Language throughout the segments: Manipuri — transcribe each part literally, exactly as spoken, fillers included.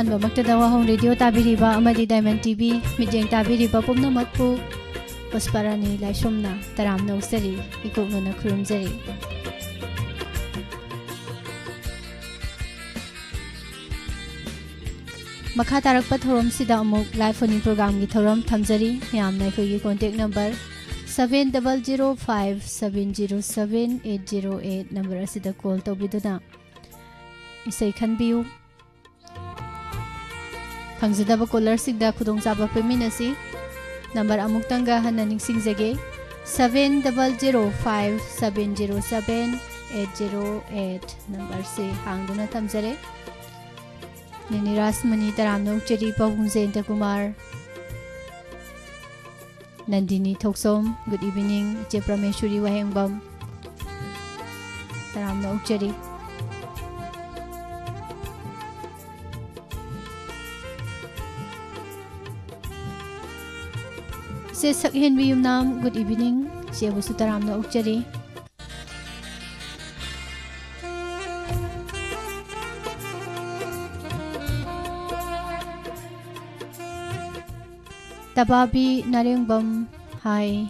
ꯑꯍꯥꯟꯕꯃꯛꯇꯗ ꯋꯥꯍꯣꯡ ꯔꯦꯗꯤꯑꯣ ꯇꯥꯕꯤꯔꯤꯕ ꯑꯃꯗꯤ ꯗꯥꯏꯃꯟ ꯇꯤꯚꯤ ꯃꯤꯠꯌꯦꯡ ꯇꯥꯕꯤꯔꯤꯕ ꯄꯨꯝꯅꯃꯛꯄꯨ ꯄꯨꯁꯄꯥꯔꯥꯅꯤ ꯂꯥꯏꯁ꯭ꯔꯝꯅ ꯇꯔꯥꯝꯅ ꯑꯣꯛꯆꯔꯤ, ꯏꯀꯣꯛꯅꯅ ꯈꯨꯔꯨꯝꯖꯔꯤ꯫ ꯃꯈꯥ ꯇꯥꯔꯛꯄ ꯊꯧꯔꯝꯁꯤꯗ ꯑꯃꯨꯛ ꯂꯥꯏꯚ ꯐꯣꯟ ꯏꯟ ꯄ꯭ꯔꯣꯒ꯭ꯔꯥꯝꯒꯤ ꯊꯧꯔꯝ ꯊꯝꯖꯔꯤ꯫ ꯃꯌꯥꯝꯅ ꯑꯩꯈꯣꯏꯒꯤ contact number seven double zero five seven zero seven eight zero eight number ꯑꯁꯤꯗ ꯀꯣꯜ ꯇꯧꯕꯤꯗꯨꯅ ꯏꯁꯩ ꯈꯟꯕꯤꯌꯨ꯫ ꯐꯪꯖꯗꯕ ꯀꯣꯂꯔꯁꯤꯡꯗ ꯈꯨꯗꯣꯡꯆꯥꯕ ꯄꯤꯃꯤꯟꯅꯁꯤ꯫ ꯅꯝꯕꯔ ꯑꯃꯨꯛꯇꯪꯒ ꯍꯟꯅ ꯅꯤꯡꯁꯤꯡꯖꯒꯦ, seven double zero five seven zero seven eight zero eight ꯅꯝꯕꯔꯁꯤ ꯍꯥꯡꯗꯨꯅ ꯊꯝꯖꯔꯦ꯫ ꯅꯤꯅꯤ ꯔꯥꯖꯃꯅꯤ ꯇꯔꯥꯝꯅ ꯑꯣꯛꯆꯔꯤ, ꯄꯥꯕꯨꯡ ꯖꯌꯟꯇ ꯀꯨꯃꯥꯔ, ꯅꯟꯗꯤꯅꯤ ꯊꯣꯛꯆꯣꯝ, good evening, ꯏꯆꯦ ꯄ꯭ꯔꯃꯦꯁꯣꯔꯤ ꯋꯥꯍꯦꯡꯕꯝ, ꯇꯔꯥꯝꯅ ꯑꯣꯛꯆꯔꯤ꯫ ꯏꯆꯦ ꯁꯛꯍꯦꯟꯕꯤ ꯌꯨꯝꯅꯥꯝ, good evening, ꯏꯆꯦꯕꯨꯁꯨ ꯇꯔꯥꯝꯅ ꯑꯣꯛꯆꯔꯤ꯫ ꯇꯕꯥꯕꯤ ꯅꯥꯔꯦꯡꯕꯝ, ꯍꯥꯏ꯫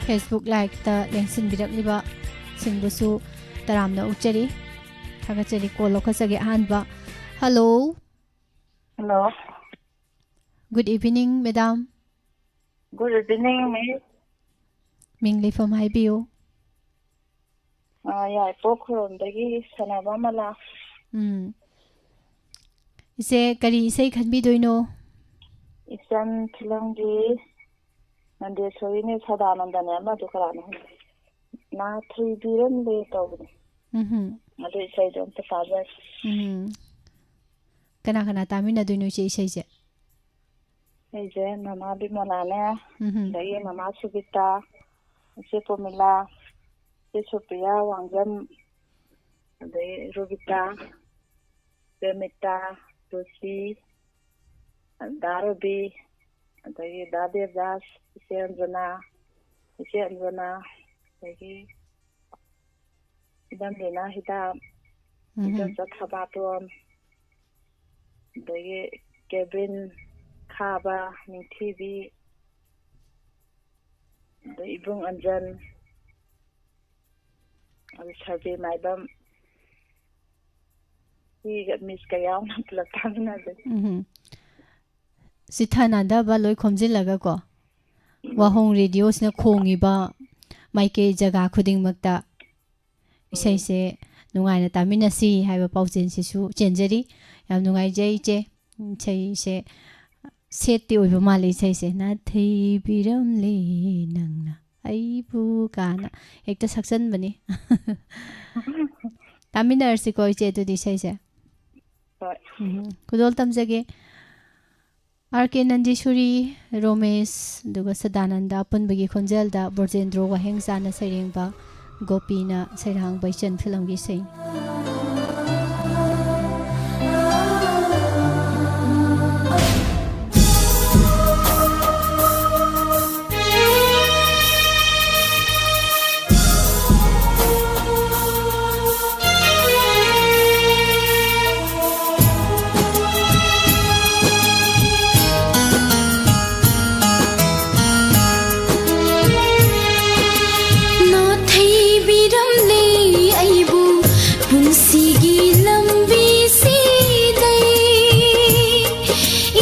Facebook Liveꯇ ꯂꯦꯡꯁꯤꯟꯕꯤꯔꯛꯂꯤꯕ ꯁꯤꯡꯕꯨꯁꯨ ꯇꯔꯥꯝꯅ ꯑꯣꯛꯆꯔꯤ, ꯊꯥꯒꯠꯆꯔꯤ꯫ ꯀꯣꯜ ꯂꯧꯈꯠꯆꯒꯦ꯫ ꯑꯍꯥꯟꯕ, hello꯫ Hello꯫ Good evening, madam꯫ Good evening, miss꯫ ꯃꯤꯡ ꯂꯩꯐꯝ ꯍꯥꯏꯕꯤꯌꯨ꯫ ꯑꯥ, ꯌꯥꯏꯄꯣꯛ ꯈꯨꯔꯣꯝꯗꯒꯤ ꯁꯥꯟꯅꯕ ꯃꯂꯥ꯫ ꯎꯝ꯫ ꯏꯆꯦ, ꯀꯔꯤ ꯏꯁꯩ ꯈꯟꯕꯤꯗꯣꯏꯅꯣ? ꯏꯆꯟ ꯐꯤꯂꯝꯒꯤ ꯅꯟꯗꯦꯁꯣꯔꯤꯅꯦ, ꯁꯗꯥꯅꯟꯗꯅꯦ, ꯑꯃꯗꯨ ꯀꯅꯥꯅꯣ ꯈꯪꯗꯦ꯫ ꯅꯥꯊꯣꯏꯕꯤꯔꯝꯂꯦ ꯇꯧꯕꯅꯦ꯫ ꯎꯝꯍꯨꯝ꯫ ꯑꯗꯨ ꯏꯁꯩꯗꯣ ꯑꯝꯇ ꯇꯥꯖꯒꯦ꯫ ꯎꯝ꯫ ꯀꯅꯥ ꯀꯅꯥ ꯇꯥꯃꯤꯟꯅꯗꯣꯏꯅꯣ ꯏꯆꯦ ꯏꯁꯩꯁꯦ? ꯑꯩꯁꯦ ꯃꯃꯥ ꯕꯤꯃꯣꯂꯥꯅꯦ, ꯎꯝꯍꯨꯝ꯫ ꯑꯗꯒꯤ ꯃꯃꯥ ꯁꯨꯕꯤꯇꯥ, ꯏꯆꯦ ꯄꯣꯃꯤꯂꯥ, ꯏꯆꯦ ꯁꯣꯄꯤꯌꯥ ꯋꯥꯡꯖꯝ, ꯑꯗꯒꯤ ꯔꯨꯕꯤꯇꯥ, ꯄ꯭ꯔꯦꯃꯤꯇꯥ, ꯇꯨꯁꯤ, ꯗꯥ ꯔꯣꯕꯤ, ꯑꯗꯒꯤ ꯗꯥ ꯗꯦꯕꯗꯥꯁ, ꯏꯆꯦ ꯑꯟꯖꯅꯥ, ꯏꯆꯦ ꯑꯟꯖꯅꯥ, ꯑꯗꯒꯤ ꯏꯆꯟ ꯕꯤꯅꯥ ꯍꯤꯗꯥꯛ, ꯎꯝ꯫ ꯏꯆꯟ ꯆꯠꯊꯕꯥꯇꯣꯟ, ꯑꯗꯒꯤ ꯀꯦꯕꯤꯟ ꯈꯥꯕ, ꯅꯤꯡꯊꯤꯕꯤ, ꯑꯗꯩ ꯏꯕꯨꯡ ꯑꯟꯖꯟ, ꯑꯗꯩ ꯁꯔꯕꯦ ꯃꯥꯏꯕꯝ, ꯁꯤꯒ ꯃꯤꯁꯀ ꯌꯥꯎꯅ ꯄꯨꯂꯞ ꯇꯥꯃꯤꯟꯅꯖꯩ꯫ ꯎꯝ꯫ ꯆꯤꯊ ꯅꯥꯟꯗꯕ ꯂꯣꯏ ꯈꯣꯝꯖꯤꯜꯂꯒꯀꯣ, ꯎꯝ꯫ ꯋꯥꯍꯣꯡ ꯔꯦꯗꯤꯑꯣꯁꯤꯅ ꯈꯣꯡꯉꯤꯕ ꯃꯥꯏꯀꯩ ꯖꯒꯥ ꯈꯨꯗꯤꯡꯃꯛꯇ ꯏꯁꯩꯁꯦ ꯅꯨꯡꯉꯥꯏꯅ ꯇꯥꯃꯤꯟꯅꯁꯤ ꯍꯥꯏꯕ ꯄꯥꯎꯖꯦꯜꯁꯤꯁꯨ ꯆꯦꯟꯖꯔꯤ꯫ ꯌꯥꯝ ꯅꯨꯡꯉꯥꯏꯖꯩ ꯏꯆꯦ꯫ ꯏꯁꯩꯁꯦ ꯁꯦꯠꯇꯤ ꯑꯣꯏꯕ ꯃꯥꯜꯂꯦ ꯏꯁꯩꯁꯦ, "ꯅꯥꯊꯩꯕꯤꯔꯝꯂꯦ ꯅꯪꯅ ꯑꯩꯕꯨ" ꯀꯥꯏꯅ ꯍꯦꯛꯇ ꯁꯛꯆꯟꯕꯅꯤ꯫ ꯇꯥꯃꯤꯟꯅꯔꯁꯤꯀꯣ ꯏꯆꯦ, ꯑꯗꯨꯗꯤ ꯏꯁꯩꯁꯦ꯫ ꯍꯣꯏ꯫ ꯎꯝ, ꯈꯨꯗꯣꯜ ꯇꯝꯖꯒꯦ꯫ ꯑꯥꯔ ꯀꯦ ꯅꯟꯗꯤꯁꯨꯔꯤ, ꯔꯣꯃꯦꯁ, ꯑꯗꯨꯒ ꯁꯗꯥꯅꯟꯗ ꯑꯄꯨꯟꯕꯒꯤ ꯈꯣꯟꯖꯦꯜꯗ ꯕ꯭ꯔꯣꯖꯦꯟꯗ꯭ꯔꯣ ꯋꯥꯍꯦꯡꯆꯥꯅ ꯁꯩꯔꯦꯡꯕ, ꯒꯣꯄꯤꯅ ꯁꯩꯔꯥꯡꯕ ꯏꯆꯟ ꯐꯤꯂꯝꯒꯤ ꯏꯁꯩ꯫ ꯅꯥꯊꯩꯕꯤꯔꯝꯂꯦ ꯑꯩꯕꯨ ꯄꯨꯟꯁꯤꯒꯤ ꯂꯝꯕꯤꯁꯤꯗꯩ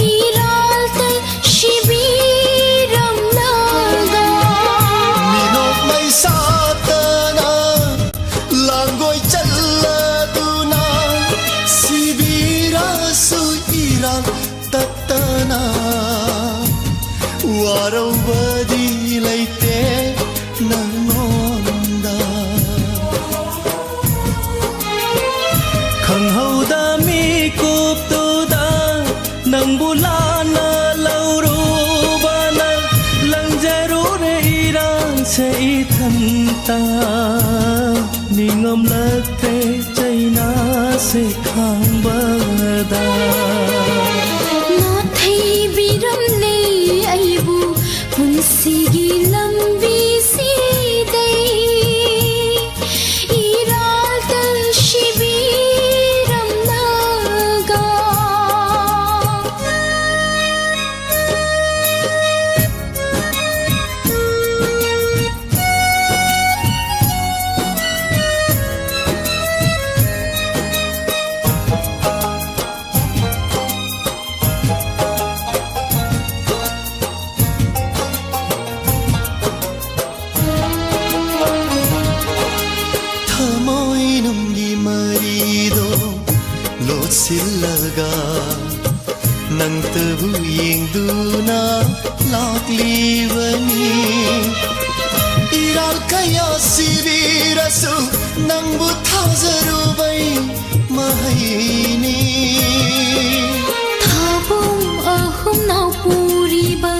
ꯏꯔꯥꯜ ꯇꯩ ꯁꯤꯕꯤꯔꯝꯂꯒ꯫ ꯃꯤꯅꯣꯛ ꯃꯩꯁꯥꯇꯅ ꯂꯥꯡꯒꯣꯏ ꯆꯜꯂꯗꯨꯅ ꯁꯤꯕꯤꯔꯁꯨ ꯏꯔꯥꯜ ꯇꯠꯇꯅ ꯋꯥꯔꯧꯕꯗꯤ ꯂꯩꯇꯦ ꯅꯉꯣꯟꯗ꯫ ꯈꯪꯍꯧꯗ ꯃꯤꯀꯨꯞꯇꯨꯗ ꯅꯪꯕꯨ ꯂꯥꯟꯅ ꯂꯧꯔꯨꯕꯅ ꯂꯪꯖꯔꯨꯔꯦ ꯏꯔꯥꯡꯁꯦ ꯏꯊꯟꯇ꯫ ꯅꯤꯡꯉꯝꯂꯛꯇꯦ ꯆꯩꯅꯥꯁꯦ ꯈꯥꯡꯕꯗ꯫ ꯅꯥꯊꯩꯕꯤꯔꯝꯂꯦ ꯑꯩꯕꯨ ꯄꯨꯟꯁꯤꯒꯤ ꯂꯝꯕꯤꯁꯤꯗꯩ ꯏꯔꯥ ꯂꯣꯠꯁꯤꯜꯂꯒ ꯅꯪꯇꯕꯨ ꯌꯦꯡꯗꯨꯅ ꯂꯥꯛꯂꯤꯕꯅꯤ꯫ ꯏꯔꯥꯜ ꯀꯌꯥ ꯁꯤꯕꯤꯔꯁꯨ ꯅꯪꯕꯨ ꯊꯥꯖꯔꯨꯕꯩ ꯃꯍꯩꯅꯤ꯫ ꯊꯥꯕꯨꯡ ꯑꯍꯨꯝ ꯅꯥꯎꯄꯨꯔꯤꯕ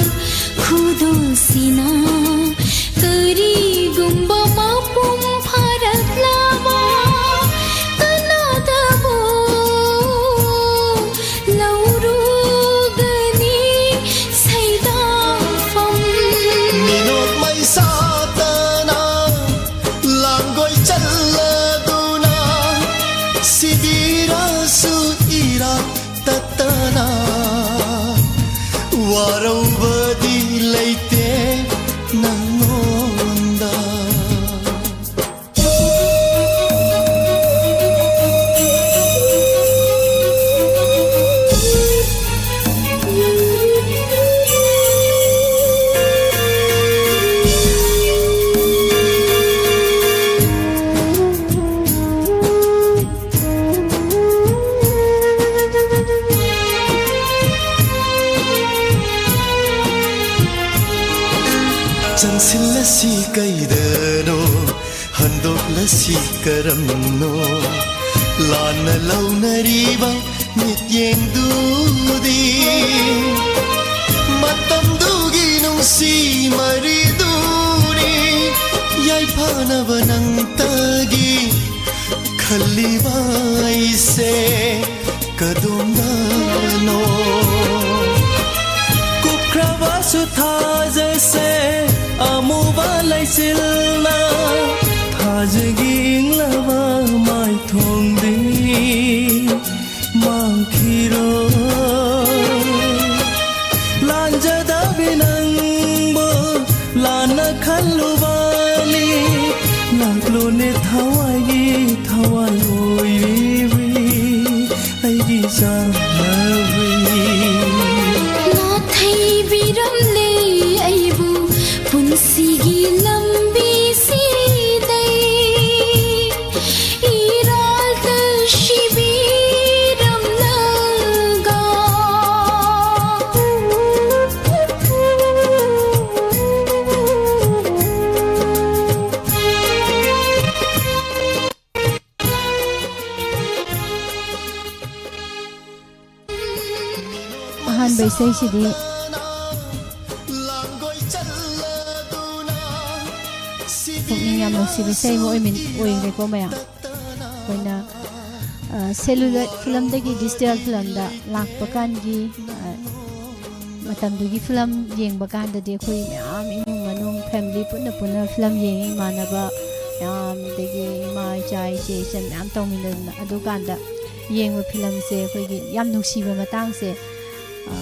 ꯈꯨꯗꯣꯜꯁꯤꯅ ꯀꯔꯤꯒꯨꯝꯕ ꯃꯄꯨꯡ ꯐꯥꯔꯛꯂꯕ ꯀꯅꯥꯗꯕꯨ ꯂꯧꯔꯨꯒꯅꯤ ꯁꯩꯗꯥꯡꯐꯝ? ꯃꯤꯅꯣꯛ ꯃꯩꯁꯥꯇꯅ ꯂꯥꯡꯒꯣꯏ ꯆꯜꯂꯗꯨꯅ ꯁꯤꯕꯤꯔꯁꯨ ꯏꯔꯥ ꯇꯠꯇꯅ ꯋꯥꯔꯧꯕꯗꯤ ꯂꯩꯇꯦ ꯅꯪꯉꯣꯟꯗ꯫ ꯆꯪꯁꯤꯜꯂꯁꯤ ꯀꯩꯗꯅꯣ, ꯍꯟꯗꯣꯛꯂꯁꯤ ꯀꯔꯝꯅꯣ, ꯂꯥꯟꯅ ꯂꯧꯅꯔꯤꯕ ꯃꯤꯠꯌꯦꯡꯗꯨꯗꯤ ꯃꯇꯝꯗꯨꯒꯤ ꯅꯨꯡꯁꯤ ꯃꯔꯤꯗꯨꯅꯤ꯫ ꯌꯥꯏꯐꯅꯕ ꯅꯪꯇꯒꯤ ꯈꯜꯂꯤꯕ ꯑꯩꯁꯦ ꯀꯗꯣꯝꯗꯅꯣ? ꯀꯨꯞꯈ꯭ꯔꯕꯁꯨ ꯊꯥꯖꯁꯦ ꯑꯃꯨꯕ ꯂꯩꯆꯤꯜꯅ ꯊꯥꯖꯒꯤ ꯏꯪꯂꯕ ꯃꯥꯏꯊꯣꯡꯗꯤ ꯃꯥꯡꯈꯤꯔꯣꯏ꯫ ꯂꯥꯟꯖꯗꯕꯤ ꯅꯪꯕꯨ ꯂꯥꯟꯅ ꯈꯜꯂꯨꯕꯅꯤ꯫ ꯂꯥꯛꯂꯣꯅꯦ ꯊꯋꯥꯏꯒꯤ ꯊꯋꯥꯏ ꯑꯣꯏꯔꯤꯕꯤ ꯑꯩꯒꯤ ꯆꯥꯟꯅꯕꯤ꯫ ꯅꯥꯊꯩꯕꯤꯔꯝꯂꯦ ꯑꯩꯕꯨ ꯄꯨꯟꯁꯤꯒꯤ ꯂꯝꯕꯤꯁꯤꯗꯩ꯫ ꯏꯔꯥꯜꯗ ꯁꯤꯕꯤ ꯑꯍꯥꯟꯕ ꯏꯁꯩꯁꯤꯗꯤ ꯄꯨꯛꯅꯤꯡ ꯌꯥꯝ ꯅꯨꯡꯁꯤꯕ ꯏꯁꯩ ꯑꯃ ꯑꯣꯏꯃꯤꯟ-, ꯑꯣꯏꯈ꯭ꯔꯦꯀꯣ ꯃꯌꯥꯝ꯫ ꯑꯩꯈꯣꯏꯅ, ꯑ, celluloid ꯐꯤꯂꯝꯗꯒꯤ digital ꯐꯤꯂꯝꯗ ꯂꯥꯛꯄ ꯀꯥꯟꯒꯤ, ꯑ, ꯃꯇꯝꯗꯨꯒꯤ ꯐꯤꯂꯝ ꯌꯦꯡꯕ ꯀꯥꯟꯗꯗꯤ ꯑꯩꯈꯣꯏ ꯃꯌꯥꯝ ꯏꯃꯨꯡ ꯃꯅꯨꯡ family ꯄꯨꯟꯅ ꯄꯨꯟꯅ ꯐꯤꯂꯝ ꯌꯦꯡꯉꯤ, ꯏꯃꯥꯟꯅꯕ ꯃꯌꯥꯝ, ꯑꯗꯒꯤ ꯏꯃꯥ, ꯏꯆꯥ, ꯏꯆꯦ, ꯏꯆꯟ ꯃꯌꯥꯝ ꯇꯧꯃꯤꯟꯅꯗꯅ꯫ ꯑꯗꯨꯀꯥꯟꯗ ꯌꯦꯡꯕ ꯐꯤꯂꯝꯁꯦ ꯑꯩꯈꯣꯏꯒꯤ ꯌꯥꯝ ꯅꯨꯡꯁꯤꯕ ꯃꯇꯥꯡꯁꯦ, ꯑ,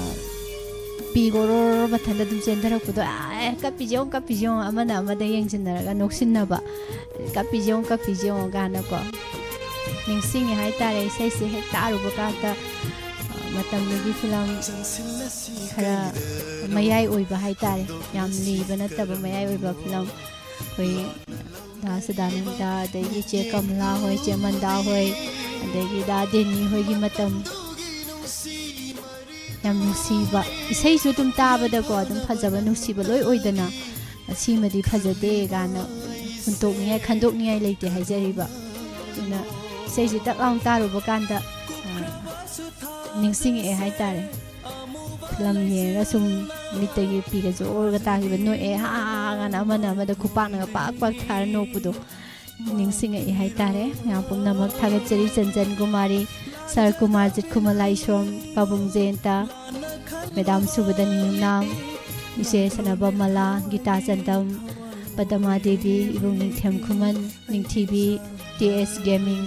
ꯄꯤꯒ ꯑꯣꯔꯣ ꯑꯣꯔꯣ ꯃꯊꯟꯇ ꯑꯗꯨꯝ ꯆꯦꯟꯊꯔꯛꯄꯗꯣ, "ꯑꯦ, ꯀꯞꯄꯤꯁꯦ ꯌꯦꯡꯉꯨ, ꯀꯞꯄꯤꯁꯦ ꯌꯦꯡꯉꯨ", ꯑꯃꯅ ꯑꯃꯗ ꯌꯦꯡꯁꯤꯟꯅꯔꯒ ꯅꯣꯛꯁꯤꯟꯅꯕ, "ꯀꯞꯄꯤꯁꯦ ꯌꯦꯡꯉꯨ, ꯀꯞꯄꯤꯁꯦ ꯌꯦꯡꯉꯨ" ꯀꯥꯏꯅꯀꯣ꯫ ꯅꯤꯡꯁꯤꯡꯉꯦ ꯍꯥꯏꯇꯥꯔꯦ꯫ ꯏꯁꯩꯁꯦ ꯍꯦꯛ ꯇꯥꯔꯨꯕ ꯀꯥꯟꯗ, ꯑ, ꯃꯇꯝꯗꯨꯒꯤ ꯐꯤꯂꯝ ꯈꯔ ꯃꯌꯥꯏ ꯑꯣꯏꯕ ꯍꯥꯏꯇꯥꯔꯦ, ꯌꯥꯝ ꯂꯤꯕ ꯅꯠꯇꯕ ꯃꯌꯥꯏ ꯑꯣꯏꯕ ꯐꯤꯂꯝ꯫ ꯑꯩꯈꯣꯏ ꯗꯥ ꯁꯗꯥꯅꯟꯗ, ꯑꯗꯒꯤ ꯆꯦ ꯀꯃꯂꯥ ꯍꯣꯏ, ꯆꯦ ꯃꯟꯗꯥ ꯍꯣꯏ, ꯑꯗꯒꯤ ꯗꯥ ꯗꯦꯅꯤ ꯍꯣꯏꯒꯤ ꯃꯇꯝ꯫ ꯌꯥꯝ ꯅꯨꯡꯁꯤꯕ, ꯏꯁꯩꯁꯨ ꯑꯗꯨꯝ ꯇꯥꯕꯗꯀꯣ ꯑꯗꯨꯝ ꯐꯖꯕ, ꯅꯨꯡꯁꯤꯕ ꯂꯣꯏ ꯑꯣꯏꯗꯅ, "ꯁꯤꯃꯗꯤ ꯐꯖꯗꯦ" ꯀꯥꯏꯅ ꯍꯨꯟꯇꯣꯛꯅꯤꯡꯉꯥꯏ, ꯈꯟꯗꯣꯛꯅꯤꯡꯉꯥꯏ ꯂꯩꯇꯦ ꯍꯥꯏꯖꯔꯤꯕ꯫ ꯑꯗꯨꯅ ꯏꯁꯩꯁꯤ ꯇꯛ ꯂꯥꯎꯅ ꯇꯥꯔꯨꯕ ꯀꯥꯟꯗ, ꯑ, ꯅꯤꯡꯁꯤꯡꯉꯛꯑꯦ ꯍꯥꯏꯇꯥꯔꯦ꯫ ꯐꯤꯂꯝ ꯌꯦꯡꯉꯒ ꯁꯨꯝ ꯃꯤꯠꯇꯒꯤ ꯄꯤꯒ ꯆꯣꯔꯒ ꯇꯥꯈꯤꯕ, ꯅꯣꯛꯑꯦ, "ꯍꯥ, ꯍꯥ, ꯍꯥ" ꯀꯥꯏꯅ ꯑꯃꯅ ꯑꯃꯗ ꯈꯨꯄꯥꯛꯅꯒ ꯄꯥꯛ ꯄꯥꯛ ꯊꯥꯔ ꯅꯣꯛꯄꯗꯣ ꯅꯤꯡꯁꯤꯡꯉꯛꯏ ꯍꯥꯏꯇꯥꯔꯦ꯫ ꯌꯥꯝ ꯄꯨꯝꯅꯃꯛ ꯊꯥꯒꯠꯆꯔꯤ꯫ ꯆꯟꯖꯟ ꯀꯨꯃꯥꯔꯤ, ꯁꯔ ꯀꯨꯃꯥꯔ, ꯖꯤꯠꯈꯨꯃꯟ ꯂꯥꯏꯁ꯭ꯔꯣꯝ, ꯄꯥꯕꯨꯡ ꯖꯌꯟꯇ, ꯃꯦꯗꯥꯝ ꯁꯨꯕꯗꯅꯤ ꯌꯨꯝꯅꯥꯝ, ꯏꯆꯦ ꯁꯅꯥꯕꯝ ꯃꯂꯥ, ꯒꯤꯇꯥ ꯆꯟꯗꯝ, ꯄꯗꯃꯥ ꯗꯦꯕꯤ, ꯏꯕꯨꯡ ꯅꯤꯡꯊꯦꯝ ꯈꯨꯃꯟ, ꯅꯤꯡꯊꯤꯕꯤ, ꯇꯤ ꯑꯦꯁ ꯒꯦꯃꯤꯡ,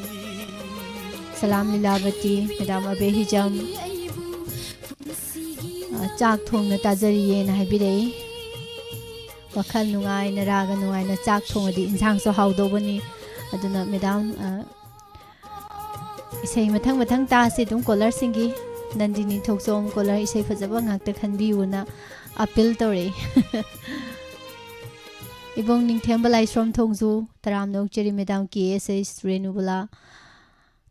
ꯁꯂꯥꯝ ꯂꯤꯂꯥꯕꯇꯤ, ꯃꯦꯗꯥꯝ ꯑꯕꯦ ꯍꯤꯖꯝ, ꯑ, ꯆꯥꯛ ꯊꯣꯡꯅ ꯇꯥꯖꯔꯤꯌꯦꯅ ꯍꯥꯏꯕꯤꯔꯛꯏ꯫ ꯋꯥꯈꯜ ꯅꯨꯡꯉꯥꯏꯅ, ꯔꯥꯒ ꯅꯨꯡꯉꯥꯏꯅ ꯆꯥꯛ ꯊꯣꯡꯉꯗꯤ ꯏꯟꯁꯥꯡꯁꯨ ꯍꯥꯎꯗꯧꯕꯅꯤ꯫ ꯑꯗꯨꯅ ꯃꯦꯗꯥꯝ, ꯑ, ꯏꯁꯩ ꯃꯊꯪ ꯃꯊꯪ ꯇꯥꯁꯤ ꯑꯗꯨꯝ ꯀꯣꯂꯔꯁꯤꯡꯒꯤ꯫ ꯅꯟꯗꯤꯅꯤ ꯊꯣꯛꯆꯣꯝ ꯀꯣꯂꯔ ꯏꯁꯩ ꯐꯖꯕ ꯉꯥꯛꯇ ꯈꯟꯕꯤꯌꯨꯅ ꯑꯄꯤꯜ ꯇꯧꯔꯛꯏ꯫ ꯏꯕꯨꯡ ꯅꯤꯡꯊꯦꯝꯕ ꯂꯥꯏꯁ꯭ꯔꯣꯝ ꯊꯣꯡꯖꯨ, ꯇꯔꯥꯝꯅ ꯑꯣꯛꯆꯔꯤ ꯃꯦꯗꯥꯝ ꯀꯦ ꯑꯦꯁ ꯑꯩꯁ ꯔꯦꯅꯨꯕꯂꯥ꯫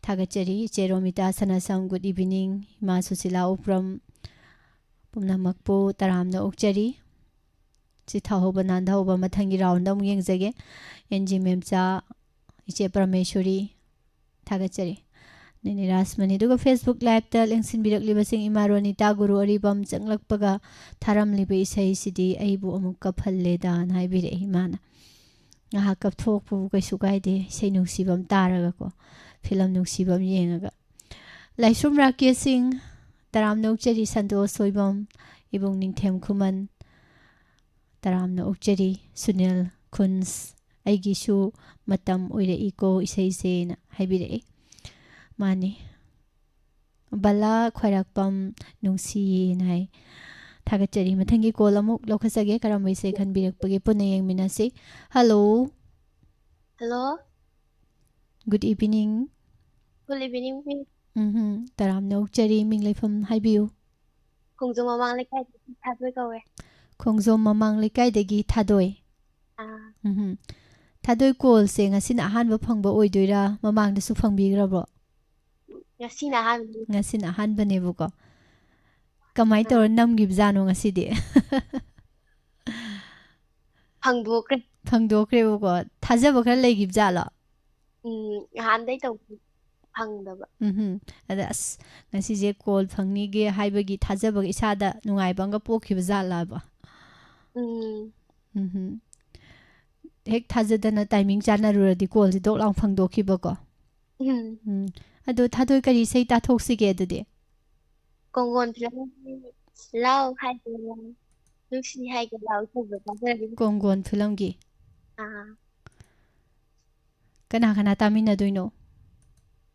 ꯊꯥꯒꯠꯆꯔꯤ꯫ ꯏꯆꯦ ꯔꯣꯃꯤꯇꯥ ꯁꯅꯥꯁꯝ, good evening꯫ ꯏꯃꯥ ꯁꯨꯁꯤꯂꯥ ꯎꯄ꯭ꯔꯝ, ꯄꯨꯝꯅꯃꯛꯄꯨ ꯇꯔꯥꯝꯅ ꯑꯣꯛꯆꯔꯤ꯫ ꯆꯤꯊꯍꯧꯕ ꯅꯥꯟꯊꯍꯧꯕ ꯃꯊꯪꯒꯤ ꯔꯥꯎꯟꯗ ꯑꯃꯨꯛ ꯌꯦꯡꯖꯒꯦ꯫ ꯑꯦꯟ ꯖꯤ ꯃꯦꯝꯆꯥ, ꯏꯆꯦ ꯄ꯭ꯔꯃꯦꯁꯣꯔꯤ, ꯊꯥꯒꯠꯆꯔꯤ꯫ ꯅꯤꯅꯤ ꯔꯥꯖꯃꯅꯤ꯫ ꯑꯗꯨꯒ Facebook Liveꯇ ꯂꯦꯡꯁꯤꯟꯕꯤꯔꯛꯂꯤꯕꯁꯤꯡ, ꯏꯃꯥ ꯔꯣꯅꯤꯇꯥ, ꯒꯨꯔꯨ ꯑꯔꯤꯕꯝ, ꯆꯪꯂꯛꯄꯒ ꯊꯥꯔꯝꯂꯤꯕ ꯏꯁꯩꯁꯤꯗꯤ ꯑꯩꯕꯨ ꯑꯃꯨꯛ ꯀꯞꯍꯜꯂꯦꯗꯥꯅ ꯍꯥꯏꯕꯤꯔꯛꯑꯦ ꯏꯃꯥꯅ꯫ ꯉꯥꯏꯍꯥꯛ ꯀꯞꯊꯣꯛꯄꯕꯨ ꯀꯩꯁꯨ ꯀꯥꯏꯗꯦ, ꯏꯁꯩ ꯅꯨꯡꯁꯤꯕ ꯑꯃ ꯇꯥꯔꯒꯀꯣ, ꯐꯤꯂꯝ ꯅꯨꯡꯁꯤꯕ ꯑꯃ ꯌꯦꯡꯉꯒ꯫ ꯂꯥꯏꯁ꯭ꯔꯝ ꯔꯥꯀꯦꯁ ꯁꯤꯡ, ꯇꯔꯥꯝꯅ ꯑꯣꯛꯆꯔꯤ ꯁꯟꯇꯣꯁ ꯁꯣꯏꯕꯝ, ꯏꯕꯨꯡ ꯅꯤꯡꯊꯦꯝ ꯈꯨꯃꯟ, ꯇꯔꯥꯝꯅ ꯑꯣꯛꯆꯔꯤ ꯁꯨꯅꯤꯜ ꯈꯨꯟꯁ, ꯑꯩꯒꯤꯁꯨ ꯃꯇꯝ ꯑꯣꯏꯔꯛꯏꯀꯣ ꯏꯁꯩꯁꯦꯅ ꯍꯥꯏꯕꯤꯔꯛꯏ꯫ ꯃꯥꯅꯤ꯫ ꯕꯂꯥ ꯈ꯭ꯋꯥꯏꯔꯥꯛꯄꯝ ꯅꯨꯡꯁꯤꯌꯦꯅ ꯍꯥꯏ꯫ ꯊꯥꯒꯠꯆꯔꯤ꯫ ꯃꯊꯪꯒꯤ ꯀꯣꯜ ꯑꯃꯨꯛ ꯂꯧꯈꯠꯆꯒꯦ꯫ ꯀꯔꯝꯕ ꯏꯁꯩ ꯈꯟꯕꯤꯔꯛꯄꯒꯦ? ꯄꯨꯟꯅ ꯌꯦꯡꯃꯤꯟꯅꯁꯤ꯫ Hello. Hello. Good evening꯫ Good evening, miss. Hmm. ꯇꯔꯥꯝꯅ ꯑꯣꯛꯆꯔꯤ꯫ ꯃꯤꯡ ꯂꯩꯐꯝ ꯍꯥꯏꯕꯤꯌꯨ꯫ ꯈꯣꯡꯖꯣꯝ ꯃꯃꯥꯡ ꯂꯩꯀꯥꯏꯗꯒꯤ ꯊꯥꯗꯣꯏ ꯀꯧꯋꯦ꯫ ꯈꯣꯡꯖꯣꯝ ꯃꯃꯥꯡ ꯂꯩꯀꯥꯏꯗꯒꯤ ꯊꯥꯗꯣꯏ꯫ ꯑꯥ꯫ ꯎꯝꯍꯨꯝ꯫ ꯊꯥꯗꯣꯏ ꯀꯣꯜꯁꯦ ꯉꯁꯤꯅ ꯑꯍꯥꯟꯕ ꯐꯪꯕ ꯑꯣꯏꯗꯣꯏꯔꯥ? ꯃꯃꯥꯡꯗꯁꯨ ꯐꯪꯕꯤꯈ꯭ꯔꯕ꯭ꯔꯣ? ꯉꯁꯤꯅ ꯑꯍꯥꯟꯕꯅꯤ꯫ ꯉꯁꯤꯅ ꯑꯍꯥꯟꯕꯅꯦꯕꯀꯣ꯫ ꯀꯃꯥꯏꯅ ꯑꯥ꯫ ꯇꯧꯔ ꯅꯝꯈꯤꯕꯖꯥꯠꯅꯣ ꯉꯁꯤꯗꯤ? ꯐꯪꯗꯣꯛꯈ꯭ꯔꯦ꯫ ꯐꯪꯗꯣꯛꯈ꯭ꯔꯦꯕꯀꯣ꯫ ꯊꯥꯖꯕ ꯈꯔ ꯂꯩꯈꯤꯕ ꯖꯥꯠꯂꯣ? ꯎꯝ, ꯅꯍꯥꯟꯗꯩ ꯇꯧꯕ ꯐꯪꯗꯕ꯫ ꯎꯝꯍꯨꯝ꯫ ꯑꯗ ꯑꯁ, ꯉꯁꯤꯁꯦ ꯀꯣꯜ ꯐꯪꯅꯤꯒꯦ ꯍꯥꯏꯕꯒꯤ ꯊꯥꯖꯕꯒ ꯏꯁꯥꯗ ꯅꯨꯡꯉꯥꯏꯕ ꯑꯃꯒ ꯄꯣꯛꯈꯤꯕ ꯖꯥꯠꯂꯕ? ꯎꯝ꯫ ꯎꯝꯍꯨꯝ꯫ ꯍꯦꯛ ꯊꯥꯖꯗꯅ ꯇꯥꯏꯃꯤꯡ ꯆꯥꯟꯅꯔꯨꯔꯗꯤ ꯀꯣꯜꯁꯦ ꯗꯣꯛ ꯂꯥꯎ ꯐꯪꯗꯣꯛꯈꯤꯕꯀꯣ꯫ ꯎꯝ꯫ ꯎꯝ꯫ ꯑꯗꯣ ꯊꯥꯗꯣꯏ ꯀꯔꯤ ꯏꯁꯩ ꯇꯥꯊꯣꯛꯁꯤꯒꯦ ꯑꯗꯨꯗꯤ? ꯀꯣꯡꯒꯣꯟ ꯐꯤꯂꯝꯒꯤ ꯂꯥꯎ ꯍꯥꯏꯒꯦ ꯂꯥꯎ, ꯅꯨꯡꯁꯤ ꯍꯥꯏꯒꯦ ꯂꯥꯎ ꯇꯧꯕꯗꯣ ꯇꯥꯖꯔꯗꯤ꯫ ꯀꯣꯡꯒꯣꯟ ꯐꯤꯂꯝꯒꯤ? ꯑꯥ꯫ ꯀꯅꯥ ꯀꯅꯥ ꯇꯥꯃꯤꯟꯅꯗꯣꯏꯅꯣ?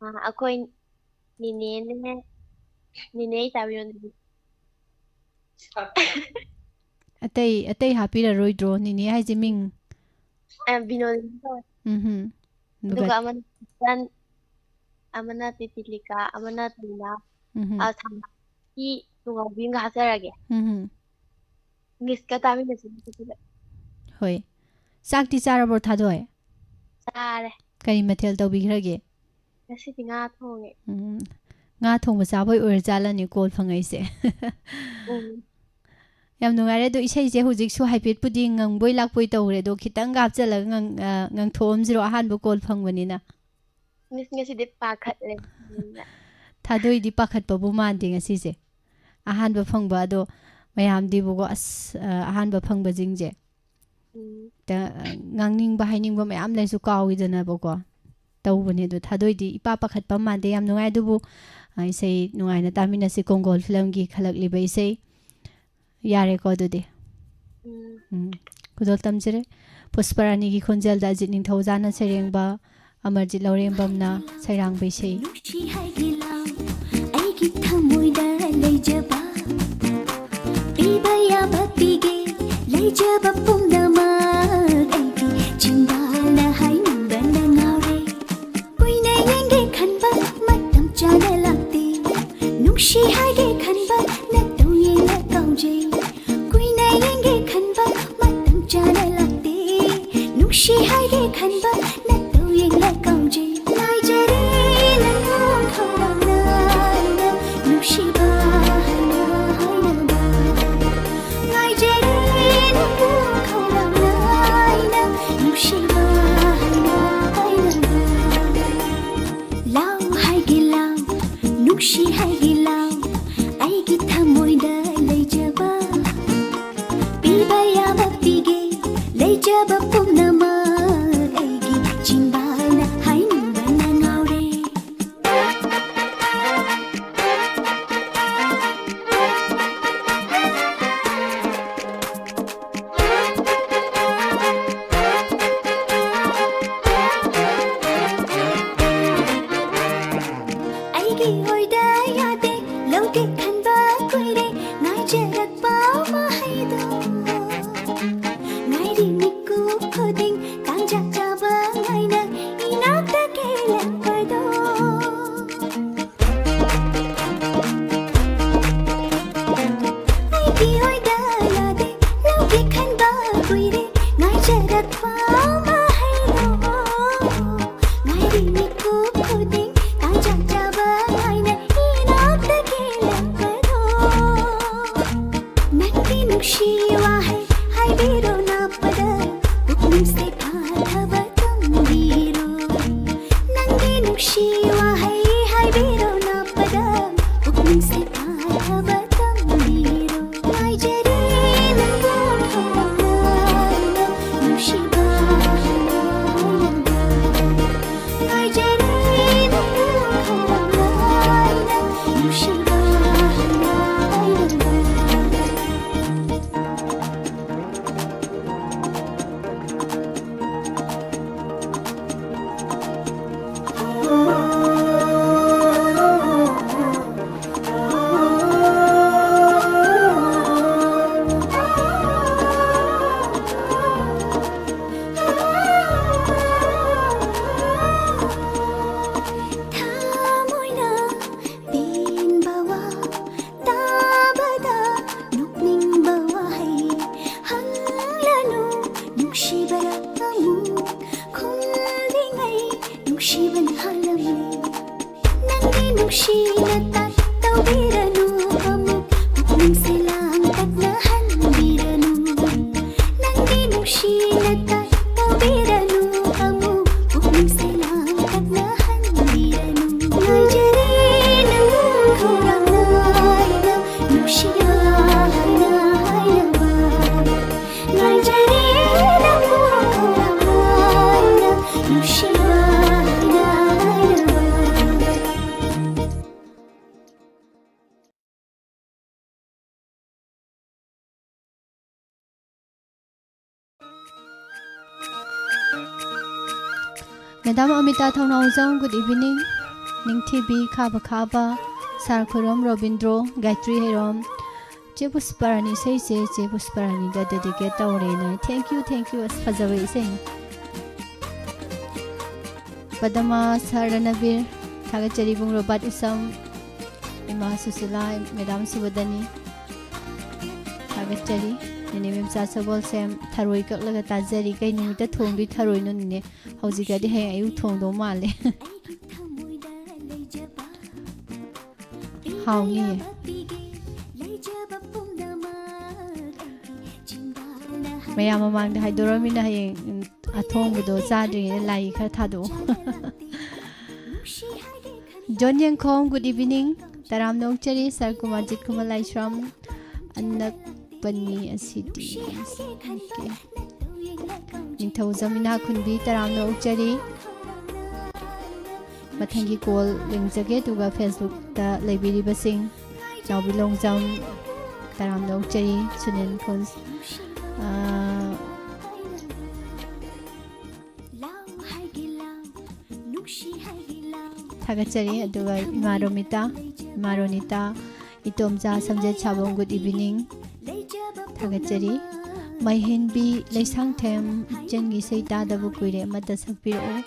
ꯑꯥ, ꯑꯩꯈꯣꯏ ꯅꯤꯅꯦꯅꯦ, ꯅꯤꯅꯦ ꯏꯆꯥꯕꯤꯔꯣꯟꯗꯅꯦ꯫ ꯑꯇꯩ, ꯑꯇꯩ ꯍꯥꯞꯄꯤꯔꯔꯣꯏꯗ꯭ꯔꯣ? ꯅꯤꯅꯦ ꯍꯥꯏꯁꯦ ꯃꯤꯡ? ꯑ, ꯕꯤꯅꯣꯗꯤꯅꯤ ꯀꯧꯋꯦ꯫ ꯎꯝꯍꯨꯝ꯫ ꯑꯗꯨꯒ ꯑꯗꯨꯒ ꯑꯃꯅ ꯁꯟ-, ꯑꯃꯅ ꯄꯤꯄꯤꯂꯤꯀꯥ, ꯑꯃꯅ ꯇꯣꯏꯅꯥ, ꯎꯝꯍꯨꯝ꯫ ꯑ, ꯁꯅꯥꯒꯤ ꯇꯨꯡꯉꯥꯎꯕꯤ ꯑꯃꯒ ꯍꯥꯞꯆꯔꯒꯦ꯫ ꯎꯝꯍꯨꯝ꯫ ꯃꯤꯁꯀ ꯇꯥꯃꯤꯟꯅꯁꯤ ꯑꯗꯨꯗ꯫ ꯍꯣꯏ꯫ ꯆꯥꯛꯇꯤ ꯆꯥꯔꯕ꯭ꯔꯣ, ꯊꯥꯗꯣꯏ? ꯆꯥꯔꯦ꯫ ꯀꯔꯤ ꯃꯊꯦꯜ ꯇꯧꯕꯤꯈ꯭ꯔꯒꯦ? ꯉꯁꯤꯗꯤ ꯉꯥ ꯊꯣꯡꯉꯦ꯫ ꯎꯝ꯫ ꯉꯥ ꯊꯣꯡꯕ ꯆꯥꯕꯩ ꯑꯣꯏꯔꯖꯥꯠꯂꯅꯦ ꯀꯣꯜ ꯐꯪꯉꯛꯏꯁꯦ꯫ ꯎꯝ꯫ ꯌꯥꯝ ꯅꯨꯡꯉꯥꯏꯔꯦ꯫ ꯑꯗꯣ ꯏꯁꯩꯁꯦ ꯍꯧꯖꯤꯛꯁꯨ ꯍꯥꯏꯐꯦꯠꯄꯨꯗꯤ ꯉꯪꯕꯣꯏ ꯂꯥꯛꯄꯣꯏ ꯇꯧꯔꯦ꯫ ꯑꯗꯣ ꯈꯤꯇꯪꯒ ꯍꯥꯞꯆꯤꯜꯂꯒ ꯉꯪ-, ꯑ, ꯉꯪꯊꯣꯛꯑꯝꯁꯤꯔꯣ, ꯑꯍꯥꯟꯕ ꯀꯣꯜ ꯐꯪꯕꯅꯤꯅ? ꯃꯤꯁ, ꯉꯁꯤꯗꯤ ꯄꯥꯈꯠꯂꯦ꯫ ꯊꯥꯗꯣꯏꯗꯤ ꯄꯥꯈꯠꯄꯕꯨ ꯃꯥꯟꯗꯦ ꯉꯁꯤꯁꯦ꯫ ꯑꯍꯥꯟꯕ ꯐꯪꯕ ꯑꯗꯣ ꯃꯌꯥꯝꯗꯤꯕꯨꯀꯣ, ꯑꯁ, ꯑ, ꯑꯍꯥꯟꯕ ꯐꯪꯕꯁꯤꯡꯁꯦ, ꯎꯝ꯫ ꯇ-, ꯑ, ꯉꯥꯡꯅꯤꯡꯕ ꯍꯥꯏꯅꯤꯡꯕ ꯃꯌꯥꯝ ꯂꯩꯁꯨ ꯀꯥꯎꯏꯗꯅꯕꯀꯣ꯫ ꯇꯧꯕꯅꯦ ꯑꯗꯣ ꯊꯥꯗꯣꯏꯗꯤ ꯏꯄꯥ ꯄꯥꯈꯠꯄ ꯃꯥꯟꯗꯦ꯫ ꯌꯥꯝ ꯅꯨꯡꯉꯥꯏ꯫ ꯑꯗꯨꯕꯨ, ꯑ, ꯏꯁꯩ ꯅꯨꯡꯉꯥꯏꯅ ꯇꯥꯃꯤꯟꯅꯁꯤ ꯀꯣꯡꯒꯣꯜ ꯐꯤꯂꯝꯒꯤ ꯈꯜꯂꯛꯂꯤꯕ ꯏꯁꯩ꯫ ꯌꯥꯔꯦꯀꯣ ꯑꯗꯨꯗꯤ? ꯎꯝ꯫ ꯎꯝ꯫ ꯈꯨꯗꯣꯜ ꯇꯝꯖꯔꯦ꯫ ꯄꯨꯁꯄꯔꯥꯅꯤꯒꯤ ꯈꯣꯟꯖꯦꯜꯗ ꯑꯖꯤꯠ ꯅꯤꯡꯊꯧꯖꯥꯅ ꯁꯩꯔꯦꯡꯕ, ꯑꯃꯔꯖꯤꯠ ꯂꯧꯔꯦꯝꯕꯝꯅ ꯁꯩꯔꯥꯡꯕ ꯏꯁꯩ꯫ ꯅꯨꯡꯁꯤ ꯍꯥꯏꯒꯦ ꯂꯥꯎ, ꯑꯩꯒꯤ ꯊꯃꯣꯏꯗ ꯂꯩꯖꯕ, ꯄꯤꯕ ꯌꯥꯕ ꯄꯤꯒꯦ, ꯂꯩꯖꯕ ꯄꯨꯝꯅꯃꯛ ꯑꯩꯒꯤ ꯆꯤꯟꯕꯥꯜꯅ ꯍꯥꯏꯅꯤꯡꯕꯅ ꯉꯥꯎꯔꯦ꯫ ꯀꯨꯏꯅ ꯌꯦꯡꯒꯦ ꯈꯟꯕ ꯃꯇꯝ ꯆꯥꯅ ꯂꯥꯛꯇꯦ, ꯅꯨꯡꯁꯤ ꯍꯥꯏꯒꯦ ꯈꯟꯕ ꯅꯠꯇꯧ ꯌꯦꯡꯂ ꯀꯥꯎꯖꯩ꯫ ꯀꯨꯏꯅ ꯌꯦꯡꯒꯦ ꯈꯟꯕ ꯃꯇꯝ ꯆꯥꯅ ꯂꯥꯛꯇꯦ, ꯅꯨꯡꯁꯤ ꯍꯥꯏꯒꯦ ꯈꯟꯕ ꯅꯠꯇꯧ ꯌꯦꯡꯂ ꯀꯥꯎꯖꯩ꯫ ꯉꯥꯏꯖꯔꯦ ꯅꯪꯕꯨ ꯈꯧꯔꯥꯡꯅ ꯑꯩꯅ ꯅꯨꯡꯁꯤꯕ ꯍꯥꯏꯅ ꯍꯥꯏꯅꯕ꯫ ꯉꯥꯏꯖꯔꯦ ꯅꯪꯕꯨ ꯈꯧꯔꯥꯡꯅ ꯑꯩꯅ ꯅꯨꯡꯁꯤꯕ ꯍꯥꯏꯅ ꯍꯥꯏꯅꯕ꯫ ꯂꯥꯎ ꯍꯥꯏꯒꯦ ꯂꯥꯎ, ꯅꯨꯡꯁꯤ ꯍꯥꯏꯒꯦ ꯂꯥꯎ, ꯑꯩꯒꯤ ꯊꯃꯣꯏꯗ ꯂꯩꯖꯕ, ꯄꯤꯕ ꯌꯥꯕ ꯄꯤꯒꯦ, ꯂꯩꯖꯕ ꯄꯨꯝꯅꯃꯛ ꯑꯩꯒꯤ ꯆꯤꯟꯕꯥꯜꯅ ꯍꯥꯏꯅꯤꯡꯕꯅ ꯉꯥꯎꯔꯦ꯫ ꯑꯩꯒꯤ ꯑꯣꯏꯗ ꯌꯥꯗꯦ, ꯂꯧꯒꯦ ꯈꯟꯕ ꯀꯨꯏꯔꯦ, ꯉꯥꯏꯖꯔꯛꯄ ꯃꯍꯩꯗꯣ꯫ ꯉꯥꯏꯔꯤ ꯃꯤꯀꯨꯞ ꯈꯨꯗꯤꯡ, ꯇꯥꯟꯖꯥ ꯆꯥꯕ ꯉꯥꯏꯅ ꯏꯅꯥꯛꯇ ꯀꯦꯜꯂꯛꯄꯗꯣ꯫ ꯑꯩꯒꯤ ꯑꯣꯏꯗ ꯌꯥꯗꯦ, ꯂꯧꯒꯦ ꯈꯟꯕ ꯀꯨꯏꯔꯦ, ꯉꯥꯏꯖꯔꯛꯄ ꯃꯍꯩꯗꯣ꯫ ꯉꯥꯏꯔꯤ ꯃꯤꯀꯨꯞ ꯈꯨꯗꯤꯡ, ꯇꯥꯟꯖꯥ ꯆꯥꯕ ꯉꯥꯏꯅ ꯏꯅꯥꯛꯇ ꯀꯦꯜꯂꯛꯄ꯫ ꯅꯨꯡꯁꯤꯅ ꯇꯧꯕꯤꯔꯅꯨ ꯑꯃꯨꯛ ꯄꯨꯛꯅꯤꯡꯁꯦ ꯂꯥꯡꯇꯛꯅꯍꯟꯕꯤꯔꯅꯨ ꯅꯪꯗꯤ ꯅꯨꯡꯁꯤꯅ ꯇꯧꯕꯤꯔꯅꯨ ꯑꯃꯨꯛ ꯄꯨꯛꯅꯤꯡꯁꯦ ꯂꯥꯡꯇꯛꯅꯍꯟꯕꯤꯔꯅꯨ ꯉꯥꯏꯖꯔꯦ ꯅꯪꯕꯨ ꯈꯧꯔꯥꯡꯅ ꯑꯩꯅ ꯅꯨꯡꯁꯤꯕ ꯍꯥꯏꯅ ꯍꯥꯏꯅꯕ ꯉꯥꯏꯖꯔꯦ ꯅꯪꯕꯨ ꯈꯧꯔꯥꯡꯅ ꯑꯩꯅ ꯅꯨꯡꯁꯤꯕ ꯍꯥꯏꯅ ꯍꯥꯏꯅꯕ Madam Amita Thongnaojam, good evening. ꯅꯤꯡꯊꯤꯕꯤ, ꯈꯥꯕ ꯈꯥꯕ, ꯁꯥꯔ ꯈꯨꯔꯝ ꯔꯣꯕꯤꯟꯗ꯭ꯔꯣ, ꯒꯥꯌꯇ꯭ꯔꯤ ꯍꯩꯔꯣꯝ, ꯆꯦ ꯄꯨꯁꯄꯔꯥꯅꯤ ꯏꯁꯩꯁꯦ ꯆꯦ ꯄꯨꯁꯄꯔꯥꯅꯤꯗ dedicate ꯇꯧꯔꯦꯅ꯫ Thank you, thank you. ꯑꯁ, ꯐꯖꯕ ꯏꯁꯩꯅꯤ꯫ ꯄꯗꯃ, ꯁꯥꯔ ꯔꯅꯕꯤꯔ, ꯊꯥꯒꯠꯆꯔꯤ꯫ ꯏꯕꯨꯡ ꯔꯣꯕꯥꯔꯠ ꯎꯁꯝ, ꯏꯃꯥ ꯁꯨꯁꯤꯂꯥ, ꯃꯦꯗꯥꯝ ꯁꯨꯕꯗꯅꯤ, ꯊꯥꯒꯠꯆꯔꯤ꯫ ꯅꯦꯅꯦ ꯃꯦꯝꯆꯥ ꯁꯒꯣꯜꯁꯦꯝ, ꯊꯔꯣꯏ ꯀꯛꯂꯒ ꯇꯥꯖꯔꯤ꯫ ꯀꯩ ꯅꯨꯃꯤꯠꯇ ꯊꯣꯡꯗꯣꯏ ꯊꯔꯣꯏꯅꯣ ꯅꯦꯅꯦ? ꯍꯧꯖꯤꯛꯀꯗꯤ ꯍꯌꯦꯡ ꯑꯌꯨꯛ ꯊꯣꯡꯗꯧ ꯃꯥꯜꯂꯦ꯫ ꯍꯥꯎꯅꯤꯌꯦ꯫ ꯃꯌꯥꯝ ꯃꯃꯥꯡꯗ ꯍꯥꯏꯗꯣꯔꯝꯃꯤꯅ ꯍꯌꯦꯡ, ꯎꯝ, ꯑꯊꯣꯡꯕꯗꯣ ꯆꯥꯗ꯭ꯔꯤꯉꯩꯗ ꯂꯥꯏ ꯈꯔ ꯊꯥꯗꯣꯛꯑꯣ꯫ ꯖꯣꯟ ꯌꯦꯡꯈꯣꯝ, good evening. ꯇꯔꯥꯝꯅ ꯑꯣꯛꯆꯔꯤ꯫ ꯁꯥꯔ ꯀꯨꯃꯥꯔꯖꯤꯠ ꯈꯨꯃꯟ ꯂꯥꯏꯁ꯭ꯔꯝ, ꯑꯅꯛꯄꯅꯤ ꯑꯁꯤꯗꯤ꯫ Okay. ꯅꯤꯡꯊꯧꯖꯝ ꯏꯅꯥꯛꯈꯨꯟꯕꯤ, ꯇꯔꯥꯝꯅ ꯑꯣꯛꯆꯔꯤ꯫ ꯃꯊꯪꯒꯤ call ꯌꯦꯡꯖꯒꯦ, ꯑꯗꯨꯒ Facebookꯇ ꯂꯩꯕꯤꯔꯤꯕꯁꯤꯡ, ꯅꯥꯎꯕꯤ ꯂꯣꯡꯖꯝ, ꯇꯔꯥꯝꯅ ꯑꯣꯛꯆꯔꯤ꯫ ꯁꯨꯅꯤꯜ ꯈꯣꯟ-, ꯑꯥ, ꯊꯥꯒꯠꯆꯔꯤ꯫ ꯑꯗꯨꯒ ꯏꯃꯥ ꯔꯣꯃꯤꯇꯥ, ꯏꯃꯥ ꯔꯣꯅꯤꯇꯥ, ꯏꯇꯣꯝꯆꯥ ꯁꯝꯖꯦꯠ ꯁꯥꯕꯝ, good evening꯫ ꯊꯥꯒꯠꯆꯔꯤ꯫ ꯃꯥꯏꯍꯦꯟꯕꯤ ꯂꯩꯁꯥꯡꯊꯦꯝ, ꯏꯆꯟꯒꯤ ꯏꯁꯩ ꯇꯥꯗꯕ ꯀꯨꯏꯔꯦ, ꯑꯃꯠꯇ ꯁꯛꯄꯤꯔꯛꯑꯣ꯫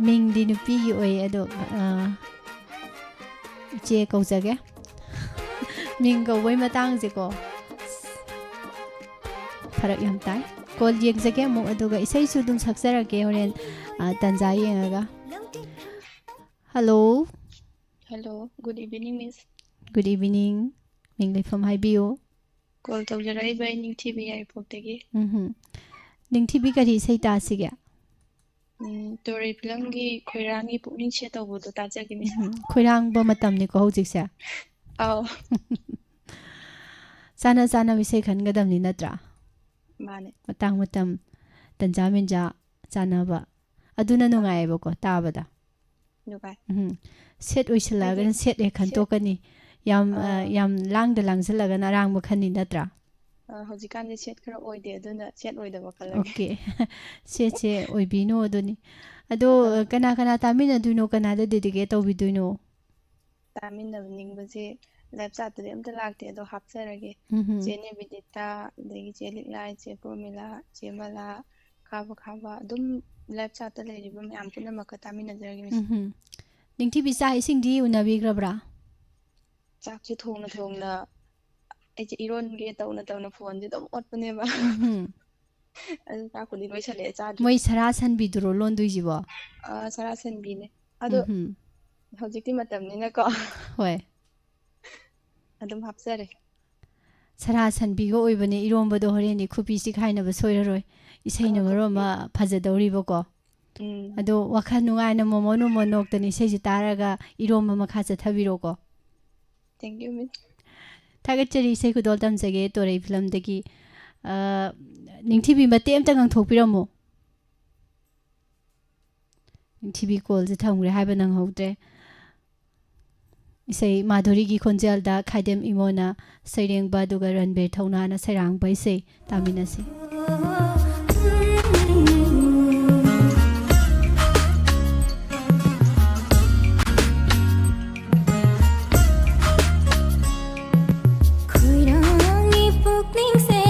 ꯃꯤꯡꯗꯤ ꯅꯨꯄꯤꯒꯤ ꯑꯣꯏꯌꯦ, ꯑꯗꯣ, ꯑ, ꯏꯆꯦ ꯀꯧꯖꯒꯦ꯫ ꯃꯤꯡ ꯀꯧꯕꯩ ꯃꯇꯥꯡꯁꯦꯀꯣ, ꯐꯔꯛ ꯌꯥꯝ ꯇꯥꯏ꯫ Call ꯌꯦꯡꯖꯒꯦ ꯑꯃꯨꯛ, ꯑꯗꯨꯒ ꯏꯁꯩꯁꯨ ꯑꯗꯨꯝ ꯁꯛꯆꯔꯛꯀꯦ ꯍꯣꯔꯦꯟ, ꯑ, ꯇꯟꯖꯥ ꯌꯦꯡꯉꯒ꯫ Hello. Hello, good evening, Miss. Good evening. ꯃꯤꯡ ꯂꯩꯐꯝ ꯍꯥꯏꯕꯤꯌꯨ. Call ꯇꯧꯖꯔꯛꯏꯕ ꯑꯩ ꯅꯤꯡꯊꯤꯕꯤ ꯌꯥꯏꯔꯤꯄꯣꯛꯇꯒꯤ꯫ ꯎꯝꯍꯨꯝ. ꯅꯤꯡꯊꯤꯕꯤ ꯀꯔꯤ ꯏꯁꯩ ꯇꯥꯁꯤꯒꯦ? ꯎꯝ, ꯇꯣꯔꯩ ꯐꯤꯂꯝꯒꯤ ꯈꯣꯏꯔꯥꯡꯒꯤ ꯄꯨꯛꯅꯤꯡ ꯁꯦ ꯇꯧꯕꯗꯣ ꯇꯥꯖꯒꯦ, Miss꯫ ꯎꯝꯍꯨꯝ. ꯈꯣꯏꯔꯥꯡꯕ ꯃꯇꯝꯅꯤꯀꯣ ꯍꯧꯖꯤꯛꯁꯦ? ꯑꯧ꯫ ꯆꯥꯅ ꯆꯥꯅꯕ ꯏꯁꯩ ꯈꯟꯒꯗꯕꯅꯤ ꯅꯠꯇ꯭ꯔꯥ? ꯃꯥꯅꯦ꯫ ꯃꯇꯥꯡ ꯃꯇꯝ, ꯇꯟꯖꯥ ꯃꯦꯟꯖꯥ ꯆꯥꯅꯕ꯫ ꯑꯗꯨꯅ ꯅꯨꯡꯉꯥꯏꯌꯦꯕꯀꯣ ꯇꯥꯕꯗ꯫ ꯅꯨꯡꯉꯥꯏ꯫ ꯎꯝ. Sad ꯑꯣꯏꯁꯤꯜꯂꯛꯑꯒꯅ ꯑꯩꯗꯤ sad ꯍꯦꯛ sad, ꯈꯟꯇꯣꯛꯀꯅꯤ꯫ ꯌꯥꯝ, ꯑ, ꯑꯥ꯫ ꯌꯥꯝ ꯂꯥꯡꯗ ꯂꯥꯡꯁꯤꯜꯂꯒꯅ ꯑꯔꯥꯡꯕ ꯈꯟꯅꯤ ꯅꯠꯇ꯭ꯔꯥ? ꯑ, ꯍꯧꯖꯤꯛꯀꯥꯟꯗꯤ sad ꯈꯔ ꯑꯣꯏꯗꯦ, ꯑꯗꯨꯅ sad ꯑꯣꯏꯗꯕ ꯈꯜꯂꯒꯦ꯫ Okay. Sadꯁꯦ ꯑꯣꯏꯕꯤꯅꯨ ꯑꯗꯨꯅꯤ꯫ ꯑꯗꯣ, ꯑꯥ꯫ ꯀꯅꯥ ꯀꯅꯥ ꯇꯥꯃꯤꯟꯅꯗꯣꯏꯅꯣ? ꯀꯅꯥꯗ dedicate ꯇꯧꯕꯤꯗꯣꯏꯅꯣ? ꯇꯥꯃꯤꯟꯅꯕ ꯅꯤꯡꯕꯁꯦ live chatꯇꯗꯤ ꯑꯝꯇ ꯂꯥꯛꯇꯦ, ꯑꯗꯣ ꯍꯥꯞꯆꯔꯒꯦ꯫ ꯎꯝꯍꯨꯝ. ꯆꯦ ꯅꯦꯕꯤꯗꯤꯇꯥ, ꯑꯗꯒꯤ ꯆꯦ ꯂꯤꯛꯂꯥꯏ, ꯆꯦ ꯄ꯭ꯔꯣꯃꯤꯂꯥ, ꯆꯦ ꯃꯂꯥ, ꯈꯥꯕ ꯈꯥꯕ, ꯑꯗꯨꯝ live chatꯇ ꯂꯩꯔꯤꯕ ꯃꯌꯥꯝ ꯄꯨꯝꯅꯃꯛꯀ ꯇꯥꯃꯤꯟꯅꯖꯔꯒꯦ, Miss꯫ ꯎꯝꯍꯨꯝ. ꯅꯤꯡꯊꯤꯕꯤ ꯆꯥꯛ ꯏꯁꯤꯡꯗꯤ ꯎꯅꯕꯤꯈ꯭ꯔꯕ꯭ꯔꯥ? ꯆꯥꯛꯁꯦ ꯊꯣꯡꯅ ꯊꯣꯡꯅ ꯑꯩꯁꯦ ꯏꯔꯣꯟꯒꯦ ꯇꯧꯅ ꯇꯧꯅ phoneꯁꯦ ꯑꯗꯨꯝ ꯑꯣꯠꯄꯅꯦꯕ꯫ ꯎꯝꯍꯨꯝ. ꯑꯗꯨ ꯆꯥꯛꯄꯨꯗꯤ ꯂꯣꯏꯁꯜꯂꯛꯑꯦ, ꯆꯥꯗ꯭ꯔꯤ꯫ ꯃꯣꯏ ꯁꯔꯥ ꯁꯟꯕꯤꯗꯨꯔꯣ ꯂꯣꯟꯗꯣꯏꯁꯤꯕꯣ? ꯑ, ꯁꯔꯥ ꯁꯟꯕꯤꯅꯦ꯫ ꯑꯗꯣ ꯎꯝꯍꯨꯝ. ꯍꯧꯖꯤꯛꯇꯤ ꯃꯇꯝꯅꯤꯅꯀꯣ꯫ ꯍꯣꯏ. ꯑꯗꯨꯝ ꯍꯥꯞꯆꯔꯦ꯫ ꯁꯔꯥ ꯁꯟꯕꯤꯒ ꯑꯣꯏꯕꯅꯦ ꯏꯔꯣꯝꯕꯗꯣ, ꯍꯣꯔꯦꯟꯗꯤ ꯈꯨꯕꯤ ꯆꯤꯛꯈꯥꯏꯅꯕ ꯁꯣꯏꯔꯔꯣꯏ꯫ ꯏꯁꯩꯅ ꯑ, ꯃꯔꯣꯟ ꯈꯨꯕꯤ꯫ ꯑꯃ ꯐꯖꯗꯧꯔꯤꯕꯀꯣ꯫ ꯎꯝ꯫ ꯑꯗꯣ ꯋꯥꯈꯜ ꯅꯨꯡꯉꯥꯏꯅ ꯃꯣꯃꯣꯟ ꯃꯣꯃꯣꯟ ꯅꯣꯛꯇꯅ ꯏꯁꯩꯁꯦ ꯇꯥꯔꯒ ꯏꯔꯣꯝꯕ ꯃꯈꯥ ꯆꯠꯊꯕꯤꯔꯣꯀꯣ꯫ Thank you, Miss꯫ ꯊꯥꯒꯠꯆꯔꯤ, ꯏꯁꯩ ꯈꯨꯗꯣꯜ ꯇꯝꯖꯒꯦ ꯇꯣꯔꯩ ꯐꯤꯂꯝꯗꯒꯤ꯫ ꯑ, ꯅꯤꯡꯊꯤꯕꯤ ꯃꯇꯦꯛ ꯑꯝꯇ ꯉꯪꯊꯣꯛꯄꯤꯔꯝꯃꯣ꯫ ꯅꯤꯡꯊꯤꯕꯤ callꯁꯦ ꯊꯝꯈ꯭ꯔꯦ ꯍꯥꯏꯕ ꯅꯪꯍꯧꯗ꯭ꯔꯦ꯫ ꯏꯁꯩ ꯃꯥꯙꯨꯔꯤꯒꯤ ꯈꯣꯟꯖꯦꯜꯗ ꯈꯥꯏꯗꯦꯝ ꯏꯃꯣꯅ ꯁꯩꯔꯦꯡꯕ ꯑꯗꯨꯒ ꯔꯟꯕꯤꯔ ꯊꯧꯅꯥꯅ ꯁꯩꯔꯥꯡꯕ ꯏꯁꯩ ꯇꯥꯃꯤꯟꯅꯁꯤ꯫ ꯈꯣꯏꯔꯥꯡꯉꯤ ꯄꯨꯛꯅꯤꯡꯁꯦ,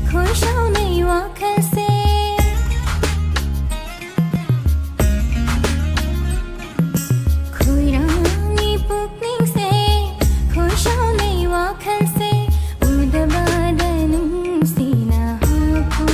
ꯈꯣꯏꯁꯥꯎꯅꯩ ꯋꯥꯈꯜꯁꯦ꯫ ꯈꯣꯏꯔꯥꯡꯉꯤ ꯄꯨꯛꯅꯤꯡꯁꯦ, ꯈꯣꯏꯁꯥꯎꯅꯩ ꯋꯥꯈꯜꯁꯦ꯫ ꯎꯗꯕꯗ ꯅꯨꯡꯁꯤꯅ ꯍꯥꯞꯄꯣ꯫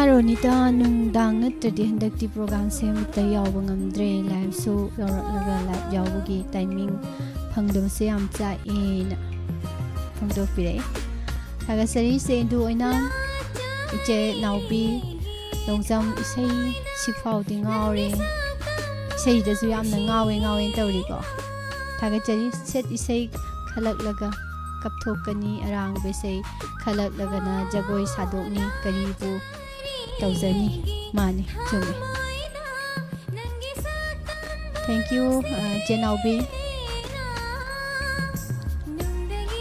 ꯔꯣꯅꯤꯇꯥ, ꯅꯨꯡꯗꯥꯡ ꯅꯠꯇ꯭ꯔꯗꯤ ꯍꯟꯗꯛꯇꯤ ꯄ꯭ꯔꯣꯒ꯭ꯔꯥꯝꯁꯦ ꯑꯃꯠꯇ ꯌꯥꯎꯕ ꯉꯝꯗ꯭ꯔꯦ꯫ ꯂꯥꯏꯞꯁꯨ ꯌꯥꯎꯔꯛꯂꯒ ꯂꯥꯏꯞ ꯌꯥꯎꯕꯒꯤ ꯇꯥꯏꯃꯤꯡ ꯐꯪꯗꯕꯁꯦ ꯌꯥꯝ ꯆꯥꯛꯑꯦꯅ ꯐꯣꯡꯗꯣꯛꯄꯤꯔꯛꯏ꯫ ꯊꯥꯒꯠꯆꯔꯤ ꯏꯆꯦ ꯏꯟꯗꯨ ꯑꯣꯏꯅ, ꯏꯆꯦ ꯅꯥꯎꯕꯤ ꯂꯣꯡꯖꯝ, ꯏꯁꯩ ꯁꯤꯐꯥꯎꯗꯤ ꯉꯥꯎꯔꯦ꯫ ꯏꯁꯩꯗꯁꯨ ꯌꯥꯝꯅ ꯉꯥꯎꯋꯦ ꯉꯥꯎꯋꯦꯅ ꯇꯧꯔꯤꯀꯣ꯫ ꯊꯥꯒꯠꯆꯔꯤ꯫ ꯁꯦꯠ ꯏꯁꯩ ꯈꯜꯂꯛꯂꯒ ꯀꯞꯊꯣꯛꯀꯅꯤ, ꯑꯔꯥꯡꯕ ꯏꯁꯩ ꯈꯜꯂꯛꯂꯒꯅ ꯖꯒꯣꯏ ꯁꯥꯗꯣꯛꯅꯤ, ꯀꯔꯤꯕꯨ ꯇꯧꯖꯅꯤ꯫ ꯃꯥꯅꯤ, ꯆꯨꯝꯃꯤ꯫ Thank you, ꯑ, ꯆꯦ ꯅꯥꯎꯕꯤ꯫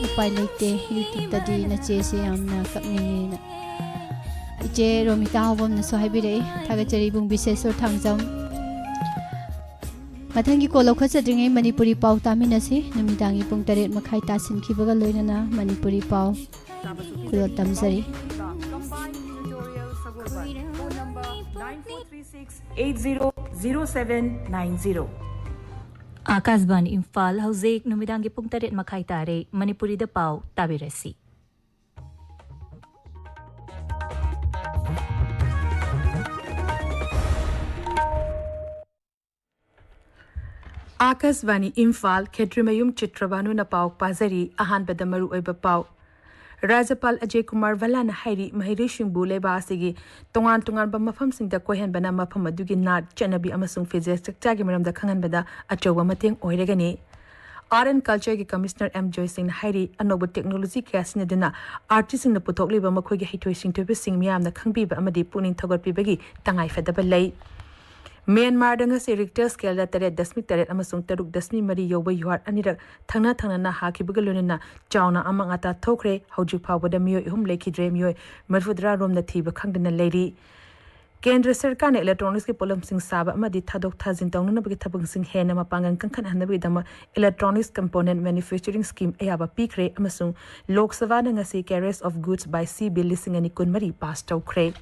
ꯎꯄꯥꯏ ꯂꯩꯇꯦ, YouTube-ꯇꯗꯤ ꯅꯆꯦꯁꯦ ꯌꯥꯝꯅ ꯀꯞꯅꯤꯡꯉꯦꯅ꯫ ꯏꯆꯦ ꯔꯣꯃꯤꯇꯥ ꯍꯥꯎꯕꯝꯅꯁꯨ ꯍꯥꯏꯕꯤꯔꯛꯏ꯫ ꯊꯥꯒꯠꯆꯔꯤ ꯏꯕꯨꯡ ꯕꯤꯁꯦꯁꯣꯔ ꯊꯥꯡꯖꯝ꯫ ꯃꯊꯪꯒꯤ ꯀꯣꯜ ꯂꯧꯈꯠꯆꯗ꯭ꯔꯤꯉꯩ ꯃꯅꯤꯄꯨꯔꯤ ꯄꯥꯎ ꯇꯥꯃꯤꯟꯅꯁꯤ꯫ ꯅꯨꯃꯤꯗꯥꯡꯒꯤ ꯄꯨꯡ ꯇꯔꯦꯠ ꯃꯈꯥꯏ ꯇꯥꯁꯤꯟꯈꯤꯕꯒ ꯂꯣꯏꯅꯅ ꯃꯅꯤꯄꯨꯔꯤ ꯄꯥꯎ ꯈꯨꯗꯣꯜ ꯇꯝꯖꯔꯤ꯫ Eight zero zero seven nine zero. ꯑꯥꯀꯥꯁꯕꯥꯅꯤ ꯏꯝꯐꯥꯜ, ꯍꯧꯖꯤꯛ ꯅꯨꯃꯤꯗꯥꯡꯒꯤ ꯄꯨꯡ ꯇꯔꯦꯠ ꯃꯈꯥꯏ ꯇꯥꯔꯦ꯫ ꯃꯅꯤꯄꯨꯔꯤꯗ ꯄꯥꯎ ꯇꯥꯕꯤꯔꯁꯤ꯫ ꯑꯥꯀꯥꯁꯕꯥꯅꯤ ꯏꯝꯐꯥꯜ, ꯈꯦꯇ꯭ꯔꯤꯃꯌꯨꯝ ꯆꯤꯇ꯭ꯔꯕꯥꯅꯨꯅ ꯄꯥꯎ ꯄꯥꯖꯔꯤ꯫ ꯑꯍꯥꯟꯕꯗ ꯃꯔꯨꯑꯣꯏꯕ ꯄꯥꯎ꯫ ꯔꯥꯖ꯭ꯌꯄꯥꯜ ꯑꯖꯌ ꯀꯨꯃꯥꯔ ꯚꯜꯂꯥꯅ ꯍꯥꯏꯔꯤ, ꯃꯍꯩꯔꯣꯏꯁꯤꯡꯕꯨ ꯂꯩꯕꯥꯛ ꯑꯁꯤꯒꯤ ꯇꯣꯉꯥꯟ ꯇꯣꯉꯥꯟꯕ ꯃꯐꯝꯁꯤꯡꯗ ꯀꯣꯏꯍꯟꯕꯅ ꯃꯐꯝ ꯑꯗꯨꯒꯤ ꯅꯥꯠ, ꯆꯠꯅꯕꯤ ꯑꯃꯁꯨꯡ ꯐꯤꯖꯦꯠ ꯆꯛꯆꯥꯒꯤ ꯃꯔꯝꯗ ꯈꯪꯍꯟꯕꯗ ꯑꯆꯧꯕ ꯃꯇꯦꯡ ꯑꯣꯏꯔꯒꯅꯤ꯫ Art and Culture-ꯒꯤ Commissioner ꯑꯦꯝ ꯖꯣꯏꯁꯤꯡꯅ ꯍꯥꯏꯔꯤ, ꯑꯅꯧꯕ technology ꯀꯌꯥ ꯁꯤꯖꯤꯟꯅꯗꯨꯅ artist-ꯁꯤꯡꯅ ꯄꯨꯊꯣꯛꯂꯤꯕ ꯃꯈꯣꯏꯒꯤ ꯍꯩꯊꯣꯏ ꯁꯤꯡꯊꯣꯏꯕꯁꯤꯡ ꯃꯤꯌꯥꯝꯅ ꯈꯪꯕꯤꯕ ꯑꯃꯗꯤ ꯄꯨꯛꯅꯤꯡ ꯊꯧꯒꯠꯄꯤꯕꯒꯤ ꯇꯉꯥꯏꯐꯗꯕ ꯂꯩ꯫ ꯃ꯭ꯌꯥꯟꯃꯥꯔꯗ ꯉꯁꯤ Richter scale-ꯗ ꯇꯔꯦꯠ ꯗꯁꯃꯤꯛ ꯇꯔꯦꯠ ꯑꯃꯁꯨꯡ ꯇꯔꯨꯛ ꯗꯁꯃꯤꯛ ꯃꯔꯤ ꯌꯧꯕ ꯌꯨꯍꯥꯔ ꯑꯅꯤꯔꯛ ꯊꯪꯅ ꯊꯪꯅꯅ ꯍꯥꯈꯤꯕꯒ ꯂꯣꯏꯅꯅ ꯆꯥꯎꯅ ꯑꯃꯥꯡ ꯑꯇꯥ ꯊꯣꯛꯈ꯭ꯔꯦ꯫ ꯍꯧꯖꯤꯛ ꯐꯥꯎꯕꯗ ꯃꯤꯑꯣꯏ ꯑꯍꯨꯝ ꯂꯩꯈꯤꯗ꯭ꯔꯦ, ꯃꯤꯑꯣꯏ ꯃꯔꯤꯐꯨꯇꯔꯥ ꯔꯣꯝꯅ ꯊꯤꯕ ꯈꯪꯗꯅ ꯂꯩꯔꯤ꯫ ꯀꯦꯟꯗ꯭ꯔ ꯁꯔꯀꯥꯔꯅ electronics-ꯀꯤ ꯄꯣꯠꯂꯝꯁꯤꯡ ꯁꯥꯕ ꯑꯃꯗꯤ ꯊꯥꯗꯣꯛ ꯊꯥꯖꯤꯟ ꯇꯧꯅꯅꯕꯒꯤ ꯊꯕꯛꯁꯤꯡ ꯍꯦꯟꯅ ꯃꯄꯥꯡꯒꯜ ꯀꯟꯈꯠꯍꯟꯅꯕꯒꯤꯗꯃꯛ Electronics Component Manufacturing Scheme ꯑꯌꯥꯕ ꯄꯤꯈ꯭ꯔꯦ ꯑꯃꯁꯨꯡ ꯂꯣꯛ ꯁꯚꯥꯅ ꯉꯁꯤ Carriage of Goods by Sea Bill ꯂꯤꯁꯤꯡ ꯑꯅꯤ ꯀꯨꯟꯃꯔꯤ ꯄꯥꯁ ꯇꯧꯈ꯭ꯔꯦ꯫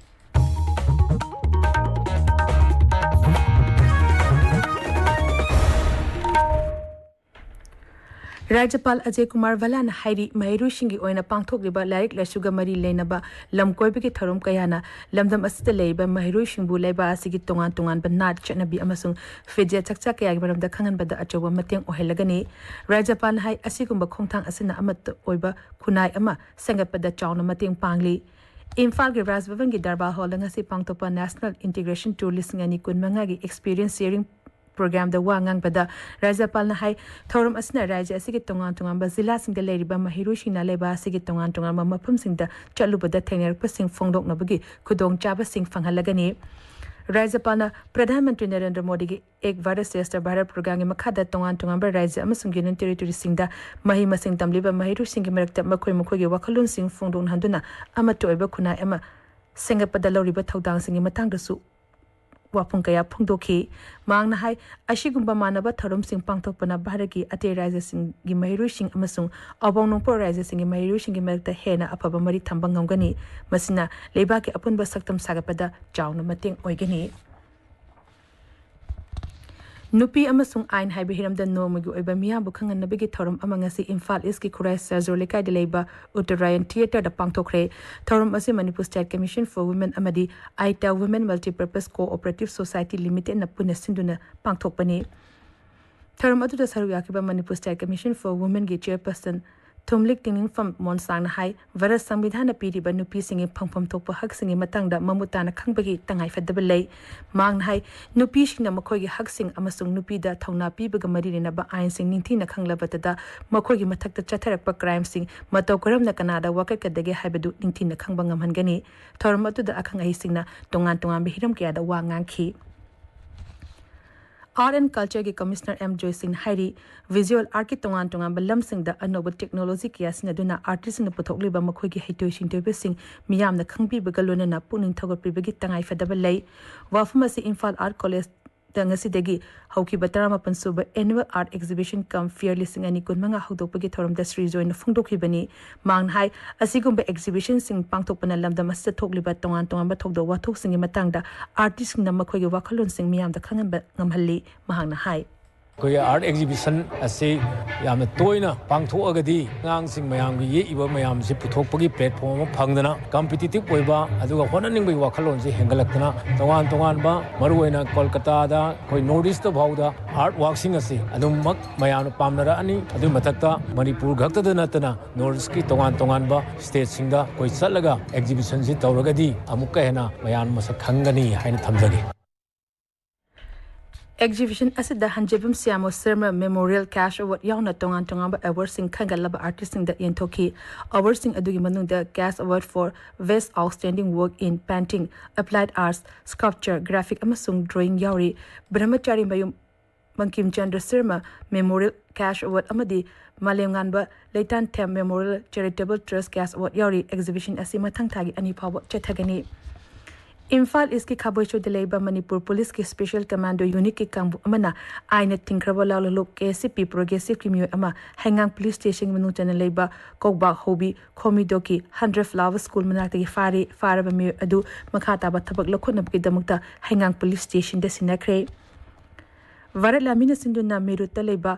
ꯔꯥꯖ꯭ꯌꯄꯥꯜ ꯑꯖꯌ ꯀꯨꯃꯥꯔ ꯚꯜꯂꯥꯅ ꯍꯥꯏꯔꯤ, ꯃꯍꯩꯔꯣꯏꯁꯤꯡꯒꯤ ꯑꯣꯏꯅ ꯄꯥꯡꯊꯣꯛꯂꯤꯕ ꯂꯥꯏꯔꯤꯛ ꯂꯥꯏꯁꯨꯒ ꯃꯔꯤ ꯂꯩꯅꯕ ꯂꯝ ꯀꯣꯏꯕꯒꯤ ꯊꯧꯔꯝ ꯀꯌꯥꯅ ꯂꯝꯗꯝ ꯑꯁꯤꯗ ꯂꯩꯔꯤꯕ ꯃꯍꯩꯔꯣꯏꯁꯤꯡꯕꯨ ꯂꯩꯕꯥꯛ ꯑꯁꯤꯒꯤ ꯇꯣꯉꯥꯟ ꯇꯣꯉꯥꯟꯕ ꯅꯥꯠ, ꯆꯠꯅꯕꯤ ꯑꯃꯁꯨꯡ ꯐꯤꯖꯦꯠ ꯆꯥꯛꯆꯥ ꯀꯌꯥꯒꯤ ꯃꯔꯝꯗ ꯈꯪꯍꯟꯕꯗ ꯑꯆꯧꯕ ꯃꯇꯦꯡ ꯑꯣꯏꯍꯜꯂꯒꯅꯤ꯫ ꯔꯥꯖ꯭ꯌꯄꯥꯜꯅ ꯍꯥꯏ, ꯑꯁꯤꯒꯨꯝꯕ ꯈꯣꯡꯊꯥꯡ ꯑꯁꯤꯅ ꯑꯃꯠꯇ ꯑꯣꯏꯕ ꯈꯨꯟꯅꯥꯏ ꯑꯃ ꯁꯦꯝꯒꯠꯄꯗ ꯆꯥꯎꯅ ꯃꯇꯦꯡ ꯄꯥꯡꯂꯤ꯫ ꯏꯝꯐꯥꯜꯒꯤ ꯔꯥꯖ ꯚꯕꯟꯒꯤ ꯗꯔꯕꯥꯔ ꯍꯣꯜꯗ ꯉꯁꯤ ꯄꯥꯡꯊꯣꯛꯄ National Integration Tour ꯂꯤꯁꯤꯡ ꯑꯅꯤ ꯀꯨꯟ ꯃꯉꯥꯒꯤ Experience Sharing Programꯗ ꯋꯥ ꯉꯥꯡꯕꯗ ꯔꯥꯖ꯭ꯌꯄꯥꯜꯅ ꯍꯥꯏ, ꯊꯧꯔꯝ ꯑꯁꯤꯅ ꯔꯥꯖ꯭ꯌ ꯑꯁꯤꯒꯤ ꯇꯣꯉꯥꯟ ꯇꯣꯉꯥꯟꯕ ꯖꯤꯂꯥꯁꯤꯡꯗ ꯂꯩꯔꯤꯕ ꯃꯍꯩꯔꯣꯏꯁꯤꯡꯅ ꯂꯩꯕꯥꯛ ꯑꯁꯤꯒꯤ ꯇꯣꯉꯥꯟ ꯇꯣꯉꯥꯟꯕ ꯃꯐꯝꯁꯤꯡꯗ ꯆꯠꯂꯨꯕꯗ ꯊꯦꯡꯅꯔꯛꯄꯁꯤꯡ ꯐꯣꯡꯗꯣꯛꯅꯕꯒꯤ ꯈꯨꯗꯣꯡꯆꯥꯕꯁꯤꯡ ꯐꯪꯍꯜꯂꯒꯅꯤ꯫ ꯔꯥꯖ꯭ꯌꯄꯥꯜꯅ ꯄ꯭ꯔꯙꯥꯟ ꯃꯟꯇ꯭ꯔꯤ ꯅꯔꯦꯟꯗ꯭ꯔ ꯃꯣꯗꯤꯒꯤ ꯑꯦꯛ ꯚꯥꯔꯠ ꯁ꯭ꯔꯦꯁꯊ ꯚꯥꯔꯠ ꯄ꯭ꯔꯣꯒ꯭ꯔꯥꯝꯒꯤ ꯃꯈꯥꯗ ꯇꯣꯉꯥꯟ ꯇꯣꯉꯥꯟꯕ ꯔꯥꯖ꯭ꯌ ꯑꯃꯁꯨꯡ ꯌꯨꯅꯤꯌꯟ ꯇꯦꯔꯤꯇꯣꯔꯤꯁꯤꯡꯗ ꯃꯍꯩ ꯃꯁꯤꯡ ꯇꯝꯂꯤꯕ ꯃꯍꯩꯔꯣꯏꯁꯤꯡꯒꯤ ꯃꯔꯛꯇ ꯃꯈꯣꯏ ꯃꯈꯣꯏꯒꯤ ꯋꯥꯈꯜꯂꯣꯟꯁꯤꯡ ꯐꯣꯡꯗꯣꯛꯅꯍꯟꯗꯨꯅ ꯑꯃꯠꯇ ꯑꯣꯏꯕ ꯈꯨꯟꯅꯥꯏ ꯑꯃ ꯁꯦꯝꯒꯠꯄꯗ ꯂꯧꯔꯤꯕ ꯊꯧꯗꯥꯡꯁꯤꯡꯒꯤ ꯃꯇꯥꯡꯗꯁꯨ ꯋꯥꯐꯝ ꯀꯌꯥ ꯐꯣꯡꯗꯣꯛꯈꯤ꯫ ꯃꯍꯥꯛꯅ ꯍꯥꯏ, ꯑꯁꯤꯒꯨꯝꯕ ꯃꯥꯟꯅꯕ ꯊꯧꯔꯝꯁꯤꯡ ꯄꯥꯡꯊꯣꯛꯄꯅ ꯚꯥꯔꯠꯀꯤ ꯑꯇꯩ ꯔꯥꯖ꯭ꯌꯁꯤꯡꯒꯤ ꯃꯍꯩꯔꯣꯏꯁꯤꯡ ꯑꯃꯁꯨꯡ ꯑꯋꯥꯡ ꯅꯣꯡꯄꯣꯛ ꯔꯥꯖ꯭ꯌꯁꯤꯡꯒꯤ ꯃꯍꯩꯔꯣꯏꯁꯤꯡꯒꯤ ꯃꯔꯛꯇ ꯍꯦꯟꯅ ꯑꯐꯕ ꯃꯔꯤ ꯊꯝꯕ ꯉꯝꯒꯅꯤ꯫ ꯃꯁꯤꯅ ꯂꯩꯕꯥꯛꯀꯤ ꯑꯄꯨꯟꯕ ꯁꯛꯇꯝ ꯁꯥꯒꯠꯄꯗ ꯆꯥꯎꯅ ꯃꯇꯦꯡ ꯑꯣꯏꯒꯅꯤ꯫ ꯅꯨꯄꯤ ꯑꯃꯁꯨꯡ ꯑꯥꯏꯟ ꯍꯥꯏꯕ ꯍꯤꯔꯝꯗ ꯅꯣꯡꯃꯒꯤ ꯑꯣꯏꯕ ꯃꯤꯌꯥꯝꯕꯨ ꯈꯪꯍꯟꯅꯕꯒꯤ ꯊꯧꯔꯝ ꯑꯃ ꯉꯁꯤ ꯏꯝꯐꯥꯜ ꯏꯁꯀꯤ ꯈꯨꯔꯥꯏ ꯁꯔꯖꯣ ꯂꯩꯀꯥꯏꯗ ꯂꯩꯕ ꯎꯠꯇꯔꯥꯌꯟ ꯊꯤꯌꯦꯇꯔꯗ ꯄꯥꯡꯊꯣꯛꯈ꯭ꯔꯦ꯫ ꯊꯧꯔꯝ ꯑꯁꯤ Manipur State Commission for Women ꯑꯃꯗꯤ ꯑꯥꯏꯇꯥ Women Multipurpose Cooperative Society Limitedꯅ ꯄꯨꯟꯅ ꯁꯤꯟꯗꯨꯅ ꯄꯥꯡꯊꯣꯛꯄꯅꯤ꯫ ꯊꯧꯔꯝ ꯑꯗꯨꯗ ꯁꯔꯨꯛ ꯌꯥꯈꯤꯕ Manipur State Commission for Womenꯒꯤ chairperson ꯊꯨꯝꯂꯤꯛ ꯇꯤꯡꯅꯤꯡꯐꯝ ꯃꯣꯟꯁꯥꯡꯅ ꯍꯥꯏ, ꯚꯥꯔꯠ ꯁꯪꯕꯤꯙꯥꯟꯅ ꯄꯤꯔꯤꯕ ꯅꯨꯄꯤꯁꯤꯡꯒꯤ ꯐꯪꯐꯝ ꯊꯣꯛꯄ ꯍꯛꯁꯤꯡꯒꯤ ꯃꯇꯥꯡꯗ ꯃꯃꯨꯠ ꯇꯥꯅ ꯈꯪꯕꯒꯤ ꯇꯉꯥꯏꯐꯗꯕ ꯂꯩ꯫ ꯃꯍꯥꯛꯅ ꯍꯥꯏ, ꯅꯨꯄꯤꯁꯤꯡꯅ ꯃꯈꯣꯏꯒꯤ ꯍꯛꯁꯤꯡ ꯑꯃꯁꯨꯡ ꯅꯨꯄꯤꯗ ꯊꯧꯅꯥ ꯄꯤꯕꯒ ꯃꯔꯤ ꯂꯩꯅꯕ ꯑꯥꯏꯟꯁꯤꯡ ꯅꯤꯡꯊꯤꯅ ꯈꯪꯂꯕꯇꯗ ꯃꯈꯣꯏꯒꯤ ꯃꯊꯛꯇ ꯆꯠꯊꯔꯛꯄ crimeꯁꯤꯡ ꯃꯇꯧ ꯀꯔꯝꯅ ꯀꯅꯥꯗ ꯋꯥꯀꯠꯀꯗꯒꯦ ꯍꯥꯏꯕꯗꯨ ꯅꯤꯡꯊꯤꯅ ꯈꯪꯕ ꯉꯝꯍꯟꯒꯅꯤ꯫ ꯊꯧꯔꯝ ꯑꯗꯨꯗ ꯑꯈꯪ ꯑꯍꯩꯁꯤꯡꯅ ꯇꯣꯉꯥꯟ ꯇꯣꯉꯥꯟꯕ ꯍꯤꯔꯝ ꯀꯌꯥꯗ ꯋꯥ ꯉꯥꯡꯈꯤ꯫ Art and Cultureꯒꯤ Commissioner ꯑꯦꯝ ꯖꯣꯏꯁꯤꯡꯅ ꯍꯥꯏꯔꯤ, visual artꯀꯤ ꯇꯣꯉꯥꯟ ꯇꯣꯉꯥꯟꯕ ꯂꯝꯁꯤꯡꯗ ꯑꯅꯧꯕ technology ꯀꯌꯥ ꯁꯤꯖꯤꯟꯅꯗꯨꯅ artistꯁꯤꯡꯅ ꯄꯨꯊꯣꯛꯂꯤꯕ ꯃꯈꯣꯏꯒꯤ ꯍꯩꯊꯣꯏ ꯁꯤꯡꯊꯣꯏꯕꯁꯤꯡ ꯃꯤꯌꯥꯝꯅ ꯈꯪꯕꯤꯕꯒ ꯂꯣꯏꯅꯅ ꯄꯨꯛꯅꯤꯡ ꯊꯧꯒꯠꯄꯤꯕꯒꯤ ꯇꯉꯥꯏꯐꯗꯕ ꯂꯩ꯫ ꯋꯥꯐꯝ ꯑꯁꯤ ꯏꯝꯐꯥꯜ Art Collegeꯗ ꯉꯁꯤꯗꯒꯤ ꯍꯧꯈꯤꯕ ꯇꯔꯥꯃꯥꯄꯟ ꯁꯨꯕ Annual Art Exhibition cum Fair ꯂꯤꯁꯤꯡ ꯑꯅꯤ ꯀꯨꯟꯃꯉꯥ ꯍꯧꯗꯣꯛꯄꯒꯤ ꯊꯧꯔꯝꯗ ꯁ꯭ꯔꯤ ꯖꯣꯏꯅ ꯐꯣꯡꯗꯣꯛꯈꯤꯕꯅꯤ꯫ ꯃꯍꯥꯛꯅ ꯍꯥꯏ, ꯑꯁꯤꯒꯨꯝꯕ exhibitionꯁꯤꯡ ꯄꯥꯡꯊꯣꯛꯄꯅ ꯂꯝꯗꯝ ꯑꯁꯤꯗ ꯊꯣꯛꯂꯤꯕ ꯇꯣꯉꯥꯟ ꯇꯣꯉꯥꯟꯕ ꯊꯧꯗꯣꯛ ꯋꯥꯊꯣꯛꯁꯤꯡꯒꯤ ꯃꯇꯥꯡꯗ artistꯁꯤꯡꯅ ꯃꯈꯣꯏꯒꯤ ꯋꯥꯈꯜꯂꯣꯟꯁꯤꯡ ꯃꯤꯌꯥꯝꯗ ꯈꯪꯍꯟꯕ ꯉꯝꯍꯜꯂꯤ꯫ ꯃꯍꯥꯛꯅ ꯍꯥꯏ, ꯑꯩꯈꯣꯏꯒꯤ ꯑꯥꯔꯠ ꯑꯦꯛꯖꯤꯕꯤꯁꯟ ꯑꯁꯤ ꯌꯥꯝꯅ ꯇꯣꯏꯅ ꯄꯥꯡꯊꯣꯛꯑꯒꯗꯤ ꯑꯉꯥꯡꯁꯤꯡ ꯃꯌꯥꯝꯒꯤ ꯌꯦꯛꯏꯕ ꯃꯌꯥꯝꯁꯤ ꯄꯨꯊꯣꯛꯄꯒꯤ ꯄ꯭ꯂꯦꯠꯐꯣꯝ ꯑꯃ ꯐꯪꯗꯅ ꯀꯝꯄꯤꯇꯤꯇꯤꯞ ꯑꯣꯏꯕ ꯑꯗꯨꯒ ꯍꯣꯠꯅꯅꯤꯡꯕꯒꯤ ꯋꯥꯈꯜꯂꯣꯟꯁꯤ ꯍꯦꯟꯒꯠꯂꯛꯇꯅ ꯇꯣꯉꯥꯟ ꯇꯣꯉꯥꯟꯕ ꯃꯔꯨꯑꯣꯏꯅ ꯀꯣꯜꯀꯇꯥꯗ ꯑꯩꯈꯣꯏ ꯅꯣꯔꯠ ꯏꯁꯇ ꯐꯥꯎꯗ ꯑꯥꯔꯠ ꯋꯥꯛꯁꯤꯡ ꯑꯁꯤ ꯑꯗꯨꯃꯛ ꯃꯌꯥꯝꯅ ꯄꯥꯝꯅꯔꯛꯑꯅꯤ꯫ ꯑꯗꯨꯒꯤ ꯃꯊꯛꯇ ꯃꯅꯤꯄꯨꯔ ꯈꯛꯇꯗ ꯅꯠꯇꯅ ꯅꯣꯔꯠ ꯏꯁꯀꯤ ꯇꯣꯉꯥꯟ ꯇꯣꯉꯥꯟꯕ ꯁ꯭ꯇꯦꯠꯁꯤꯡꯗ ꯑꯩꯈꯣꯏ ꯆꯠꯂꯒ ꯑꯦꯛꯖꯤꯕꯤꯁꯟꯁꯤ ꯇꯧꯔꯒꯗꯤ ꯑꯃꯨꯛꯀ ꯍꯦꯟꯅ ꯃꯌꯥꯝ ꯃꯁꯛ ꯈꯪꯒꯅꯤ ꯍꯥꯏꯅ ꯊꯝꯖꯒꯦ꯫ ꯑꯦꯛꯖꯤꯕꯤꯁꯟ ꯑꯁꯤꯗ ꯍꯟꯖꯦꯕꯝ ꯁ꯭ꯌꯥꯃꯣ ꯁꯔꯃ ꯃꯦꯃꯣꯔꯤꯌꯦꯜ ꯀꯦꯁ ꯑꯦꯋꯥꯔꯗ ꯌꯥꯎꯅ ꯇꯣꯉꯥꯟ ꯇꯣꯉꯥꯟꯕ ꯑꯦꯋꯥꯔꯗꯁꯤꯡ ꯈꯟꯒꯠꯂꯕ ꯑꯥꯔꯇꯤꯁꯁꯤꯡꯗ ꯌꯦꯟꯊꯣꯛꯈꯤ꯫ ꯑꯦꯋꯥꯔꯗꯁꯤꯡ ꯑꯗꯨꯒꯤ ꯃꯅꯨꯡꯗ cash award for Best Outstanding Work in Painting, Applied Arts, Sculpture, Graphic ꯑꯃꯁꯨꯡ Drawing ꯌꯥꯎꯔꯤ꯫ Brahmacharimayum Bankim Chandra Sharma memorial cash award ꯑꯃꯗꯤ ꯃꯥꯂꯦꯝꯉꯥꯟꯕ ꯂꯩꯇꯥꯟꯊꯦꯝ memorial charitable trust cash award ꯌꯥꯎꯔꯤ꯫ ꯑꯦꯛꯖꯤꯕꯤꯁꯟ ꯑꯁꯤ ꯃꯊꯪ ꯊꯥꯒꯤ ꯑꯅꯤ ꯐꯥꯎꯕ ꯆꯠꯊꯒꯅꯤ꯫ ꯏꯝꯐꯥꯜ ꯏꯁꯀꯤ ꯈꯥꯕꯩꯁꯣꯏꯗ ꯂꯩꯕ ꯃꯅꯤꯄꯨꯔ ꯄꯨꯂꯤꯁꯀꯤ ꯁ꯭ꯄꯦꯁꯤꯌꯦꯜ ꯀꯃꯥꯟꯗꯣ ꯌꯨꯅꯤꯠꯀꯤ ꯀꯥꯡꯕꯨ ꯑꯃꯅ ꯑꯥꯏꯟꯅ ꯊꯤꯡꯈ꯭ꯔꯕ ꯂꯥꯂꯣꯂꯨꯞ ꯀꯦ ꯑꯦꯁ ꯁꯤ ꯄꯤ ꯄ꯭ꯔꯣꯒ꯭ꯔꯦꯁꯤꯞꯀꯤ ꯃꯤꯑꯣꯏ ꯑꯃ ꯍꯩꯉꯥꯡ ꯄꯨꯂꯤꯁ ꯁ꯭ꯇꯦꯁꯟꯒꯤ ꯃꯅꯨꯡ ꯆꯟꯅ ꯂꯩꯕ ꯀꯧꯕꯥꯛ ꯍꯧꯕꯤ ꯈꯣꯃꯤꯗꯣꯀꯤ ꯍꯟꯗ꯭ꯔꯦꯠ ꯐ꯭ꯂꯥꯋꯔ ꯁ꯭ꯀꯨꯜ ꯃꯅꯥꯛꯇꯒꯤ ꯐꯥꯔꯤ꯫ ꯐꯥꯔꯕ ꯃꯤꯑꯣꯏ ꯑꯗꯨ ꯃꯈꯥ ꯇꯥꯕ ꯊꯕꯛ ꯂꯧꯈꯠꯅꯕꯒꯤꯗꯃꯛꯇ ꯍꯩꯉꯥꯡ ꯄꯨꯂꯤꯁ ꯁ꯭ꯇꯦꯁꯟꯗ ꯁꯤꯟꯅꯈ꯭ꯔꯦ꯫ ꯚꯥꯔꯠ ꯂꯥꯟꯃꯤꯅ ꯁꯤꯟꯗꯨꯅ ꯃꯤꯔꯨꯠꯇ ꯂꯩꯕ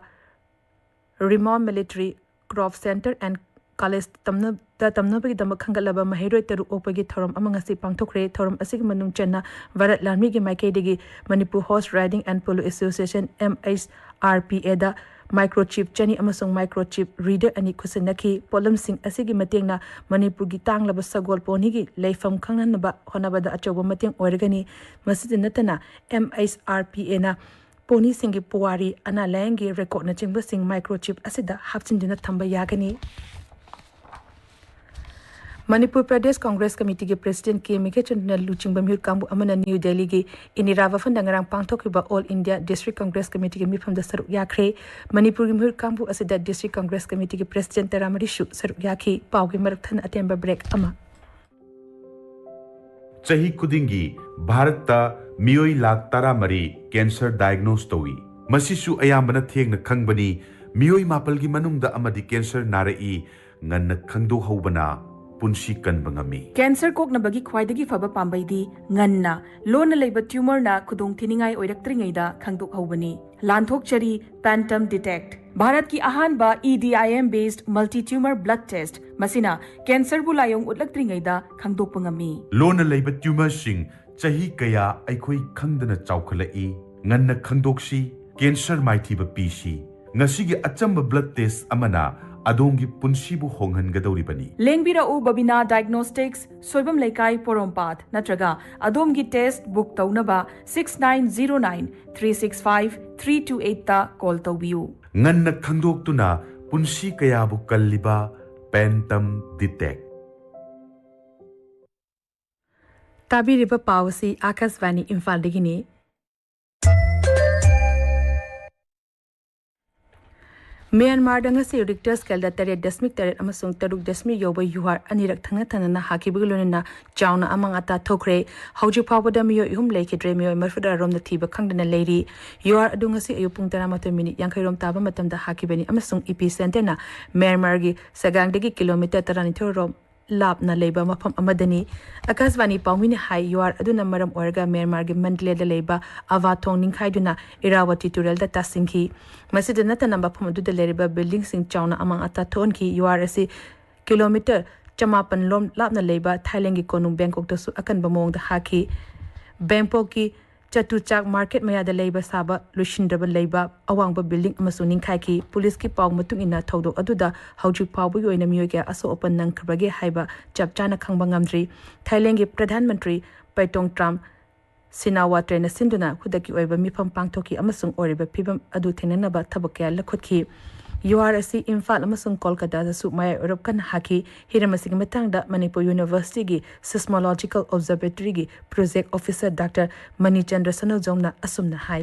remount military corps centre and college ꯇꯝꯅ-, ꯗ ꯇꯝꯅꯕꯒꯤꯗꯃꯛ ꯈꯟꯒꯠꯂꯕ ꯃꯍꯩꯔꯣꯏ ꯇꯔꯨꯛ ꯑꯣꯛꯄꯒꯤ ꯊꯧꯔꯝ ꯑꯃ ꯉꯁꯤ ꯄꯥꯡꯊꯣꯛꯈ꯭ꯔꯦ꯫ ꯊꯧꯔꯝ ꯑꯁꯤꯒꯤ ꯃꯅꯨꯡ ꯆꯟꯅ ꯚꯥꯔꯠ ꯂꯥꯟꯃꯤꯒꯤ ꯃꯥꯏꯀꯩꯗꯒꯤ Manipur horse riding and polo association, M H R P ꯑꯦꯗ ꯃꯥꯏꯀ꯭ꯔꯣꯆꯤꯞ ꯆꯅꯤ ꯑꯃꯁꯨꯡ ꯃꯥꯏꯀ꯭ꯔꯣꯆꯤꯞ ꯔꯤꯗꯔ ꯑꯅꯤ ꯈꯨꯠꯁꯤꯟꯅꯈꯤ꯫ ꯄꯣꯠꯂꯝꯁꯤꯡ ꯑꯁꯤꯒꯤ ꯃꯇꯦꯡꯅ ꯃꯅꯤꯄꯨꯔꯒꯤ ꯇꯥꯡꯂꯕ ꯁꯒꯣꯜ ꯄꯣꯅꯤꯒꯤ ꯂꯩꯐꯝ ꯈꯪꯍꯟꯅꯕ ꯍꯣꯠꯅꯕꯗ ꯑꯆꯧꯕ ꯃꯇꯦꯡ ꯑꯣꯏꯔꯒꯅꯤ꯫ ꯃꯁꯤꯗ ꯅꯠꯇꯅ, ꯑꯦꯝ ꯑꯩꯆ ꯑꯥꯔ ꯄꯤ ꯑꯦꯅ ꯄꯣꯅꯤꯁꯤꯡꯒꯤ ꯄꯨꯋꯥꯔꯤ, ꯑꯅꯥ ꯂꯥꯏꯌꯦꯡꯒꯤ ꯔꯦꯀꯣꯔꯗꯅꯆꯤꯡꯕꯁꯤꯡ ꯃꯥꯏꯀ꯭ꯔꯣꯆꯤꯞ ꯑꯁꯤꯗ ꯍꯥꯞꯆꯤꯟꯗꯨꯅ ꯊꯝꯕ ꯌꯥꯒꯅꯤ꯫ ꯃꯅꯤꯄꯨꯔ ꯄ꯭ꯔꯗꯦꯁ ꯀꯪꯒ꯭ꯔꯦꯁ ꯀꯃꯤꯇꯤꯒꯤ ꯄ꯭ꯔꯦꯁꯤꯗꯦꯟꯠ ꯀꯦ ꯃꯤꯈꯦꯆꯟꯗ꯭ꯔꯅ ꯂꯨꯆꯤꯡꯕ ꯃꯤꯍꯨꯠ ꯀꯥꯡꯕꯨ ꯑꯃꯅ ꯅ꯭ꯌꯨ ꯗꯦꯜꯂꯤꯒꯤ ꯏꯟꯗꯤꯔꯥ ꯚꯕꯟꯗ ꯉꯔꯥꯡ ꯄꯥꯡꯊꯣꯛꯈꯤꯕ ꯑꯣꯜ ꯏꯟꯗꯤꯌꯥ ꯗꯤꯁꯇ꯭ꯔꯤꯛ ꯀꯪꯒ꯭ꯔꯦꯁ ꯀꯃꯤꯇꯤꯒꯤ ꯃꯤꯐꯝꯗ ꯁꯔꯨꯛ ꯌꯥꯈ꯭ꯔꯦ꯫ ꯃꯅꯤꯄꯨꯔꯒꯤ ꯃꯤꯍꯨꯠ ꯀꯥꯡꯕꯨ ꯑꯁꯤꯗ ꯗꯤꯁꯇ꯭ꯔꯤꯛ ꯀꯪꯒ꯭ꯔꯦꯁ ꯀꯃꯤꯇꯤꯒꯤ ꯄ꯭ꯔꯦꯁꯤꯗꯦꯟꯠ ꯇꯔꯥꯃꯔꯤꯁꯨ ꯁꯔꯨꯛ ꯌꯥꯈꯤ꯫ ꯄꯥꯎꯒꯤ ꯃꯔꯛ ꯊꯠꯅ ꯑꯇꯦꯟꯕ ꯕ꯭ꯔꯦꯛ ꯑꯃ꯫ ꯆꯍꯤ ꯈꯨꯗꯤꯡꯒꯤ ꯚꯥꯔꯠꯇ ꯃꯤꯑꯣꯏ ꯂꯥꯈ ꯇꯔꯥꯃꯔꯤ ꯀꯦꯟꯁꯔ ꯗꯥꯏꯒꯅꯣꯁ ꯇꯧꯏ꯫ ꯃꯁꯤꯁꯨ ꯑꯌꯥꯝꯕꯅ ꯊꯦꯡꯅ ꯈꯪꯕꯅꯤ꯫ ꯃꯤꯑꯣꯏ ꯃꯥꯄꯜꯒꯤ ꯃꯅꯨꯡꯗ ꯑꯃꯗꯤ ꯀꯦꯟꯁꯔ ꯅꯥꯔꯛꯏ꯫ ꯉꯟꯅ ꯈꯪꯗꯣꯛꯍꯧꯕꯅ ꯄꯨꯟꯁꯤ ꯀꯟꯕ ꯉꯝꯃꯤ꯫ ꯀꯦꯟꯁꯔ ꯀꯣꯛꯅꯕꯒꯤ ꯈ꯭ꯋꯥꯏꯗꯒꯤ ꯐꯕ ꯄꯥꯝꯕꯩꯗꯤ ꯉꯟꯅ ꯂꯣꯟꯅ ꯂꯩꯕ ꯇ꯭ꯌꯨꯃꯔꯅ ꯈꯨꯗꯣꯡꯊꯤꯅꯤꯡꯉꯥꯏ ꯑꯣꯏꯔꯛꯇ꯭ꯔꯤꯉꯩꯗ ꯈꯪꯗꯣꯛꯍꯧꯕꯅꯤ꯫ ꯂꯥꯟꯊꯣꯛꯆꯔꯤ Pantum Detect, ꯚꯥꯔꯠꯀꯤ ꯑꯍꯥꯟꯕ E D I M based multi tumor blood test꯫ ꯃꯁꯤꯅ ꯀꯦꯟꯁꯔꯕꯨ ꯂꯥꯏꯑꯣꯡ ꯎꯠꯂꯛꯇ꯭ꯔꯤꯉꯩꯗ ꯈꯪꯗꯣꯛꯄ ꯉꯝꯃꯤ꯫ ꯂꯣꯟꯅ ꯂꯩꯕ ꯇ꯭ꯌꯨꯃꯔꯁꯤꯡ ꯆꯍꯤ ꯀꯌꯥ ꯑꯩꯈꯣꯏ ꯈꯪꯗꯅ ꯆꯥꯎꯈꯠꯂꯛꯏ꯫ ꯉꯟꯅ ꯈꯪꯗꯣꯛꯁꯤ, ꯀꯦꯟꯁꯔ ꯃꯥꯏꯊꯤꯕ ꯄꯤꯁꯤ꯫ ꯉꯁꯤꯒꯤ ꯑꯆꯝꯕ ꯕ꯭ꯂꯗ ꯇꯦꯁ ꯑꯃꯅ ꯑꯗꯣꯝꯒꯤ ꯄꯨꯟꯁꯤꯕꯨ ꯍꯣꯡꯍꯟꯒꯗꯧꯔꯤꯕꯅꯤ꯫ ꯂꯦꯡꯕꯤꯔꯛꯎ ꯕꯕꯤꯅꯥ ꯗꯥꯏꯒꯅꯣꯁꯇꯤꯛꯁ, ꯁꯣꯏꯕꯝ ꯂꯩꯀꯥꯏ, ꯄꯣꯔꯣꯝꯄꯥꯠ, ꯅꯠꯇ꯭ꯔꯒ ꯑꯗꯣꯝꯒꯤ ꯇꯦꯁ ꯕꯨꯛ ꯇꯧꯅꯕ six nine zero nine three six five three two eight ꯇ ꯀꯣꯜ ꯇꯧꯕꯤꯌꯨ꯫ ꯉꯟꯅ ꯈꯪꯗꯣꯛꯇꯨꯅ ꯄꯨꯟꯁꯤ ꯀꯌꯥꯕꯨ ꯀꯜꯂꯤꯕ Pantum Detect꯫ ꯇꯥꯕꯤꯔꯤꯕ ꯄꯥꯎ ꯑꯁꯤ ꯑꯥꯀꯥꯁꯕꯥꯅꯤ ꯏꯝꯐꯥꯜꯗꯒꯤꯅꯤ꯫ ꯃ꯭ꯌꯥꯟꯃꯥꯔꯗ ꯉꯁꯤ ꯔꯤꯛꯇꯔ ꯁ꯭ꯀꯦꯜꯗ ꯇꯔꯦꯠ ꯗꯁꯃꯤꯛ ꯇꯔꯦꯠ ꯑꯃꯁꯨꯡ ꯇꯔꯨꯛ ꯗꯁꯃꯤꯛ ꯌꯧꯕ ꯌꯨꯍꯥꯔ ꯑꯅꯤꯔꯛ ꯊꯪꯅ ꯊꯪꯅꯅ ꯍꯥꯈꯤꯕꯒ ꯂꯣꯏꯅꯅ ꯆꯥꯎꯅ ꯑꯃꯥꯡ ꯑꯇꯥ ꯊꯣꯛꯈ꯭ꯔꯦ꯫ ꯍꯧꯖꯤꯛ ꯐꯥꯎꯕꯗ ꯃꯤꯑꯣꯏ ꯑꯍꯨꯝ ꯂꯩꯈꯤꯗ꯭ꯔꯦ, ꯃꯤꯑꯣꯏ ꯃꯔꯤꯐꯨꯇꯔꯥꯔꯣꯝꯅ ꯊꯤꯕ ꯈꯪꯗꯅ ꯂꯩꯔꯤ꯫ ꯌꯨꯍꯥꯔ ꯑꯗꯨ ꯉꯁꯤ ꯑꯌꯨꯛ ꯄꯨꯡ ꯇꯔꯥꯃꯥꯊꯣꯏ ꯃꯤꯅꯤꯠ ꯌꯥꯡꯈꯩ ꯔꯣꯝ ꯇꯥꯕ ꯃꯇꯝꯗ ꯍꯥꯈꯤꯕꯅꯤ ꯑꯃꯁꯨꯡ ꯏꯄꯤ ꯁꯦꯟꯇꯔꯅ ꯃ꯭ꯌꯥꯟꯃꯥꯔꯒꯤ ꯁꯒꯥꯡꯗꯒꯤ ꯀꯤꯂꯣꯃꯤꯇꯔ ꯇꯔꯥꯅꯤꯊꯣꯏ ꯔꯣꯝ ꯂꯥꯞꯅ ꯂꯩꯕ ꯃꯐꯝ ꯑꯃꯗꯅꯤ꯫ ꯑꯀꯥꯁꯕꯥꯅꯤ ꯄꯥꯎꯃꯤꯅ ꯍꯥꯏ, ꯌꯨꯍꯥꯔ ꯑꯗꯨꯅ ꯃꯔꯝ ꯑꯣꯏꯔꯒ ꯃ꯭ꯌꯥꯟꯃꯥꯔꯒꯤ ꯃꯟꯗꯂꯦꯗ ꯂꯩꯕ ꯑꯚꯥ ꯊꯣꯡ ꯅꯤꯡꯈꯥꯏꯗꯨꯅ ꯏꯔꯥꯋꯇꯤ ꯇꯨꯔꯦꯜꯗ ꯇꯥꯁꯤꯟꯈꯤ꯫ ꯃꯁꯤꯗ ꯅꯠꯇꯅ ꯃꯐꯝ ꯑꯗꯨꯗ ꯂꯩꯔꯤꯕ ꯕꯤꯜꯗꯤꯡꯁꯤꯡ ꯆꯥꯎꯅ ꯑꯃꯥꯡ ꯑꯇꯥ ꯊꯣꯛꯍꯟꯈꯤ꯫ ꯌꯨꯍꯥꯔ ꯑꯁꯤ ꯀꯤꯂꯣꯃꯤꯇꯔ ꯆꯃꯥꯄꯟ ꯂꯣꯝ ꯂꯥꯞꯅ ꯂꯩꯕ ꯊꯥꯏꯂꯦꯟꯒꯤ ꯀꯣꯅꯨꯡ ꯕꯦꯡꯀꯣꯛꯇꯁꯨ ꯑꯀꯟꯕ ꯃꯑꯣꯡꯗ ꯍꯥꯈꯤ꯫ ꯕꯦꯡꯀꯣꯛꯀꯤ ꯆꯇꯨꯆꯥꯛ ꯃꯥꯔꯀꯦꯠ ꯃꯌꯥꯗ ꯂꯩꯕ ꯁꯥꯕ ꯂꯣꯏꯁꯤꯟꯗ꯭ꯔꯕ ꯂꯩꯕ ꯑꯋꯥꯡꯕ ꯕꯤꯜꯗꯤꯡ ꯑꯃꯁꯨ ꯅꯤꯡꯈꯥꯏꯈꯤ꯫ ꯄꯨꯂꯤꯁꯀꯤ ꯄꯥꯎ ꯃꯇꯨꯡ ꯏꯟꯅ ꯊꯧꯗꯣꯛ ꯑꯗꯨꯗ ꯍꯧꯖꯤꯛ ꯐꯥꯎꯕꯒꯤ ꯑꯣꯏꯅ ꯃꯤꯑꯣꯏ ꯀꯌꯥ ꯑꯁꯣꯛ ꯑꯄꯟ ꯅꯪꯈ꯭ꯔꯕꯒꯦ ꯍꯥꯏꯕ ꯆꯞ ꯆꯥꯅ ꯈꯪꯕ ꯉꯝꯗ꯭ꯔꯤ꯫ ꯊꯥꯏꯂꯦꯟꯒꯤ ꯄ꯭ꯔꯙꯥꯟ ꯃꯟꯇ꯭ꯔꯤ ꯄꯩꯇꯣꯡ ꯇ꯭ꯔꯥꯝ ꯁꯤꯅꯥꯋꯥꯇ꯭ꯔꯦꯅ ꯁꯤꯟꯗꯨꯅ ꯈꯨꯗꯛꯀꯤ ꯑꯣꯏꯕ ꯃꯤꯐꯝ ꯄꯥꯡꯊꯣꯛꯈꯤ ꯑꯃꯁꯨꯡ ꯑꯣꯏꯔꯤꯕ ꯐꯤꯕꯝ ꯑꯗꯨ ꯊꯦꯡꯅꯅꯕ ꯊꯕꯛ ꯀꯌꯥ ꯂꯧꯈꯠꯈꯤ꯫ ꯌꯨꯍꯥꯔ ꯑꯁꯤ ꯏꯝꯐꯥꯜ ꯑꯃꯁꯨꯡ ꯀꯣꯜꯀꯇꯥꯗꯁꯨ ꯃꯌꯥꯏ ꯑꯣꯏꯔꯞ ꯀꯟꯅ ꯍꯥꯈꯤ꯫ ꯍꯤꯔꯝ ꯑꯁꯤꯒꯤ ꯃꯇꯥꯡꯗ ꯃꯅꯤꯄꯨꯔ ꯌꯨꯅꯤꯚꯔꯁꯤꯇꯤꯒꯤ ꯁꯤꯁꯃꯣꯂꯣꯖꯤꯀꯦꯜ ꯑꯣꯕꯖꯔꯕꯦꯇꯔꯤꯒꯤ ꯄ꯭ꯔꯣꯖꯦꯛ ꯑꯣꯐꯤꯁꯔ ꯗꯥꯛꯇꯔ ꯃꯅꯤꯆꯟꯗ꯭ꯔ ꯁꯅꯣꯖꯣꯝꯅ ꯑꯁꯨꯝꯅ ꯍꯥꯏ꯫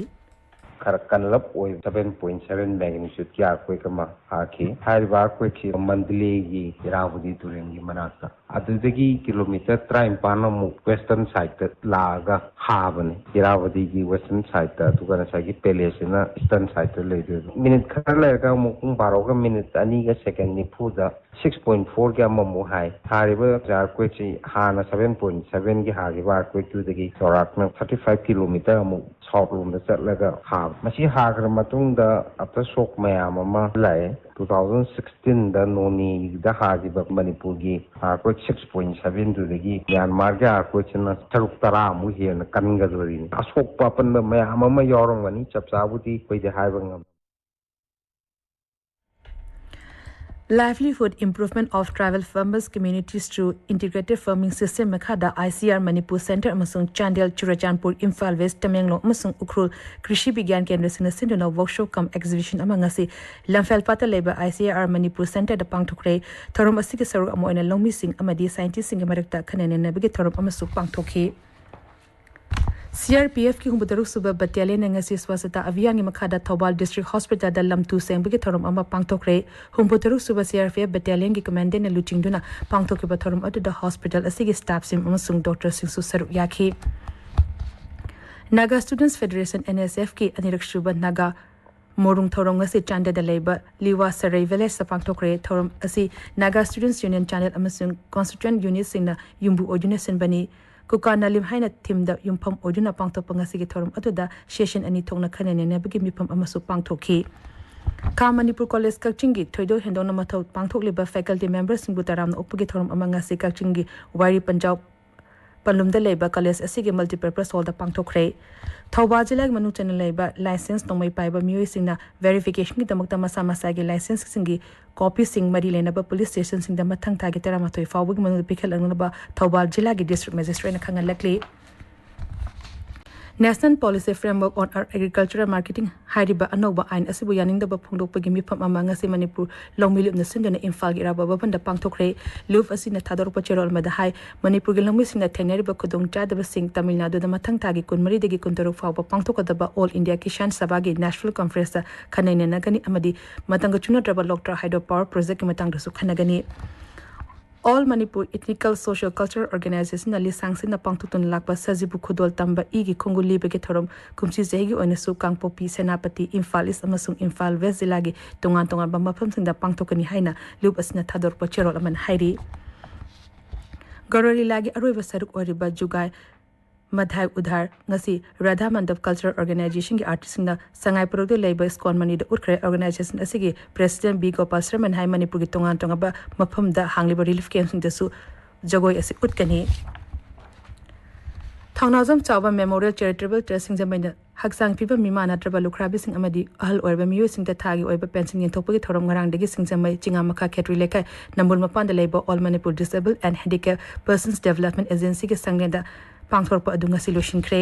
ꯈꯔ ꯀꯟꯂꯞ ꯑꯣꯏꯕ seven point seven magnitudeꯀꯤ earthquake ꯑꯃ ꯍꯥꯈꯤ꯫ ꯍꯥꯏꯔꯤꯕ earthquakeꯁꯤ ꯃꯟꯗꯂꯦꯒꯤ ꯏꯔꯥꯕꯣꯗꯤ ꯇꯨꯔꯦꯜꯒꯤ ꯃꯅꯥꯛꯇ, ꯑꯗꯨꯗꯒꯤ ꯀꯤꯂꯣꯃꯤꯇꯔ ꯇꯔꯥꯅꯤꯄꯥꯟ ꯑꯃꯨꯛ western sideꯇ ꯂꯥꯛꯑꯒ ꯍꯥꯕꯅꯤ, ꯏꯔꯥꯕꯣꯗꯤꯒꯤ western sideꯇ, ꯑꯗꯨꯒ ꯉꯁꯥꯏꯒꯤ palaceꯁꯤꯅ eastern sideꯇ ꯂꯩꯗꯣꯏꯕ꯫ ꯃꯤꯅꯤꯠ ꯈꯔ ꯂꯩꯔꯒ ꯑꯃꯨꯛ ꯄꯨꯡ ꯕꯥꯔꯣꯒ ꯃꯤꯅꯤꯠ ꯑꯅꯤꯒ second ꯅꯤꯐꯨꯗ six point fourꯒꯤ ꯑꯃꯃꯨꯛ ꯍꯥꯏ꯫ ꯍꯥꯏꯔꯤꯕ earthquakeꯁꯤ ꯍꯥꯟꯅ seven point sevenꯒꯤ ꯍꯥꯈꯤꯕ earthquakeꯇꯨꯗꯒꯤ ꯆꯥꯎꯔꯥꯛꯅ thirty five kilometre ꯑꯃꯨꯛ south ꯂꯣꯝꯗ ꯆꯠꯂꯒ ꯍꯥꯕ꯫ ꯃꯁꯤ ꯍꯥꯈ꯭ꯔ ꯃꯇꯨꯡꯗ aftershock ꯃꯌꯥꯝ ꯑꯃ ꯂꯥꯛꯑꯦ꯫ Two thousand sixteenꯗ ꯅꯣꯅꯦꯗ ꯍꯥꯈꯤꯕ ꯃꯅꯤꯄꯨꯔꯒꯤ earthquake six point sevenꯗꯨꯗꯒꯤ ꯃ꯭ꯌꯥꯟꯃꯥꯔꯒꯤ earthquakeꯁꯤꯅ ꯁꯔꯨꯛ ꯇꯔꯥꯃꯨꯛ ꯍꯦꯟꯅ ꯀꯟꯒꯗꯣꯔꯤꯅꯤ꯫ ꯑꯁꯣꯛꯄ ꯑꯄꯟꯕ ꯃꯌꯥꯝ ꯑꯃ ꯌꯥꯎꯔꯝꯒꯅꯤ, ꯆꯞ ꯆꯥꯕꯨꯗꯤ ꯑꯩꯈꯣꯏꯗꯤ ꯍꯥꯏꯕ ꯉꯝꯗꯦ꯫ Livelihood Improvement of Tribal Farmers Communities through Integrated Farming System ꯃꯈꯥꯗ ICAR ꯃꯅꯤꯄꯨꯔ Centre ꯑꯃꯁꯨꯡ ꯆꯥꯟꯗꯦꯜ, ꯆꯨꯔꯆꯥꯟꯄꯨꯔ, ꯏꯝꯐꯥꯜ ꯋꯦꯁ, ꯇꯃꯦꯡꯂꯣꯡ ꯑꯃꯁꯨꯡ ꯎꯈ꯭ꯔꯨꯜ ꯀ꯭ꯔꯤꯁꯤ ꯕꯤꯒ꯭ꯌꯥꯟ ꯀꯦꯟꯗ꯭ꯔꯁꯤꯡꯅ ꯁꯤꯟꯗꯨꯅ workshop cum exhibition ꯑꯃ ꯉꯁꯤ ꯂꯝꯐꯦꯜꯄꯥꯠꯇ ꯂꯩꯕ ICAR ꯃꯅꯤꯄꯨꯔ Centreꯗ ꯄꯥꯡꯊꯣꯛꯈ꯭ꯔꯦ꯫ ꯊꯧꯔꯝ ꯑꯁꯤꯒꯤ ꯁꯔꯨꯛ ꯑꯃ ꯑꯣꯏꯅ ꯂꯧꯃꯤꯁꯤꯡ ꯑꯃꯗꯤ scientistꯁꯤꯡꯒꯤ ꯃꯔꯛꯇ ꯈꯟꯅ ꯅꯩꯅꯕꯒꯤ ꯊꯧꯔꯝ ꯑꯃꯁꯨ ꯄꯥꯡꯊꯣꯛꯈꯤ꯫ CRPFꯀꯤ ꯍꯨꯝꯐꯨꯇꯔꯨꯛ ꯁꯨꯕ battalionꯅ ꯉꯁꯤ Swachhata Abhiyanꯒꯤ ꯃꯈꯥꯗ ꯊꯧꯕꯥꯜ District Hospitalꯗ ꯂꯝ ꯇꯨ ꯁꯦꯡꯕꯒꯤ ꯊꯧꯔꯝ ꯑꯃ ꯄꯥꯡꯊꯣꯛꯈ꯭ꯔꯦ꯫ ꯍꯨꯝꯐꯨꯇꯔꯨꯛ ꯁꯨꯕ CRPF battalionꯒꯤ commandantꯅ ꯂꯨꯆꯤꯡꯗꯨꯅ ꯄꯥꯡꯊꯣꯛꯈꯤꯕ ꯊꯧꯔꯝ ꯑꯗꯨꯗ hospital ꯑꯁꯤꯒꯤ staffꯁꯤꯡ ꯑꯃꯁꯨꯡ doctorꯁꯤꯡꯁꯨ ꯁꯔꯨꯛ ꯌꯥꯈꯤ꯫ Naga Students Federation, NSFꯀꯤ ꯑꯅꯤꯔꯛ ꯁꯨꯕ ꯅꯥꯒꯥ ꯃꯣꯔꯨꯡ ꯊꯧꯔꯝ ꯉꯁꯤ ꯆꯥꯟꯗꯦꯜꯗ ꯂꯩꯕ ꯂꯤꯋꯥ ꯁꯔꯩ villageꯇ ꯄꯥꯡꯊꯣꯛꯈ꯭ꯔꯦ꯫ ꯊꯧꯔꯝ ꯑꯁꯤ Naga Students Union ꯆꯥꯟꯗꯦꯜ ꯑꯃꯁꯨꯡ constituent unitꯁꯤꯡꯅ ꯌꯨꯝꯕꯨ ꯑꯣꯏꯗꯨꯅ ꯁꯤꯟꯕꯅꯤ꯫ ꯀꯨꯀꯥ ꯅꯥꯂꯤꯝ ꯍꯥꯏꯅ themeꯗ ꯌꯨꯝꯐꯝ ꯑꯣꯏꯗꯨꯅ ꯄꯥꯡꯊꯣꯛꯄ ꯉꯁꯤꯒꯤ ꯊꯧꯔꯝ ꯑꯗꯨꯗ session ꯑꯅꯤ ꯊꯣꯛꯅ ꯈꯟꯅ ꯅꯩꯅꯕꯒꯤ ꯃꯤꯐꯝ ꯑꯃꯁꯨ ꯄꯥꯡꯊꯣꯛꯈꯤ꯫ ꯈꯥ ꯃꯅꯤꯄꯨꯔ ꯀꯣꯂꯦꯖ ꯀꯛꯆꯤꯡꯒꯤ ꯊꯣꯏꯗꯣꯛ ꯍꯦꯟꯗꯣꯛꯅ ꯃꯊꯧ ꯄꯥꯡꯊꯣꯛꯂꯤꯕ faculty memberꯁꯤꯡꯕꯨ ꯇꯔꯥꯝꯅ ꯑꯣꯛꯄꯒꯤ ꯊꯧꯔꯝ ꯑꯃ ꯉꯁꯤ ꯀꯛꯆꯤꯡꯒꯤ ꯋꯥꯏꯔꯤ ꯄꯟꯖꯥꯎ ꯄꯟꯂꯨꯝꯗ ꯂꯩꯕ ꯀꯣꯂꯦꯖ ꯑꯁꯤꯒꯤ multipurpose hallꯗ ꯄꯥꯡꯊꯣꯛꯈ꯭ꯔꯦ꯫ ꯊꯧꯕꯥꯜ ꯖꯤꯂꯥꯒꯤ ꯃꯅꯨꯡ ꯆꯟꯅ ꯂꯩꯕ license ꯅꯣꯡꯃꯩ ꯄꯥꯏꯕ ꯃꯤꯑꯣꯏꯁꯤꯡꯅ verificationꯒꯤꯗꯃꯛꯇ ꯃꯁꯥ ꯃꯁꯥꯒꯤ licenceꯁꯤꯡꯒꯤ copyꯁꯤꯡ ꯃꯔꯤ ꯂꯩꯅꯕ police stationꯁꯤꯡꯗ ꯃꯊꯪ ꯊꯥꯒꯤ ꯇꯔꯥꯃꯥꯊꯣꯏ ꯐꯥꯎꯕꯒꯤ ꯃꯅꯨꯡꯗ ꯄꯤꯈꯠꯂꯛꯅꯕ ꯊꯧꯕꯥꯜ ꯖꯤꯂꯥꯒꯤ district magistrateꯅ ꯈꯪꯍꯜꯂꯛꯂꯤ꯫ National Policy Framework on Agricultural Marketing ꯍꯥꯏꯔꯤꯕ ꯑꯅꯧꯕ ꯑꯥꯏꯟ ꯑꯁꯤꯕꯨ ꯌꯥꯅꯤꯡꯗꯕ ꯐꯣꯡꯗꯣꯛꯄꯒꯤ ꯃꯤꯐꯝ ꯑꯃ ꯉꯁꯤ ꯃꯅꯤꯄꯨꯔ ꯂꯧꯃꯤ ꯂꯨꯞꯅ ꯁꯤꯟꯗꯨꯅ ꯏꯝꯐꯥꯜꯒꯤ ꯏꯔꯥꯕꯣꯠ ꯚꯕꯟꯗ ꯄꯥꯡꯊꯣꯛꯈ꯭ꯔꯦ꯫ ꯂꯨꯞ ꯑꯁꯤꯅ ꯊꯥꯗꯣꯔꯛꯄ ꯆꯦꯔꯣꯜ ꯑꯃꯗ ꯍꯥꯏ, ꯃꯅꯤꯄꯨꯔꯒꯤ ꯂꯧꯃꯤꯁꯤꯡꯅ ꯊꯦꯡꯅꯔꯤꯕ ꯈꯨꯗꯣꯡꯆꯥꯗꯕꯁꯤꯡ ꯇꯥꯃꯤꯜ ꯅꯥꯗꯨꯗ ꯃꯊꯪ ꯊꯥꯒꯤ ꯀꯨꯟꯃꯔꯤꯗꯒꯤ ꯀꯨꯟꯇꯔꯨꯛ ꯐꯥꯎꯕ ꯄꯥꯡꯊꯣꯛꯀꯗꯕ All India Kisan Sabha ꯒꯤ National Conference ꯇ ꯈꯟꯅ ꯅꯩꯅꯒꯅꯤ ꯑꯃꯗꯤ ꯃꯇꯝꯒ ꯆꯨꯅꯗ꯭ꯔꯕ ꯂꯣꯛꯇ꯭ꯔꯥ Hydro Power Project ꯀꯤ ꯃꯇꯥꯡꯗꯁꯨ ꯈꯟꯅꯒꯅꯤ꯫ All Manipur Ethnical Social Cultural Organization ꯅ ꯂꯤꯁꯥꯡꯁꯤꯟꯅ ꯄꯥꯡꯊꯣꯛꯇꯨꯅ ꯂꯥꯛꯄ ꯁꯖꯤꯕꯨ ꯈꯨꯗꯣꯜ ꯇꯝꯕ ꯏꯒꯤ ꯈꯣꯡꯒꯨꯜ ꯂꯤꯕꯒꯤ ꯊꯧꯔꯝ ꯀꯨꯝꯁꯤ ꯆꯍꯤꯒꯤ ꯑꯣꯏꯅꯁꯨ ꯀꯥꯡꯄꯣꯛꯄꯤ, ꯁꯦꯅꯥꯄꯇꯤ, ꯏꯝꯐꯥꯜ ꯏꯁ ꯑꯃꯁꯨꯡ ꯏꯝꯐꯥꯜ ꯋꯦꯁ ꯖꯤꯂꯥꯒꯤ ꯇꯣꯉꯥꯟ ꯇꯣꯉꯥꯟꯕ ꯃꯐꯝꯁꯤꯡꯗ ꯄꯥꯡꯊꯣꯛꯀꯅꯤ ꯍꯥꯏꯅ ꯂꯨꯞ ꯑꯁꯤꯅ ꯊꯥꯗꯣꯔꯛꯄ ꯆꯦꯔꯣꯜ ꯑꯃꯅ ꯍꯥꯏꯔꯤ꯫ ꯒꯧꯔ ꯂꯤꯂꯥꯒꯤ ꯑꯔꯣꯏꯕ ꯁꯔꯨꯛ ꯑꯣꯏꯔꯤꯕ ꯖꯨꯒꯥꯏ ꯃꯙꯥꯏ ꯎꯙꯥꯔ ꯉꯁꯤ ꯔꯥꯙꯥ ꯃꯟꯗꯞ Cultural Organization ꯒꯤ artist ꯁꯤꯡꯅ ꯁꯉꯥꯏꯄ꯭ꯔꯧꯗ ꯂꯩꯕ ꯏꯁꯀꯣꯟ ꯃꯅꯤꯗ ꯎꯠꯈ꯭ꯔꯦ꯫ Organization ꯑꯁꯤꯒꯤ President ꯕꯤ ꯒꯣꯄꯥꯜ ꯁꯔꯃꯟ ꯍꯥꯏ, ꯃꯅꯤꯄꯨꯔꯒꯤ ꯇꯣꯉꯥꯟ ꯇꯣꯉꯥꯟꯕ ꯃꯐꯝꯗ ꯍꯥꯡꯂꯤꯕ relief camp ꯁꯤꯡꯗꯁꯨ ꯖꯒꯣꯏ ꯑꯁꯤ ꯎꯠꯀꯅꯤ꯫ ꯊꯧꯅꯥꯎꯖꯝ ꯆꯥꯎꯕ Memorial Charitable Trust ꯁꯤꯡꯖꯃꯩꯅ ꯍꯛꯆꯥꯡ ꯐꯤꯕꯝ ꯃꯤꯃꯥꯟꯅꯗ꯭ꯔꯕ ꯂꯨꯈ꯭ꯔꯥꯕꯤꯁꯤꯡ ꯑꯃꯗꯤ ꯑꯍꯜ ꯑꯣꯏꯔꯕ ꯃꯤꯑꯣꯏꯁꯤꯡꯗ ꯊꯥꯒꯤ ꯑꯣꯏꯕ pension ꯌꯦꯟꯊꯣꯛꯄꯒꯤ ꯊꯧꯔꯝ ꯉꯔꯥꯡꯗꯒꯤ ꯁꯤꯡꯖꯃꯩ ꯆꯤꯉꯥꯃꯈꯥ ꯈꯦꯇ꯭ꯔꯤ ꯂꯩꯀꯥꯏ ꯅꯝꯕꯨꯜ ꯃꯄꯥꯟꯗ ꯂꯩꯕ All Manipur Disabled and Handicap Persons Development Agency ꯒꯤ ꯁꯪꯂꯦꯟꯗ ꯄꯥꯡꯊꯣꯔꯛꯄ ꯑꯗꯨ ꯉꯁꯤ ꯂꯣꯏꯁꯤꯟꯈ꯭ꯔꯦ꯫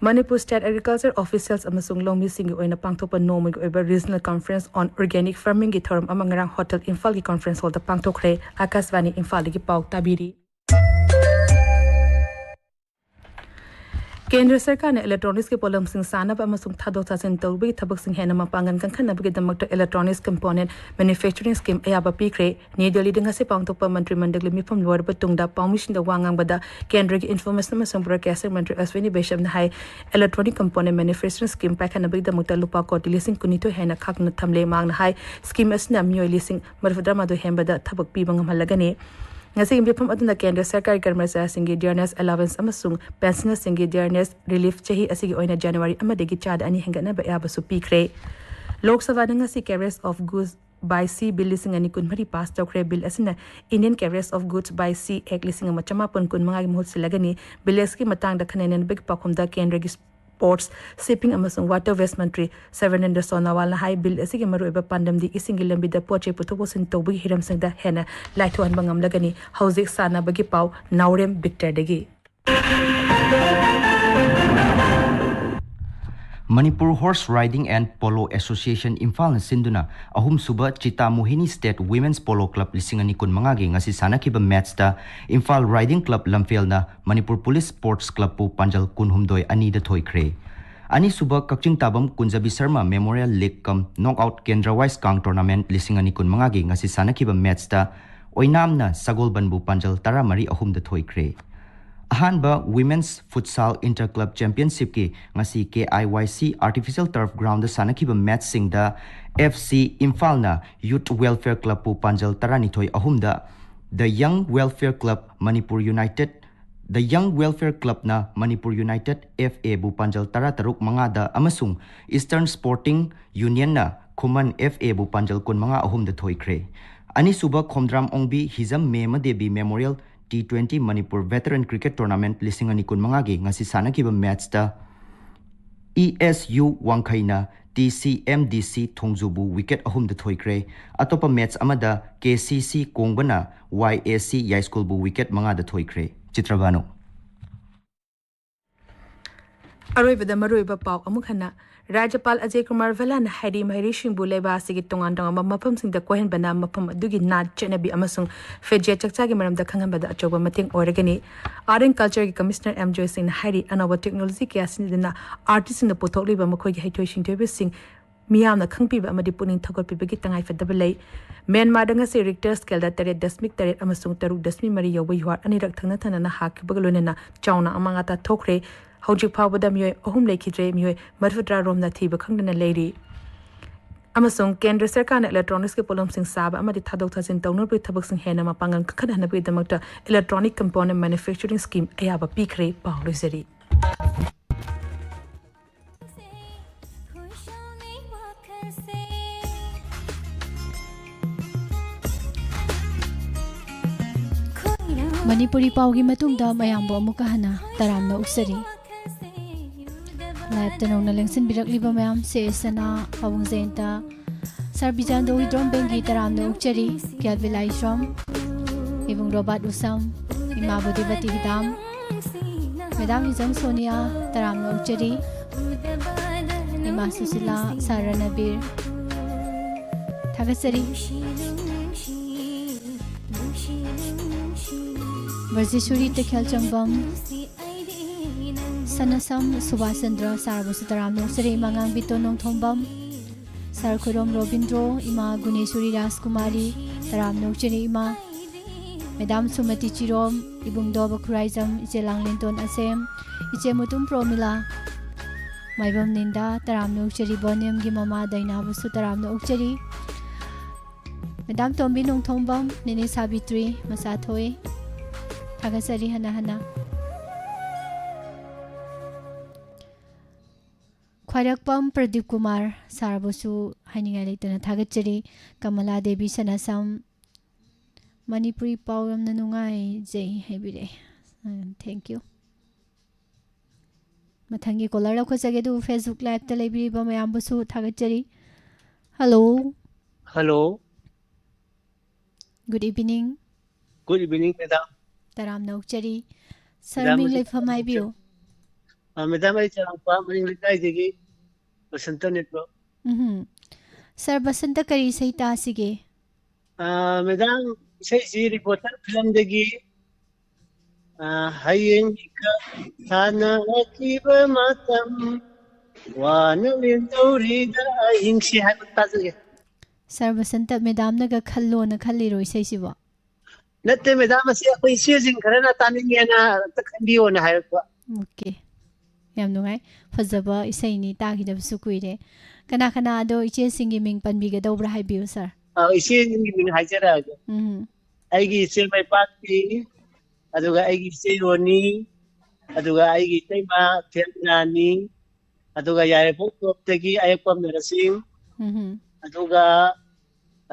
ꯃꯅꯤꯄꯨꯔ State Agriculture Officials ꯑꯃꯁꯨꯡ ꯂꯧꯃꯤꯁꯤꯡꯒꯤ ꯑꯣꯏꯅ ꯄꯥꯡꯊꯣꯛꯄ ꯅꯣꯡꯃꯒꯤ ꯑꯣꯏꯕ Regional Conference on Organic Farming ꯒꯤ ꯊꯧꯔꯝ ꯑꯃ ꯉꯔꯥꯡ Hotel ꯏꯝꯐꯥꯜꯒꯤ conference hall ꯗ ꯄꯥꯡꯊꯣꯛꯈ꯭ꯔꯦ꯫ ꯑꯥꯀꯥꯁꯕꯥꯅꯤ ꯏꯝꯐꯥꯜꯗꯒꯤ ꯄꯥꯎ ꯇꯥꯕꯤꯔꯤ꯫ ꯀꯦꯟꯗ꯭ꯔ ꯁꯔꯀꯥꯔꯅ electronics ꯀꯤ ꯄꯣꯠꯂꯝꯁꯤꯡ ꯁꯥꯅꯕ ꯑꯃꯁꯨꯡ ꯊꯥꯗꯣꯛ ꯊꯥꯖꯤꯟ ꯇꯧꯕꯒꯤ ꯊꯕꯛꯁꯤꯡ ꯍꯦꯟꯅ ꯃꯄꯥꯡꯒꯜ ꯀꯟꯈꯠꯅꯕꯒꯤꯗꯃꯛꯇ Electronics Component Manufacturing Scheme ꯑꯌꯥꯕ ꯄꯤꯈ꯭ꯔꯦ꯫ ꯅ꯭ꯌꯨ ꯗꯦꯜꯂꯤꯗ ꯉꯁꯤ ꯄꯥꯡꯊꯣꯛꯄ ꯃꯟꯇ꯭ꯔꯤ ꯃꯟꯗꯜꯒꯤ ꯃꯤꯐꯝ ꯂꯣꯏꯔꯕ ꯇꯨꯡꯗ ꯄꯥꯎꯃꯤꯁꯤꯡꯗ ꯋꯥ ꯉꯥꯡꯕꯗ ꯀꯦꯟꯗ꯭ꯔꯒꯤ Information ꯑꯃꯁꯨꯡ Broadcasting ꯃꯟꯇ꯭ꯔꯤ ꯑꯁ꯭ꯋꯤꯅꯤ ꯕꯩꯁ꯭ꯌꯝꯅ ꯍꯥꯏ, Electronic Component Manufacturing Scheme ꯄꯥꯏꯈꯠꯅꯕꯒꯤꯗꯃꯛꯇ ꯂꯨꯄꯥ ꯀꯣꯇꯤ ꯂꯤꯁꯤꯡ ꯀꯨꯟꯅꯤꯊꯣꯏ ꯍꯦꯟꯅ ꯈꯥꯛꯇꯨꯅ ꯊꯝꯂꯦ꯫ ꯃꯍꯥꯛꯅ ꯍꯥꯏ, scheme ꯑꯁꯤꯅ ꯃꯤꯑꯣꯏ ꯂꯤꯁꯤꯡ ꯃꯔꯤꯐꯨ ꯇꯔꯥꯃꯥꯊꯣꯏ ꯍꯦꯟꯕꯗ ꯊꯕꯛ ꯄꯤꯕ ꯉꯝꯍꯜꯂꯒꯅꯤ꯫ ꯉꯁꯤꯒꯤ ꯃꯤꯐꯝ ꯑꯗꯨꯅ ꯀꯦꯟꯗ꯭ꯔ ꯁꯔꯀꯥꯔꯒꯤ ꯀꯔꯃꯆꯥꯔꯤꯁꯤꯡꯒꯤ dearness allowance ꯑꯃꯁꯨꯡ pensionerꯁꯤꯡꯒꯤ dearness relief ꯆꯍꯤ ꯑꯁꯤꯒꯤ ꯑꯣꯏꯅ ꯖꯅꯋꯥꯔꯤ ꯑꯃꯗꯒꯤ ꯆꯥꯗ ꯑꯅꯤ ꯍꯦꯟꯒꯠꯅꯕ ꯑꯌꯥꯕꯁꯨ ꯄꯤꯈ꯭ꯔꯦ꯫ ꯂꯣꯛ ꯁꯚꯥꯅ ꯉꯁꯤ Carriage of Goods by Sea Bill ꯂꯤꯁꯤꯡ ꯑꯅꯤ ꯀꯨꯟꯃꯔꯤ pass ꯇꯧꯈ꯭ꯔꯦ꯫ Bill ꯑꯁꯤꯅ Indian Carriage of Goods by Sea Act ꯂꯤꯁꯤꯡ ꯑꯃ ꯆꯃꯥꯄꯟ ꯀꯨꯟꯃꯉꯥꯒꯤ ꯃꯍꯨꯠ ꯁꯤꯜꯂꯒꯅꯤ꯫ Bill ꯑꯁꯤꯒꯤ ꯃꯇꯥꯡꯗ ꯈꯟꯅ ꯅꯩꯅꯕꯒꯤ ꯄꯥꯎꯈꯨꯝꯗ ꯀꯦꯟꯗ꯭ꯔꯒꯤ Ports, Shipping ꯑꯃꯁꯨꯡ Waterways ꯃꯟꯇ꯭ꯔꯤ ꯁꯔꯕꯥꯅꯟꯗ ꯁꯣꯅꯣꯋꯥꯜꯅ ꯍꯥꯏ, Bill ꯑꯁꯤꯒꯤ ꯃꯔꯨꯑꯣꯏꯕ ꯄꯥꯟꯗꯝꯗꯤ ꯏꯁꯤꯡꯒꯤ ꯂꯝꯕꯤꯗ ꯄꯣꯠ ꯆꯩ ꯄꯨꯊꯣꯛ ꯄꯨꯁꯤꯟ ꯇꯧꯕꯒꯤ ꯍꯤꯔꯝꯁꯤꯡꯗ ꯍꯦꯟꯅ ꯂꯥꯏꯊꯣꯛꯍꯟꯕ ꯉꯝꯂꯒꯅꯤ꯫ ꯍꯧꯖꯤꯛ ꯁꯥꯟꯅꯕꯒꯤ ꯄꯥꯎ, ꯅꯥꯎꯔꯦꯝ ꯕꯤꯛꯇꯔꯗꯒꯤ꯫ Manipur Horse Riding and Polo Association ꯏꯝꯐꯥꯜꯅ ꯁꯤꯟꯗꯨꯅ ꯑꯍꯨꯝꯁꯨꯕ cheetah ꯃꯣꯍꯤꯅꯤ State Women's Polo Club ꯂꯤꯁꯤꯡ ꯑꯅꯤ ꯀꯨꯟꯃꯉꯥꯒꯤ ꯉꯁꯤ ꯁꯥꯟꯅꯈꯤꯕ ꯃꯦꯠꯁꯇ ꯏꯝꯐꯥꯜ Riding Club ꯂꯝꯐꯦꯜꯅ ꯃꯅꯤꯄꯨꯔ ꯄꯨꯂꯤꯁ ꯁ꯭ꯄꯣꯔꯠꯁ ꯀ꯭ꯂꯕꯄꯨ ꯄꯥꯟꯖꯜ ꯀꯨꯟꯍꯨꯝꯗꯣꯏ ꯑꯅꯤꯗ ꯊꯣꯏꯈ꯭ꯔꯦ꯫ ꯑꯅꯤꯁꯨꯕ ꯀꯛꯆꯤꯡ ꯇꯥꯕꯝ ꯀꯨꯟꯖꯕꯤ Sharma Memorial League cum Knockout Kendra Wise Kang Tournament ꯂꯤꯁꯤꯡ ꯑꯅꯤ ꯀꯨꯟꯃꯉꯥꯒꯤ ꯉꯁꯤ ꯁꯥꯟꯅꯈꯤꯕ ꯃꯦꯠꯁꯇ ꯑꯣꯏꯅꯥꯝꯅ ꯁꯒꯣꯜꯕꯟꯕꯨ ꯄꯥꯟꯖꯜ ꯇꯔꯥꯃꯔꯤ ꯑꯍꯨꯝꯗ ꯊꯣꯏꯈ꯭ꯔꯦ꯫ ꯑꯍꯥꯟꯕ Women's Futsal Inter Club Championshipꯀꯤ ꯉꯁꯤ KIYC Artificial Turf Groundꯗ ꯁꯥꯟꯅꯈꯤꯕ ꯃꯦꯠꯁꯁꯤꯡꯗ FC ꯏꯝꯐꯥꯜꯅ Youth Welfare Clubꯄꯨ ꯄꯥꯟꯖꯜ ꯇꯔꯥꯅꯤꯊꯣꯏ ꯑꯍꯨꯝꯗ, The Young Welfare Club Manipur United, The Young Welfare Clubꯅ Manipur United FAꯕꯨ ꯄꯥꯟꯖꯜ ꯇꯔꯥꯇꯔꯨꯛ ꯃꯉꯥꯗ ꯑꯃꯁꯨꯡ Eastern Sporting Unionꯅ ꯈꯨꯃꯟ FAꯕꯨ ꯄꯥꯟꯖꯜ ꯀꯨꯟꯃꯉꯥ ꯑꯍꯨꯝꯗ ꯊꯣꯏꯈ꯭ꯔꯦ꯫ ꯑꯅꯤꯁꯨꯕ ꯈꯣꯝꯗ꯭ꯔꯥꯝ ꯑꯣꯡꯕꯤ ꯍꯤꯖꯝ ꯃꯦꯃ Devi Memorial T twenty Manipur Veteran Cricket Tournament ꯂꯤꯁꯤꯡ ꯑꯅꯤ ꯀꯨꯟꯃꯉꯥꯒꯤ ꯉꯁꯤ ꯁꯥꯟꯅꯈꯤꯕ ꯃꯦꯠꯁꯇ ESU ꯋꯥꯡꯈꯩꯅ TCMDC ꯊꯣꯡꯖꯨꯕꯨ ꯋꯤꯀꯦꯠ ꯑꯍꯨꯝꯗ ꯊꯣꯏꯈ꯭ꯔꯦ꯫ ꯑꯇꯣꯞꯄ ꯃꯦꯠꯁ ꯑꯃꯗ KCC ꯀꯣꯡꯕꯅ YAC ꯌꯥꯏꯁ꯭ꯀꯨꯜꯕꯨ ꯋꯤꯀꯦꯠ ꯃꯉꯥꯗ ꯊꯣꯏꯈ꯭ꯔꯦ꯫ ꯆꯤꯇ꯭ꯔꯚꯥꯅꯨ꯫ ꯑꯔꯣꯏꯕꯗ ꯃꯔꯨꯑꯣꯏꯕ ꯄꯥꯎ ꯑꯃꯨꯛ ꯍꯟꯅ꯫ ꯔꯥꯖ꯭ꯌꯄꯥꯜ ꯑꯖꯌ ꯀꯨꯃꯥꯔ ꯚꯜꯂꯥꯅ ꯍꯥꯏꯔꯤ, ꯃꯍꯩꯔꯣꯏꯁꯤꯡꯕꯨ ꯂꯩꯕꯥꯛ ꯑꯁꯤꯒꯤ ꯇꯣꯉꯥꯟ ꯇꯣꯉꯥꯟꯕ ꯃꯐꯝꯁꯤꯡꯗ ꯀꯣꯏꯍꯟꯕꯅ ꯃꯐꯝ ꯑꯗꯨꯒꯤ ꯅꯥꯠ, ꯆꯠꯅꯕꯤ ꯑꯃꯁꯨꯡ ꯐꯤꯖꯦꯠ ꯆꯥꯛꯆꯥꯒꯤ ꯃꯔꯝꯗ ꯈꯪꯍꯟꯕꯗ ꯑꯆꯧꯕ ꯃꯇꯦꯡ ꯑꯣꯏꯔꯒꯅꯤ꯫ Art and Cultureꯒꯤ Commissioner M ꯖꯣꯏꯁꯤꯡꯅ ꯍꯥꯏꯔꯤ, ꯑꯅꯧꯕ technology ꯀꯌꯥ ꯁꯤꯖꯤꯟꯅꯗꯨꯅ artistꯁꯤꯡꯅ ꯄꯨꯊꯣꯛꯂꯤꯕ ꯃꯈꯣꯏꯒꯤ ꯍꯩꯊꯣꯏ ꯁꯤꯡꯊꯣꯏꯕꯁꯤꯡ ꯃꯤꯌꯥꯝꯅ ꯈꯪꯕꯤꯕ ꯑꯃꯗꯤ ꯄꯨꯛꯅꯤꯡ ꯊꯧꯒꯠꯄꯤꯕꯒꯤ ꯇꯉꯥꯏꯐꯗꯕ ꯂꯩ꯫ ꯃ꯭ꯌꯥꯟꯃꯥꯔꯗ ꯉꯁꯤ Richter scaleꯗ ꯇꯔꯦꯠ ꯗꯁꯃꯤꯛ ꯇꯔꯦꯠ ꯑꯃꯁꯨꯡ ꯇꯔꯨꯛ ꯗꯁꯃꯤꯛ ꯃꯔꯤ ꯌꯧꯕ ꯌꯨꯍꯥꯔ ꯑꯅꯤꯔꯛ ꯊꯪꯅ ꯊꯪꯅꯅ ꯍꯥꯈꯤꯕꯒ ꯂꯣꯏꯅꯅ ꯆꯥꯎꯅ ꯑꯃꯥꯡ ꯑꯇꯥ ꯊꯣꯛꯈ꯭ꯔꯦ꯫ ꯍꯧꯖꯤꯛ ꯐꯥꯎꯕꯗ ꯃꯤꯑꯣꯏ ꯑꯍꯨꯝ ꯂꯩꯈꯤꯗ꯭ꯔꯦ, ꯃꯤꯑꯣꯏ ꯃꯔꯤꯐꯨꯇꯔꯥ ꯔꯣꯝꯅ ꯊꯤꯕ ꯈꯪꯗꯅ ꯂꯩꯔꯤ꯫ ꯑꯃꯁꯨꯡ ꯀꯦꯟꯗ꯭ꯔ ꯁꯔꯀꯥꯔꯅ electronicsꯀꯤ ꯄꯣꯠꯂꯝꯁꯤꯡ ꯁꯥꯕ ꯑꯃꯗꯤ ꯊꯥꯗꯣꯛ ꯊꯥꯖꯤꯟ ꯇꯧꯅꯕꯒꯤ ꯊꯕꯛꯁꯤꯡ ꯍꯦꯟꯅ ꯃꯄꯥꯡꯒꯜ ꯀꯟꯈꯠꯍꯟꯅꯕꯒꯤꯗꯃꯛꯇ Electronic Component Manufacturing Scheme ꯑꯌꯥꯕ ꯄꯤꯈ꯭ꯔꯦ꯫ ꯄꯥꯎ ꯂꯣꯏꯖꯔꯤ꯫ ꯃꯅꯤꯄꯨꯔꯤ ꯄꯥꯎꯒꯤ ꯃꯇꯨꯡꯗ ꯃꯌꯥꯝꯕꯨ ꯑꯃꯨꯛꯀ ꯍꯟꯅ ꯇꯔꯥꯝꯅ ꯑꯣꯛꯆꯔꯤ꯫ Liveꯇ ꯅꯧꯅ ꯂꯦꯡꯁꯤꯟꯕꯤꯔꯛꯂꯤꯕ ꯃꯌꯥꯝ, ꯁꯦ ꯁꯅꯥ, ꯄꯥꯕꯨꯡ ꯖꯌꯟꯇ, ꯁꯥꯔ ꯕꯤꯖꯥꯟꯗꯣ ꯋꯤꯗ꯭ꯔꯣꯝ ꯕꯦꯡꯒꯤ ꯇꯔꯥꯝꯅ ꯑꯣꯛꯆꯔꯤ, ꯀ꯭ꯌꯥꯠ ꯕꯤꯂꯥꯏꯁ꯭ꯔꯣꯝ, ꯏꯕꯨꯡ ꯔꯣꯕꯥꯔꯠ ꯎꯁꯝ, ꯏꯃꯥ ꯕꯣꯗꯤꯕꯇꯤ ꯍꯤꯗꯥꯝ, ꯃꯦꯗꯥꯝ ꯍꯤꯖꯝ ꯁꯣꯅꯤꯌꯥ, ꯇꯔꯥꯝꯅ ꯑꯣꯛꯆꯔꯤ꯫ ꯏꯃꯥ ꯁꯨꯁꯤꯂꯥ, ꯁꯥꯔ ꯔꯅꯕꯤꯔ, ꯊꯥꯒꯠꯆꯔꯤ꯫ ꯕ꯭ꯔꯖꯦꯁꯣꯔꯤ ꯇꯈꯦꯜꯆꯝꯕꯝ, ꯁꯅꯥꯁꯝ ꯁꯨꯕꯥꯁ ꯆꯟꯗ꯭ꯔ, ꯁꯥꯔꯕꯨꯁꯨ ꯇꯔꯥꯝꯅ ꯑꯣꯛꯆꯔꯤ꯫ ꯏꯃꯥ ꯉꯥꯡꯕꯤꯇꯣꯟ ꯅꯣꯡꯊꯣꯝꯕꯝ, ꯁꯥꯔ ꯈꯨꯔꯣꯝ ꯔꯣꯕꯤꯟꯗ꯭ꯔꯣ, ꯏꯃꯥ ꯒꯨꯅꯦꯁꯣꯔꯤ ꯔꯥꯖꯀꯨꯃꯥꯔꯤ, ꯇꯔꯥꯝꯅ ꯑꯣꯛꯆꯔꯤ ꯏꯃꯥ꯫ ꯃꯦꯗꯥꯝ ꯁꯨꯃꯇꯤ ꯆꯤꯔꯣꯝ, ꯏꯕꯨꯡꯗꯣ ꯕꯈꯨꯔꯥꯏꯖꯝ, ꯏꯆꯦ ꯂꯥꯡꯂꯦꯟꯇꯣꯟ ꯑꯁꯦꯝ, ꯏꯆꯦ ꯃꯨꯇꯨꯝ ꯄ꯭ꯔꯣꯃꯤꯂꯥ, ꯃꯥꯏꯕꯝ ꯅꯤꯟꯗꯥ, ꯇꯔꯥꯝꯅ ꯑꯣꯛꯆꯔꯤ꯫ ꯕꯣꯅꯦꯝꯒꯤ ꯃꯃꯥ ꯗꯥꯏꯅꯥꯕꯨꯁꯨ ꯇꯔꯥꯝꯅ ꯑꯣꯛꯆꯔꯤ꯫ ꯃꯦꯗꯥꯝ ꯇꯣꯝꯕꯤ ꯅꯣꯡꯊꯣꯝꯕꯝ, ꯅꯦꯅꯦ ꯁꯥꯕꯤꯇ꯭ꯔꯤ, ꯃꯆꯥ ꯊꯣꯏ, ꯊꯥꯒꯠꯆꯔꯤ ꯍꯟꯅ ꯍꯟꯅ꯫ ꯈ꯭ꯋꯥꯏꯔꯥꯛꯄꯝ ꯄ꯭ꯔꯗꯤꯞ ꯀꯨꯃꯥꯔ, ꯁꯥꯔꯕꯨꯁꯨ ꯍꯥꯏꯅꯤꯡꯉꯥꯏ ꯂꯩꯇꯅ ꯊꯥꯒꯠꯆꯔꯤ꯫ ꯀꯃꯂꯥ ꯗꯦꯕꯤ ꯁꯅꯥꯁꯝ, "ꯃꯅꯤꯄꯨꯔꯤ ꯄꯥꯎ ꯌꯥꯝꯅ ꯅꯨꯡꯉꯥꯏꯖꯩ" ꯍꯥꯏꯕꯤꯔꯛꯑꯦ꯫ ꯎꯝ, thank you꯫ ꯃꯊꯪꯒꯤ caller ꯂꯧꯈꯠꯆꯒꯦ, ꯑꯗꯨꯕꯨ Facebook Liveꯇ ꯂꯩꯕꯤꯔꯤꯕ ꯃꯌꯥꯝꯕꯨꯁꯨ ꯊꯥꯒꯠꯆꯔꯤ꯫ Hello꯫ Hello꯫ Good evening꯫ Good evening, madam꯫ ꯇꯔꯥꯝꯅ ꯑꯣꯛꯆꯔꯤ꯫ Sir, madam, ꯃꯤꯡ, ꯑꯩ ꯂꯩꯐꯝ ꯍꯥꯏꯕꯤꯌꯨ꯫ ꯑ, madam, ꯑꯩ ꯆꯔꯥꯡꯄꯥꯠ ꯃꯅꯤꯡ ꯂꯩꯀꯥꯏꯗꯒꯤ ꯕꯁꯟꯇ ꯅꯠꯇ꯭ꯔꯣ? ꯎꯝꯍꯨꯝ꯫ Sir, ꯕꯁꯟꯇ ꯀꯔꯤ ꯏꯁꯩ ꯇꯥꯁꯤꯒꯦ? ꯑ, madam, ꯏꯁꯩꯁꯤ Reporter filmꯗꯒꯤ, ꯑ, "ꯍꯌꯦꯡꯒꯤ ꯈꯟ ꯁꯥꯟꯅꯈꯤꯕ ꯃꯇꯝ, ꯋꯥꯅ ꯂꯦꯟꯗꯧꯔꯤꯗ ꯑꯍꯤꯡꯁꯤ" ꯍꯥꯏꯕ ꯇꯥꯖꯒꯦ꯫ Sir, ꯕꯁꯟꯇ, madamꯅꯒ ꯈꯜꯂꯣꯅ ꯈꯜꯂꯤꯔꯣ ꯏꯁꯩꯁꯤꯕꯣ? ꯅꯠꯇꯦ, madam, ꯑꯁꯤ ꯑꯩꯈꯣꯏ ꯏꯆꯦꯁꯤꯡ ꯈꯔꯅ ꯇꯥꯅꯤꯡꯉꯦꯅ ꯑꯝꯇ ꯈꯟꯕꯤꯌꯣꯅ ꯍꯥꯏꯔꯛꯄ꯫ Okay꯫ ꯌꯥꯝ ꯅꯨꯡꯉꯥꯏ꯫ ꯐꯖꯕ ꯏꯁꯩꯅꯤ, ꯇꯥꯈꯤꯗꯕꯁꯨ ꯀꯨꯏꯔꯦ꯫ ꯀꯅꯥ ꯀꯅꯥ ꯑꯗꯣ ꯏꯆꯦꯁꯤꯡꯒꯤ ꯃꯤꯡ ꯄꯟꯕꯤꯒꯗꯧꯕ꯭ꯔꯥ ꯍꯥꯏꯕꯤꯌꯨ, sir꯫ ꯑ, ꯏꯆꯦꯁꯤꯡꯒꯤ ꯃꯤꯡ ꯍꯥꯏꯖꯔꯛꯑꯒꯦ꯫ ꯎꯝ꯫ ꯑꯩꯒꯤ ꯏꯆꯦ ꯃꯩꯄꯥꯛꯄꯤ, ꯑꯗꯨꯒ ꯑꯩꯒꯤ ꯏꯆꯦ ꯔꯣꯅꯤ, ꯑꯗꯨꯒ ꯑꯩꯒꯤ ꯏꯇꯩꯃ ꯊꯦꯝꯔꯥꯅꯤ, ꯑꯗꯨꯒ ꯌꯥꯏꯔꯤꯄꯣꯛ ꯇꯣꯞꯇꯒꯤ ꯑꯌꯦꯛꯄꯝ ꯅꯔꯁꯤꯡ, ꯎꯝꯍꯨꯝ꯫ ꯑꯗꯨꯒ,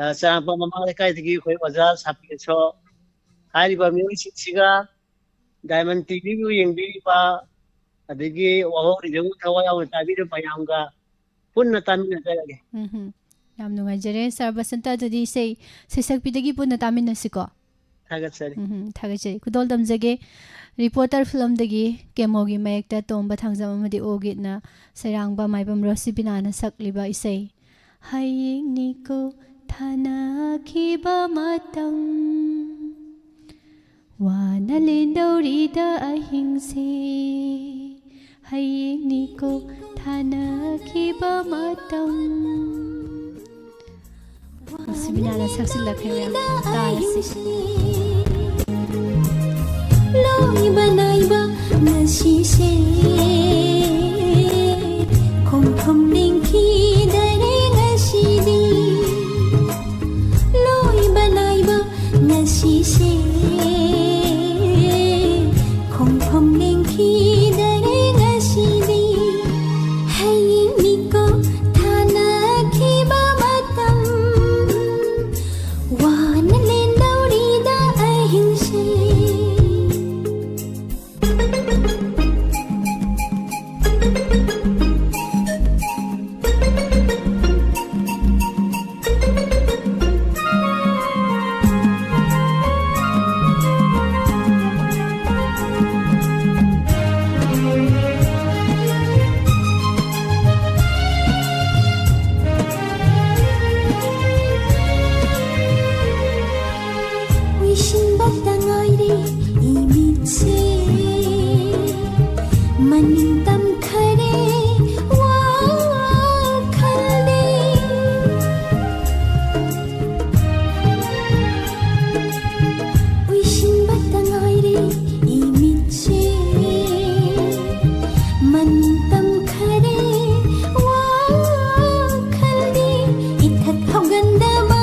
ꯑ, ꯆꯔꯥꯡꯄꯥꯠ ꯃꯃꯥꯡ ꯂꯩꯀꯥꯏꯗꯒꯤ ꯑꯩꯈꯣꯏ ꯑꯣꯖꯥ ꯁꯥꯄꯤ ꯑꯁꯣꯛ꯫ ꯍꯥꯏꯔꯤꯕ ꯃꯤꯑꯣꯏꯁꯤꯡꯁꯤꯒ Diamond TVꯕꯨ ꯌꯦꯡꯕꯤꯔꯤꯕ, ꯑꯗꯒꯤ ꯋꯥꯍꯧꯔꯤꯕ ꯊꯋꯥꯏ ꯌꯥꯎꯅ ꯇꯥꯕꯤꯔꯤꯕ ꯃꯌꯥꯝꯒ ꯄꯨꯟꯅ ꯇꯥꯃꯤꯟꯅꯖꯔꯒꯦ꯫ ꯎꯝꯍꯨꯝ꯫ ꯌꯥꯝ ꯅꯨꯡꯉꯥꯏꯖꯔꯦ, sir ꯕꯁꯟꯇ꯫ ꯑꯗꯨꯗꯤ ꯏꯁꯩ ꯁꯩꯁꯛꯄꯤꯗꯒꯤ ꯄꯨꯟꯅ ꯇꯥꯃꯤꯟꯅꯁꯤꯀꯣ꯫ ꯊꯥꯒꯠꯆꯔꯤ꯫ ꯎꯝꯍꯨꯝ, ꯊꯥꯒꯠꯆꯔꯤ꯫ ꯈꯨꯗꯣꯜ ꯇꯝꯖꯒꯦ꯫ ꯔꯤꯄꯣꯔꯇꯔ ꯐꯤꯂꯝꯗꯒꯤ ꯀꯦꯃꯣꯒꯤ ꯃꯌꯦꯛꯇ ꯇꯣꯝꯕ ꯊꯥꯡꯖꯝ ꯑꯃꯗꯤ ꯑꯣꯒꯤꯠꯅ ꯁꯩꯔꯥꯡꯕ ꯃꯥꯏꯕꯝ ꯔꯣꯁꯤꯕꯤꯅꯥꯅ ꯁꯛꯂꯤꯕ ꯏꯁꯩ꯫ ꯍꯌꯦꯡꯅꯤꯀꯣ ꯊꯥꯅꯈꯤꯕ ꯃꯇꯝ, ꯋꯥꯅ ꯂꯦꯟꯗꯧꯔꯤꯗ ꯑꯍꯤꯡꯁꯦ꯫ ꯍꯌꯦꯡꯅꯤꯀꯣ ꯊꯥꯅꯈꯤꯕ ꯃꯇꯝ꯫ ꯔꯣꯁꯤꯕꯤꯅꯥꯅ ꯁꯛꯆꯤꯜꯂꯛꯈ꯭ꯔꯦ ꯃꯌꯥꯝ꯫ ꯇꯥꯔꯁꯤ꯫ ꯂꯣꯏꯕ ꯅꯥꯏꯕ ꯉꯁꯤꯁꯦ ꯈꯣꯡꯐꯝ ꯂꯦꯡꯈꯤꯗꯔꯦ ꯉꯁꯤꯗꯤ꯫ ꯂꯣꯏꯕ ꯅꯥꯏꯕ ꯉꯁꯤꯁꯦ ꯈꯣꯡꯐꯝ ꯂꯦꯡꯈꯤꯗꯔꯦ ꯉꯁꯤꯗꯤ꯫ ꯍꯌꯦꯡꯅꯤꯀꯣ ꯊꯥꯅꯈꯤꯕ ꯃꯇꯝ, ꯋꯥꯅ ꯂꯦꯟꯗꯧꯔꯤꯗ ꯑꯍꯤꯡꯁꯦ꯫ ꯎꯏꯁꯤꯟꯕꯇ ꯉꯥꯏꯔꯦ ꯏꯃꯤꯠꯁꯦ, ꯃꯅꯤꯡ ꯇꯝꯈꯔꯦ ꯋꯥꯈꯜꯗꯤ꯫ ꯎꯏꯁꯤꯟꯕꯇ ꯉꯥꯏꯔꯦ ꯏꯃꯤꯠꯁꯦ, ꯃꯅꯤꯡ ꯇꯝꯈꯔꯦ ꯋꯥꯈꯜꯗꯤ꯫ ꯏꯊꯛ ꯍꯧꯒꯠꯅꯕ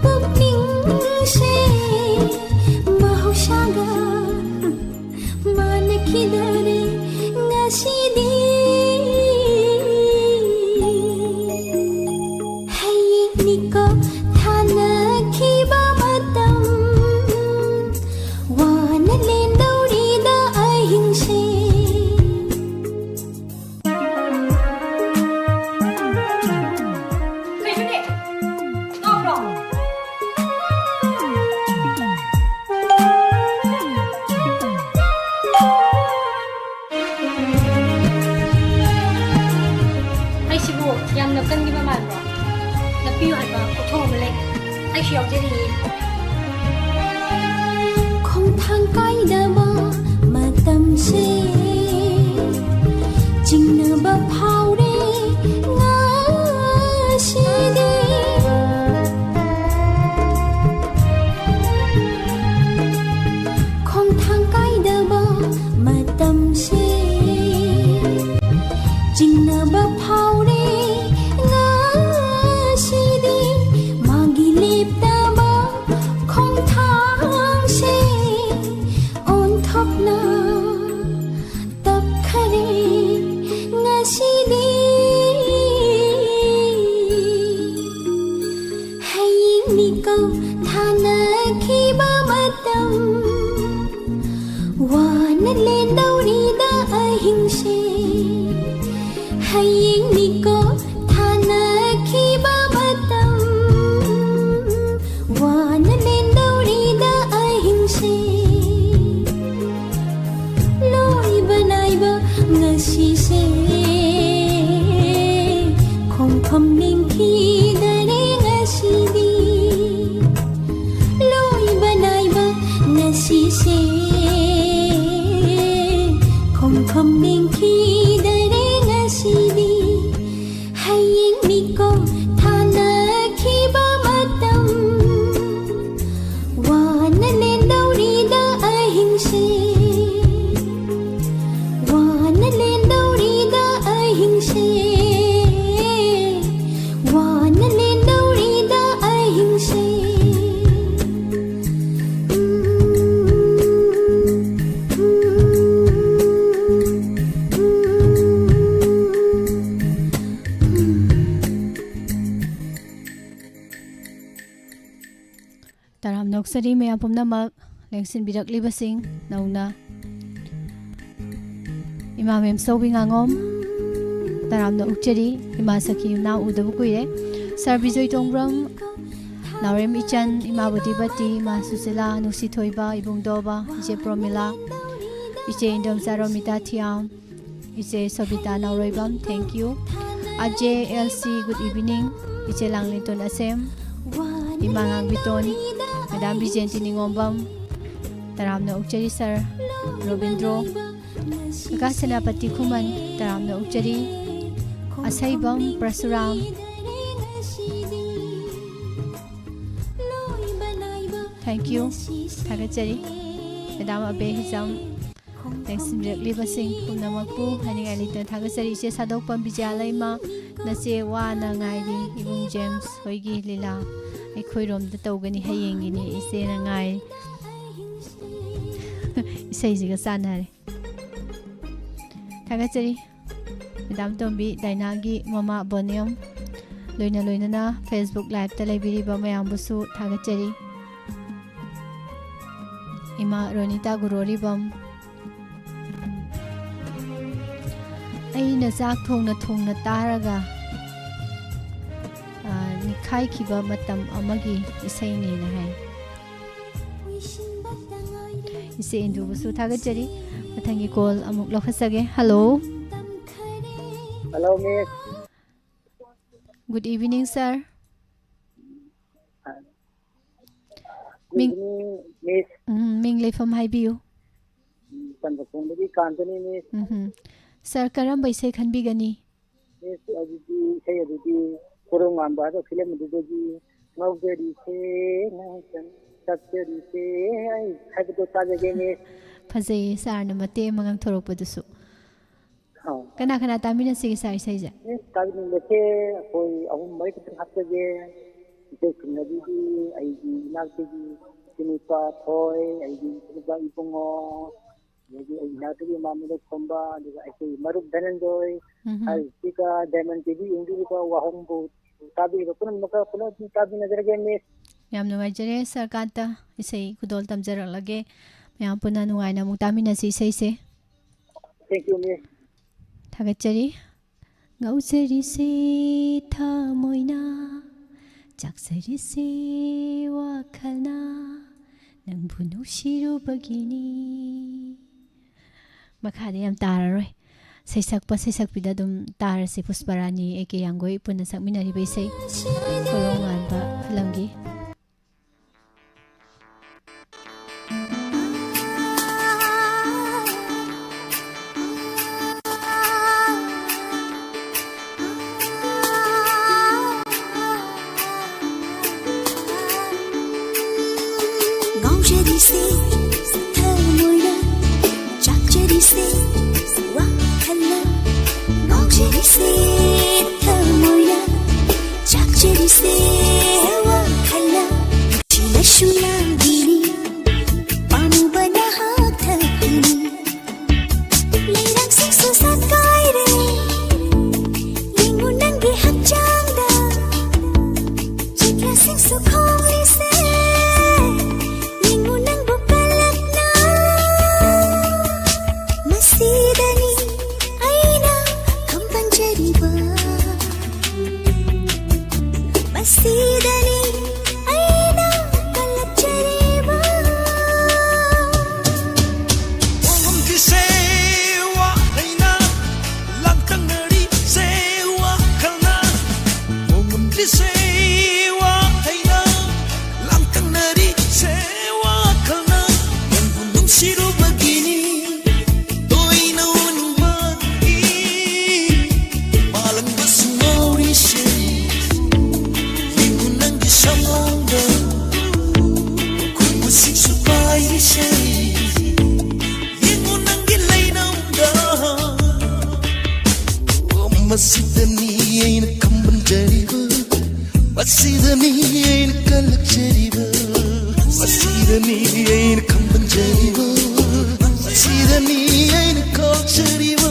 ꯄꯨꯛꯅꯤꯡꯁꯦ ꯃꯍꯧꯁꯥꯒ ꯃꯥꯟꯅꯈꯤꯗꯔꯦ ꯉꯁꯤꯗꯤ꯫ ꯍꯌꯦꯡꯅꯤꯀꯣ ꯊꯥꯅꯈꯤꯕ ꯃꯇꯝ, ꯋꯥꯅ ꯂꯦꯟꯗꯧꯔꯤꯗ ꯑꯍꯤꯡꯁꯦ꯫ ꯌꯥꯝꯅ ꯀꯟꯈꯤꯕ ꯃꯥꯟꯕ꯭ꯔꯣ? ꯅꯞꯄꯤꯌꯨ ꯍꯥꯏꯕ ꯄꯣꯠꯊꯣꯛ ꯑꯃ ꯂꯩ꯫ ꯑꯩꯁꯨ ꯌꯥꯎꯖꯔꯤꯌꯦ꯫ ꯈꯣꯡꯊꯥꯡ ꯀꯥꯏꯗꯕ ꯃꯇꯝꯁꯦ ꯆꯤꯡꯅꯕ ꯐꯥꯎꯔꯦ ꯉꯁꯤꯗꯤ꯫ ꯈꯣꯡꯊꯥꯡ ꯀꯥꯏꯗꯕ ꯃꯇꯝꯁꯦ ꯆꯤꯡꯅꯕ ꯐꯥꯎꯔꯦ ꯉꯁꯤꯗꯤ꯫ ꯃꯥꯒꯤ ꯂꯦꯞꯇꯕ ꯈꯣꯡꯊꯥꯡꯁꯦ ꯑꯣꯟꯊꯣꯛꯅ ꯇꯞꯈꯔꯦ ꯉꯁꯤꯗꯤ꯫ ꯍꯌꯦꯡꯅꯤꯀꯣ ꯊꯥꯅꯈꯤꯕ ꯃꯇꯝ, ꯋꯥꯅ ꯂꯦꯟꯗꯧꯔꯤꯗ ꯑꯍꯤꯡꯁꯦ꯫ ꯍꯌꯦꯡꯅꯤꯀꯣ ꯊꯥꯅꯈꯤꯕ ꯃꯇꯝ, ꯋꯥꯅ ꯂꯦꯟꯗꯧꯔꯤꯗ ꯑꯍꯤꯡꯁꯦ꯫ ꯂꯣꯏꯕ ꯅꯥꯏꯕ ꯉꯁꯤꯁꯦ ꯈꯣꯡꯐꯝ ꯂꯦꯡꯈꯤꯗꯔꯦ ꯉꯁꯤꯗꯤ꯫ ꯂꯣꯏꯕ ꯅꯥꯏꯕ ꯉꯁꯤꯁꯦ ꯈꯣꯡꯐꯝ ꯂꯦꯡꯈꯤꯗꯔꯦ ꯉꯁꯤꯗꯤ꯫ ꯍꯌꯦꯡꯅꯤꯀꯣ ꯊꯥꯅꯈꯤꯕ ꯃꯇꯝ, ꯋꯥꯅ ꯂꯦꯟꯗꯧꯔꯤꯗ ꯑꯍꯤꯡꯁꯦ꯫ ꯋꯥꯅ ꯂꯦꯟꯗꯧꯔꯤꯗ ꯑꯍꯤꯡꯁꯦ꯫ ꯋꯥꯅ ꯂꯦꯟꯗꯧꯔꯤꯗ ꯑꯍꯤꯡꯁꯦ꯫ ꯇꯔꯥꯝꯅ ꯑꯣꯛꯆꯔꯤ ꯃꯌꯥꯝ ꯄꯨꯝꯅꯃꯛ ꯂꯦꯡꯁꯤꯟꯕꯤꯔꯛꯂꯤꯕꯁꯤꯡ ꯅꯧꯅ ꯏꯃꯥ ꯃꯦꯝꯆꯧꯕꯤ ꯉꯥꯉꯣꯝ, ꯇꯔꯥꯝꯅ ꯑꯣꯛꯆꯔꯤ꯫ ꯏꯃꯥ ꯁꯈꯤ ꯏꯅꯥꯎ ꯎꯗꯕ ꯀꯨꯏꯔꯦ꯫ ꯁꯥꯔ ꯕꯤꯖꯣꯏ ꯇꯣꯡꯕ꯭ꯔꯝ, ꯅꯥꯎꯔꯦꯝ ꯏꯆꯟ, ꯏꯃꯥ ꯕꯣꯗꯤꯄꯇꯤ, ꯏꯃꯥ ꯁꯨꯁꯤꯂꯥ, ꯅꯨꯡꯁꯤꯊꯣꯏꯕ, ꯏꯕꯨꯡꯗꯣꯕ, ꯏꯆꯦ ꯄ꯭ꯔꯣꯃꯤꯂꯥ, ꯏꯆꯦ ꯏꯟꯗꯣꯝꯆꯥ ꯔꯣꯃꯤꯇꯥ ꯊꯤꯌꯥꯝ, ꯏꯆꯦ ꯁꯣꯕꯤꯇꯥ ꯅꯥꯎꯔꯣꯏꯕꯝ, thank you꯫ ꯑꯖꯦ ꯑꯦꯜ ꯁꯤ, good evening꯫ ꯏꯆꯦ ꯂꯥꯡꯂꯦꯟꯇꯣꯟ ꯑꯁꯦꯝ, ꯏꯃꯥ ꯉꯥꯡꯕꯤꯇꯣꯟ, ꯃꯦꯗꯥꯝ ꯕꯤꯖꯦꯟꯇꯤ ꯅꯤꯉꯣꯝꯕꯝ, ꯇꯔꯥꯝꯅ ꯑꯣꯛꯆꯔꯤ ꯁꯥꯔ ꯔꯣꯕꯤꯟꯗ꯭ꯔꯣ, ꯀꯀꯥ ꯁꯦꯅꯥꯄꯇꯤ ꯈꯨꯃꯟ, ꯇꯔꯥꯝꯅ ꯑꯣꯛꯆꯔꯤ, ꯑꯁꯩꯕꯝ ꯄ꯭ꯔꯁꯨꯔꯥꯝ꯫ Thank you꯫ ꯊꯥꯒꯠꯆꯔꯤ꯫ ꯃꯦꯗꯥꯝ ꯑꯕꯦ ꯍꯤꯖꯝ, ꯂꯦꯡꯁꯤꯟꯕꯤꯔꯛꯂꯤꯕꯁꯤꯡ ꯄꯨꯝꯅꯃꯛꯄꯨ ꯍꯥꯏꯅꯤꯡꯉꯥꯏ ꯂꯩꯇꯅ ꯊꯥꯒꯠꯆꯔꯤ꯫ ꯏꯆꯦ ꯁꯥꯗꯣꯛꯄꯝ ꯕꯤꯖꯌꯥ ꯂꯩꯃ, ꯅꯆꯦ ꯋꯥꯅ ꯉꯥꯏꯔꯤ꯫ ꯏꯕꯨꯡ ꯖꯦꯝꯁ ꯍꯣꯏꯒꯤ ꯂꯤꯂꯥ ꯑꯩꯈꯣꯏꯔꯣꯝꯗ ꯇꯧꯒꯅꯤ ꯍꯌꯦꯡꯒꯤꯅꯤ, ꯏꯆꯦꯅ ꯉꯥꯏꯔꯤ꯫ ꯏꯁꯩꯁꯤꯒ ꯆꯥꯟꯅꯔꯦ꯫ ꯊꯥꯒꯠꯆꯔꯤ꯫ ꯃꯦꯗꯥꯝ ꯇꯣꯝꯕꯤ ꯗꯥꯏꯅꯥꯒꯤ ꯃꯃꯥ ꯕꯣꯅꯤꯌꯝ, ꯂꯣꯏꯅ ꯂꯣꯏꯅꯅ Facebook Liveꯇ ꯂꯩꯕꯤꯔꯤꯕ ꯃꯌꯥꯝꯕꯨꯁꯨ ꯊꯥꯒꯠꯆꯔꯤ꯫ ꯏꯃꯥ ꯔꯣꯅꯤꯇꯥ ꯒꯨꯔꯣꯔꯤꯕꯝ, ꯑꯩꯅ ꯆꯥꯛ ꯊꯣꯡꯅ ꯊꯣꯡꯅ ꯇꯥꯔꯒ, ꯑ, ꯅꯤꯛꯈꯥꯏꯈꯤꯕ ꯃꯇꯝ ꯑꯃꯒꯤ ꯏꯁꯩꯅꯦꯅ ꯍꯥꯏ꯫ ꯏꯆꯦ ꯏꯟꯗꯨꯕꯨꯁꯨ ꯊꯥꯒꯠꯆꯔꯤ꯫ ꯃꯊꯪꯒꯤ call ꯑꯃꯨꯛ ꯂꯧꯈꯠꯆꯒꯦ꯫ Hello꯫ Hello, miss꯫ Good evening, sir꯫ ꯃꯤꯡ, evening, miss꯫ ꯎꯝ, ꯃꯤꯡ ꯂꯩꯐꯝ ꯍꯥꯏꯕꯤꯌꯨ꯫ ꯆꯟꯗ꯭ꯔꯈꯣꯡꯗꯒꯤ ꯀꯥꯟꯇꯅꯤ, miss꯫ ꯎꯝ꯫ Sir, ꯀꯔꯝꯕ ꯏꯁꯩ ꯈꯟꯕꯤꯒꯅꯤ? Miss, ꯑꯗꯨꯗꯤ ꯏꯁꯩ ꯑꯗꯨꯗꯤ ꯀꯣꯔꯧꯉꯥꯟꯕ ꯍꯥꯏꯕ film ꯑꯗꯨꯗꯒꯤ "ꯉꯥꯎꯖꯔꯤꯁꯦ ꯉꯥꯎꯖꯅ ꯆꯠꯆꯔꯤꯁꯦ" ꯑꯩ ꯍꯥꯏꯕꯗꯣ ꯇꯥꯖꯒꯦ, miss꯫ ꯐꯖꯩꯌꯦ sirꯅ ꯃꯇꯦꯛ ꯑꯃ ꯉꯥꯡꯊꯣꯔꯛꯄꯗꯨꯁꯨ꯫ ꯑꯥ꯫ ꯀꯅꯥ ꯀꯅꯥ ꯇꯥꯃꯤꯟꯅꯁꯤꯒꯦ sir ꯏꯁꯩꯁꯦ? Miss, ꯇꯥꯕꯤꯅꯤꯡꯕꯁꯦ ꯑꯩꯈꯣꯏ ꯑꯍꯨꯝ ꯃꯔꯤ ꯈꯛꯇꯪ ꯍꯥꯞꯆꯒꯦ꯫ ꯏꯆꯦ ꯁꯤꯡꯅꯕꯤꯒꯤ, ꯑꯩꯒꯤ ꯏꯅꯥꯛꯇꯒꯤ ꯏꯆꯤꯟꯅꯨꯄꯥ ꯊꯣꯏ, ꯑꯩꯒꯤ ꯏꯆꯤꯟꯅꯨꯄꯥ ꯏꯕꯨꯡꯉꯣ, ꯑꯗꯒꯤ ꯑꯩ ꯏꯅꯥꯛꯇꯒꯤ ꯏꯃꯥ ꯃꯤꯅꯣꯛꯈꯣꯝꯕ, ꯑꯗꯨꯒ ꯑꯩꯈꯣꯏ ꯃꯔꯨꯞ ꯙꯅꯟꯖꯣꯏ, ꯎꯝꯍꯨꯝ꯫ ꯍꯥꯏꯔꯤꯁꯤꯒ Diamond TV ꯌꯦꯡꯕꯤꯔꯤꯕ ꯋꯥꯍꯣꯡꯕꯨ ꯇꯥꯕꯤꯔꯤꯕ ꯄꯨꯝꯅꯃꯛꯀ ꯄꯨꯂꯞ ꯑꯗꯨꯝ ꯇꯥꯃꯤꯟꯅꯖꯔꯒꯦ, miss꯫ ꯌꯥꯝ ꯅꯨꯡꯉꯥꯏꯖꯔꯦ sir꯫ ꯀꯥꯟꯇ ꯏꯁꯩ ꯈꯨꯗꯣꯜ ꯇꯝꯖꯔꯛꯂꯒꯦ꯫ ꯃꯌꯥꯝ ꯄꯨꯟꯅ ꯅꯨꯡꯉꯥꯏꯅ ꯑꯃꯨꯛ ꯇꯥꯃꯤꯟꯅꯁꯤ ꯏꯁꯩꯁꯦ꯫ Thank you, miss꯫ ꯊꯥꯒꯠꯆꯔꯤ꯫ ꯉꯥꯎꯖꯔꯤꯁꯦ ꯊꯃꯣꯏꯅ, ꯆꯥꯛꯆꯔꯤꯁꯦ ꯋꯥꯈꯜꯅ, ꯅꯪꯕꯨ ꯅꯨꯡꯁꯤꯔꯨꯕꯒꯤꯅꯤ꯫ ꯃꯈꯥꯗꯤ ꯌꯥꯝ ꯇꯥꯔꯔꯣꯏ꯫ ꯁꯩꯁꯛꯄ ꯁꯩꯁꯛꯄꯤꯗ ꯑꯗꯨꯝ ꯇꯥꯔꯁꯤ꯫ ꯄꯨꯁꯄꯔꯥꯅꯤ ꯑꯦ ꯀꯦ ꯌꯥꯡꯒꯣꯏ ꯄꯨꯟꯅ ꯁꯛꯃꯤꯟꯅꯔꯤꯕ ꯏꯁꯩ ꯀꯣꯔꯧꯉꯥꯟꯕ ꯐꯤꯂꯝꯒꯤ꯫ ꯉꯥꯎꯖꯔꯤꯁꯦ ꯊꯃꯣꯏꯅ, ꯆꯥꯛꯆꯔꯤꯁꯦ ꯋꯥꯈꯜꯅ꯫ ꯉꯥꯎꯖꯔꯤꯁꯦ ꯊꯃꯣꯏꯅ, ꯆꯥꯛꯆꯔꯤꯁꯦ ꯋꯥꯈꯜꯅ꯫ ꯅꯨꯡꯁꯤꯅꯁꯨ ꯂꯥꯡꯕꯤꯅꯤ, ꯄꯥꯝꯃꯨꯕꯅ ꯍꯛꯊꯈꯤꯅꯤ꯫ ꯂꯩꯔꯥꯡꯁꯤꯡꯁꯨ ꯁꯥꯠꯀꯥꯏꯔꯦ, ꯌꯦꯡꯉꯨ ꯅꯪꯒꯤ ꯍꯛꯆꯥꯡꯗ꯫ ꯆꯤꯊ꯭ꯔꯥꯁꯤꯡꯁꯨ ꯈꯣꯡꯂꯤꯁꯦ, ꯌꯦꯡꯉꯨ ꯅꯪꯕꯨ ꯀꯜꯂꯛꯅ꯫ ꯃꯁꯤꯗꯅꯤ ꯑꯩꯅ ꯈꯝꯕꯟꯖꯔꯤꯕ꯫ ꯃꯁꯤꯗꯅꯤ ꯑꯩꯅ ꯀꯜꯂꯛꯆꯔꯤꯕ꯫ ꯃꯣꯉꯝꯒꯤꯁꯦ ꯋꯥꯍꯩꯅ ꯂꯥꯡꯇꯛꯅꯔꯤꯁꯦ ꯋꯥꯈꯜꯅ꯫ ꯃꯣꯉꯝꯒꯤꯁꯦ ꯋꯥꯍꯩꯅ ꯂꯥꯡꯇꯛꯅꯔꯤꯁꯦ ꯋꯥꯈꯜꯅ꯫ ꯅꯪꯕꯨ ꯅꯨꯡꯁꯤꯔꯨꯕꯒꯤꯅꯤ ꯇꯣꯏꯅ ꯎꯅꯤꯡꯕꯒꯤ꯫ ꯃꯥꯂꯪꯗꯁꯨ ꯉꯥꯎꯔꯤꯁꯦ ꯌꯦꯡꯉꯨ ꯅꯪꯒꯤ ꯁꯝꯂꯣꯡꯗ꯫ ꯈꯨꯟꯕꯁꯤꯡꯁꯨ ꯄꯥꯏꯔꯤꯁꯦ ꯌꯦꯡꯉꯨ ꯅꯪꯒꯤ ꯂꯩꯅꯧꯗ꯫ ꯃꯁꯤꯗꯅꯤ ꯑꯩꯅ ꯈꯝꯕꯟꯖꯔꯤꯕ꯫ ꯃꯁꯤꯗꯅꯤ ꯑꯩꯅ ꯀꯜꯂꯛꯆꯔꯤꯕ꯫ ꯃꯁꯤꯗꯅꯤ ꯑꯩꯅ ꯈꯝꯕꯟꯖꯔꯤꯕ꯫ ꯃꯁꯤꯗꯅꯤ ꯑꯩꯅ ꯀꯜꯂꯛꯆꯔꯤꯕ꯫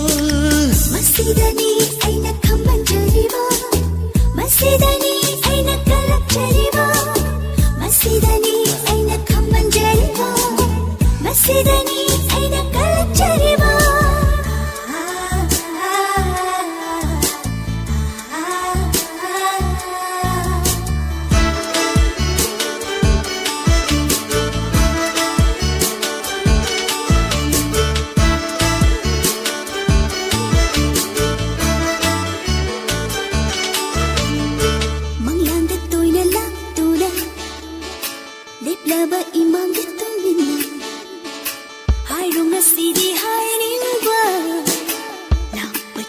ꯃꯁꯤꯗꯅꯤ ꯑꯩꯅ ꯈꯝꯕꯟꯖꯔꯤꯕ꯫ ꯃꯁꯤꯗꯅꯤ ꯑꯩꯅ ꯀꯜꯂꯛꯆꯔꯤꯕ꯫ ꯃꯁꯤꯗꯅꯤ ꯑꯩꯅ ꯈꯝꯕꯟꯖꯔꯤꯕ꯫ ꯃꯁꯤꯗꯅꯤ ꯑꯩꯅ ꯀꯜꯂꯛꯆꯔꯤꯕ꯫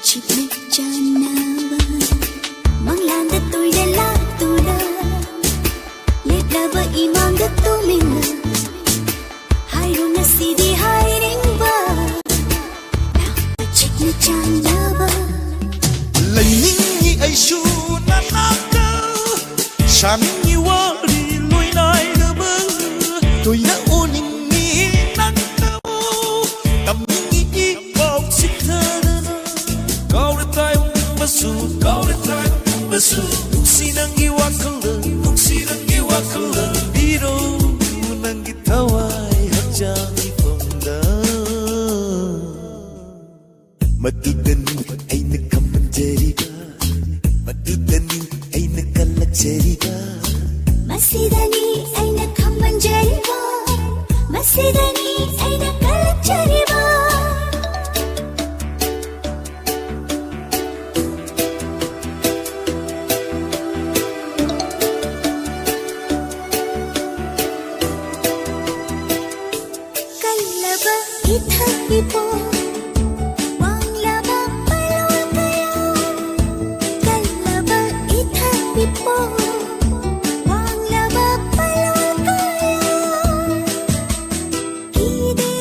ꯆꯤꯛꯅ ꯆꯥꯟꯅꯕ ꯃꯪꯂꯥꯟꯗ ꯇꯣꯏꯅ ꯂꯥꯛꯇꯨꯅ ꯂꯦꯞꯂꯕ ꯏꯃꯥꯡꯗ ꯇꯨꯃꯤꯟꯅ ꯍꯥꯏꯔꯣ ꯉꯁꯤꯗꯤ ꯍꯥꯏꯅꯤꯡꯕ ꯂꯥꯛꯄ ꯆꯤꯛꯅ ꯆꯥꯟꯅꯕ ꯂꯩꯅꯤꯡꯉꯤ ꯑꯩꯁꯨ ꯅꯅꯥꯛꯇ ꯁꯥꯅꯤꯡꯉꯤ ꯋꯥꯔꯤ ꯂꯣꯏꯅꯥꯏꯗꯕ ꯇꯣꯏꯅ ꯎꯅꯤꯡꯉꯤ ꯅꯪꯇꯕꯨ ꯇꯝꯅꯤꯡꯉꯤ ꯄꯥꯎ ꯁꯤꯊꯗꯅ ꯀꯥꯎꯔꯦ ꯇꯥꯏꯕꯪꯕꯁꯨ ꯀꯥꯎꯔꯦ ꯇꯥꯏꯕꯪꯕꯁꯨ ꯅꯨꯡꯁꯤ ꯅꯪꯒꯤ ꯋꯥꯈꯜꯗ ꯅꯨꯡꯁꯤ ꯅꯪꯒꯤ ꯋꯥꯈꯜꯗ ꯄꯤꯔꯣ ꯅꯪꯒꯤ ꯊꯋꯥꯏ ꯍꯛꯆꯥꯡ ꯏꯐꯝꯗ ꯃꯗꯨꯗꯅꯤ ꯑꯩꯅ ꯈꯝꯃꯟꯖꯔꯤꯕ ꯃꯗꯨꯗꯅꯤ ꯑꯩꯅ ꯀꯜꯂꯛꯆꯔꯤꯕ ꯃꯁꯤꯗꯅꯤ ꯑꯩꯅ ꯈꯝꯃꯟꯖꯔꯤꯕ ꯃꯁꯤꯗꯅꯤ ꯑꯩꯅ ꯀꯜꯂꯛꯆꯔꯤꯕ ꯀꯜꯂꯕ ꯏꯊꯛ ꯏꯄꯣ ꯋꯥꯡꯂꯕ ꯄꯥꯂꯣꯜ ꯀꯌꯥ ꯀꯜꯂꯕ ꯏꯊꯛ ꯏꯄꯣ ꯋꯥꯡꯂꯕ ꯄꯥꯂꯣꯜ ꯀꯌꯥ ꯀꯤꯗꯦ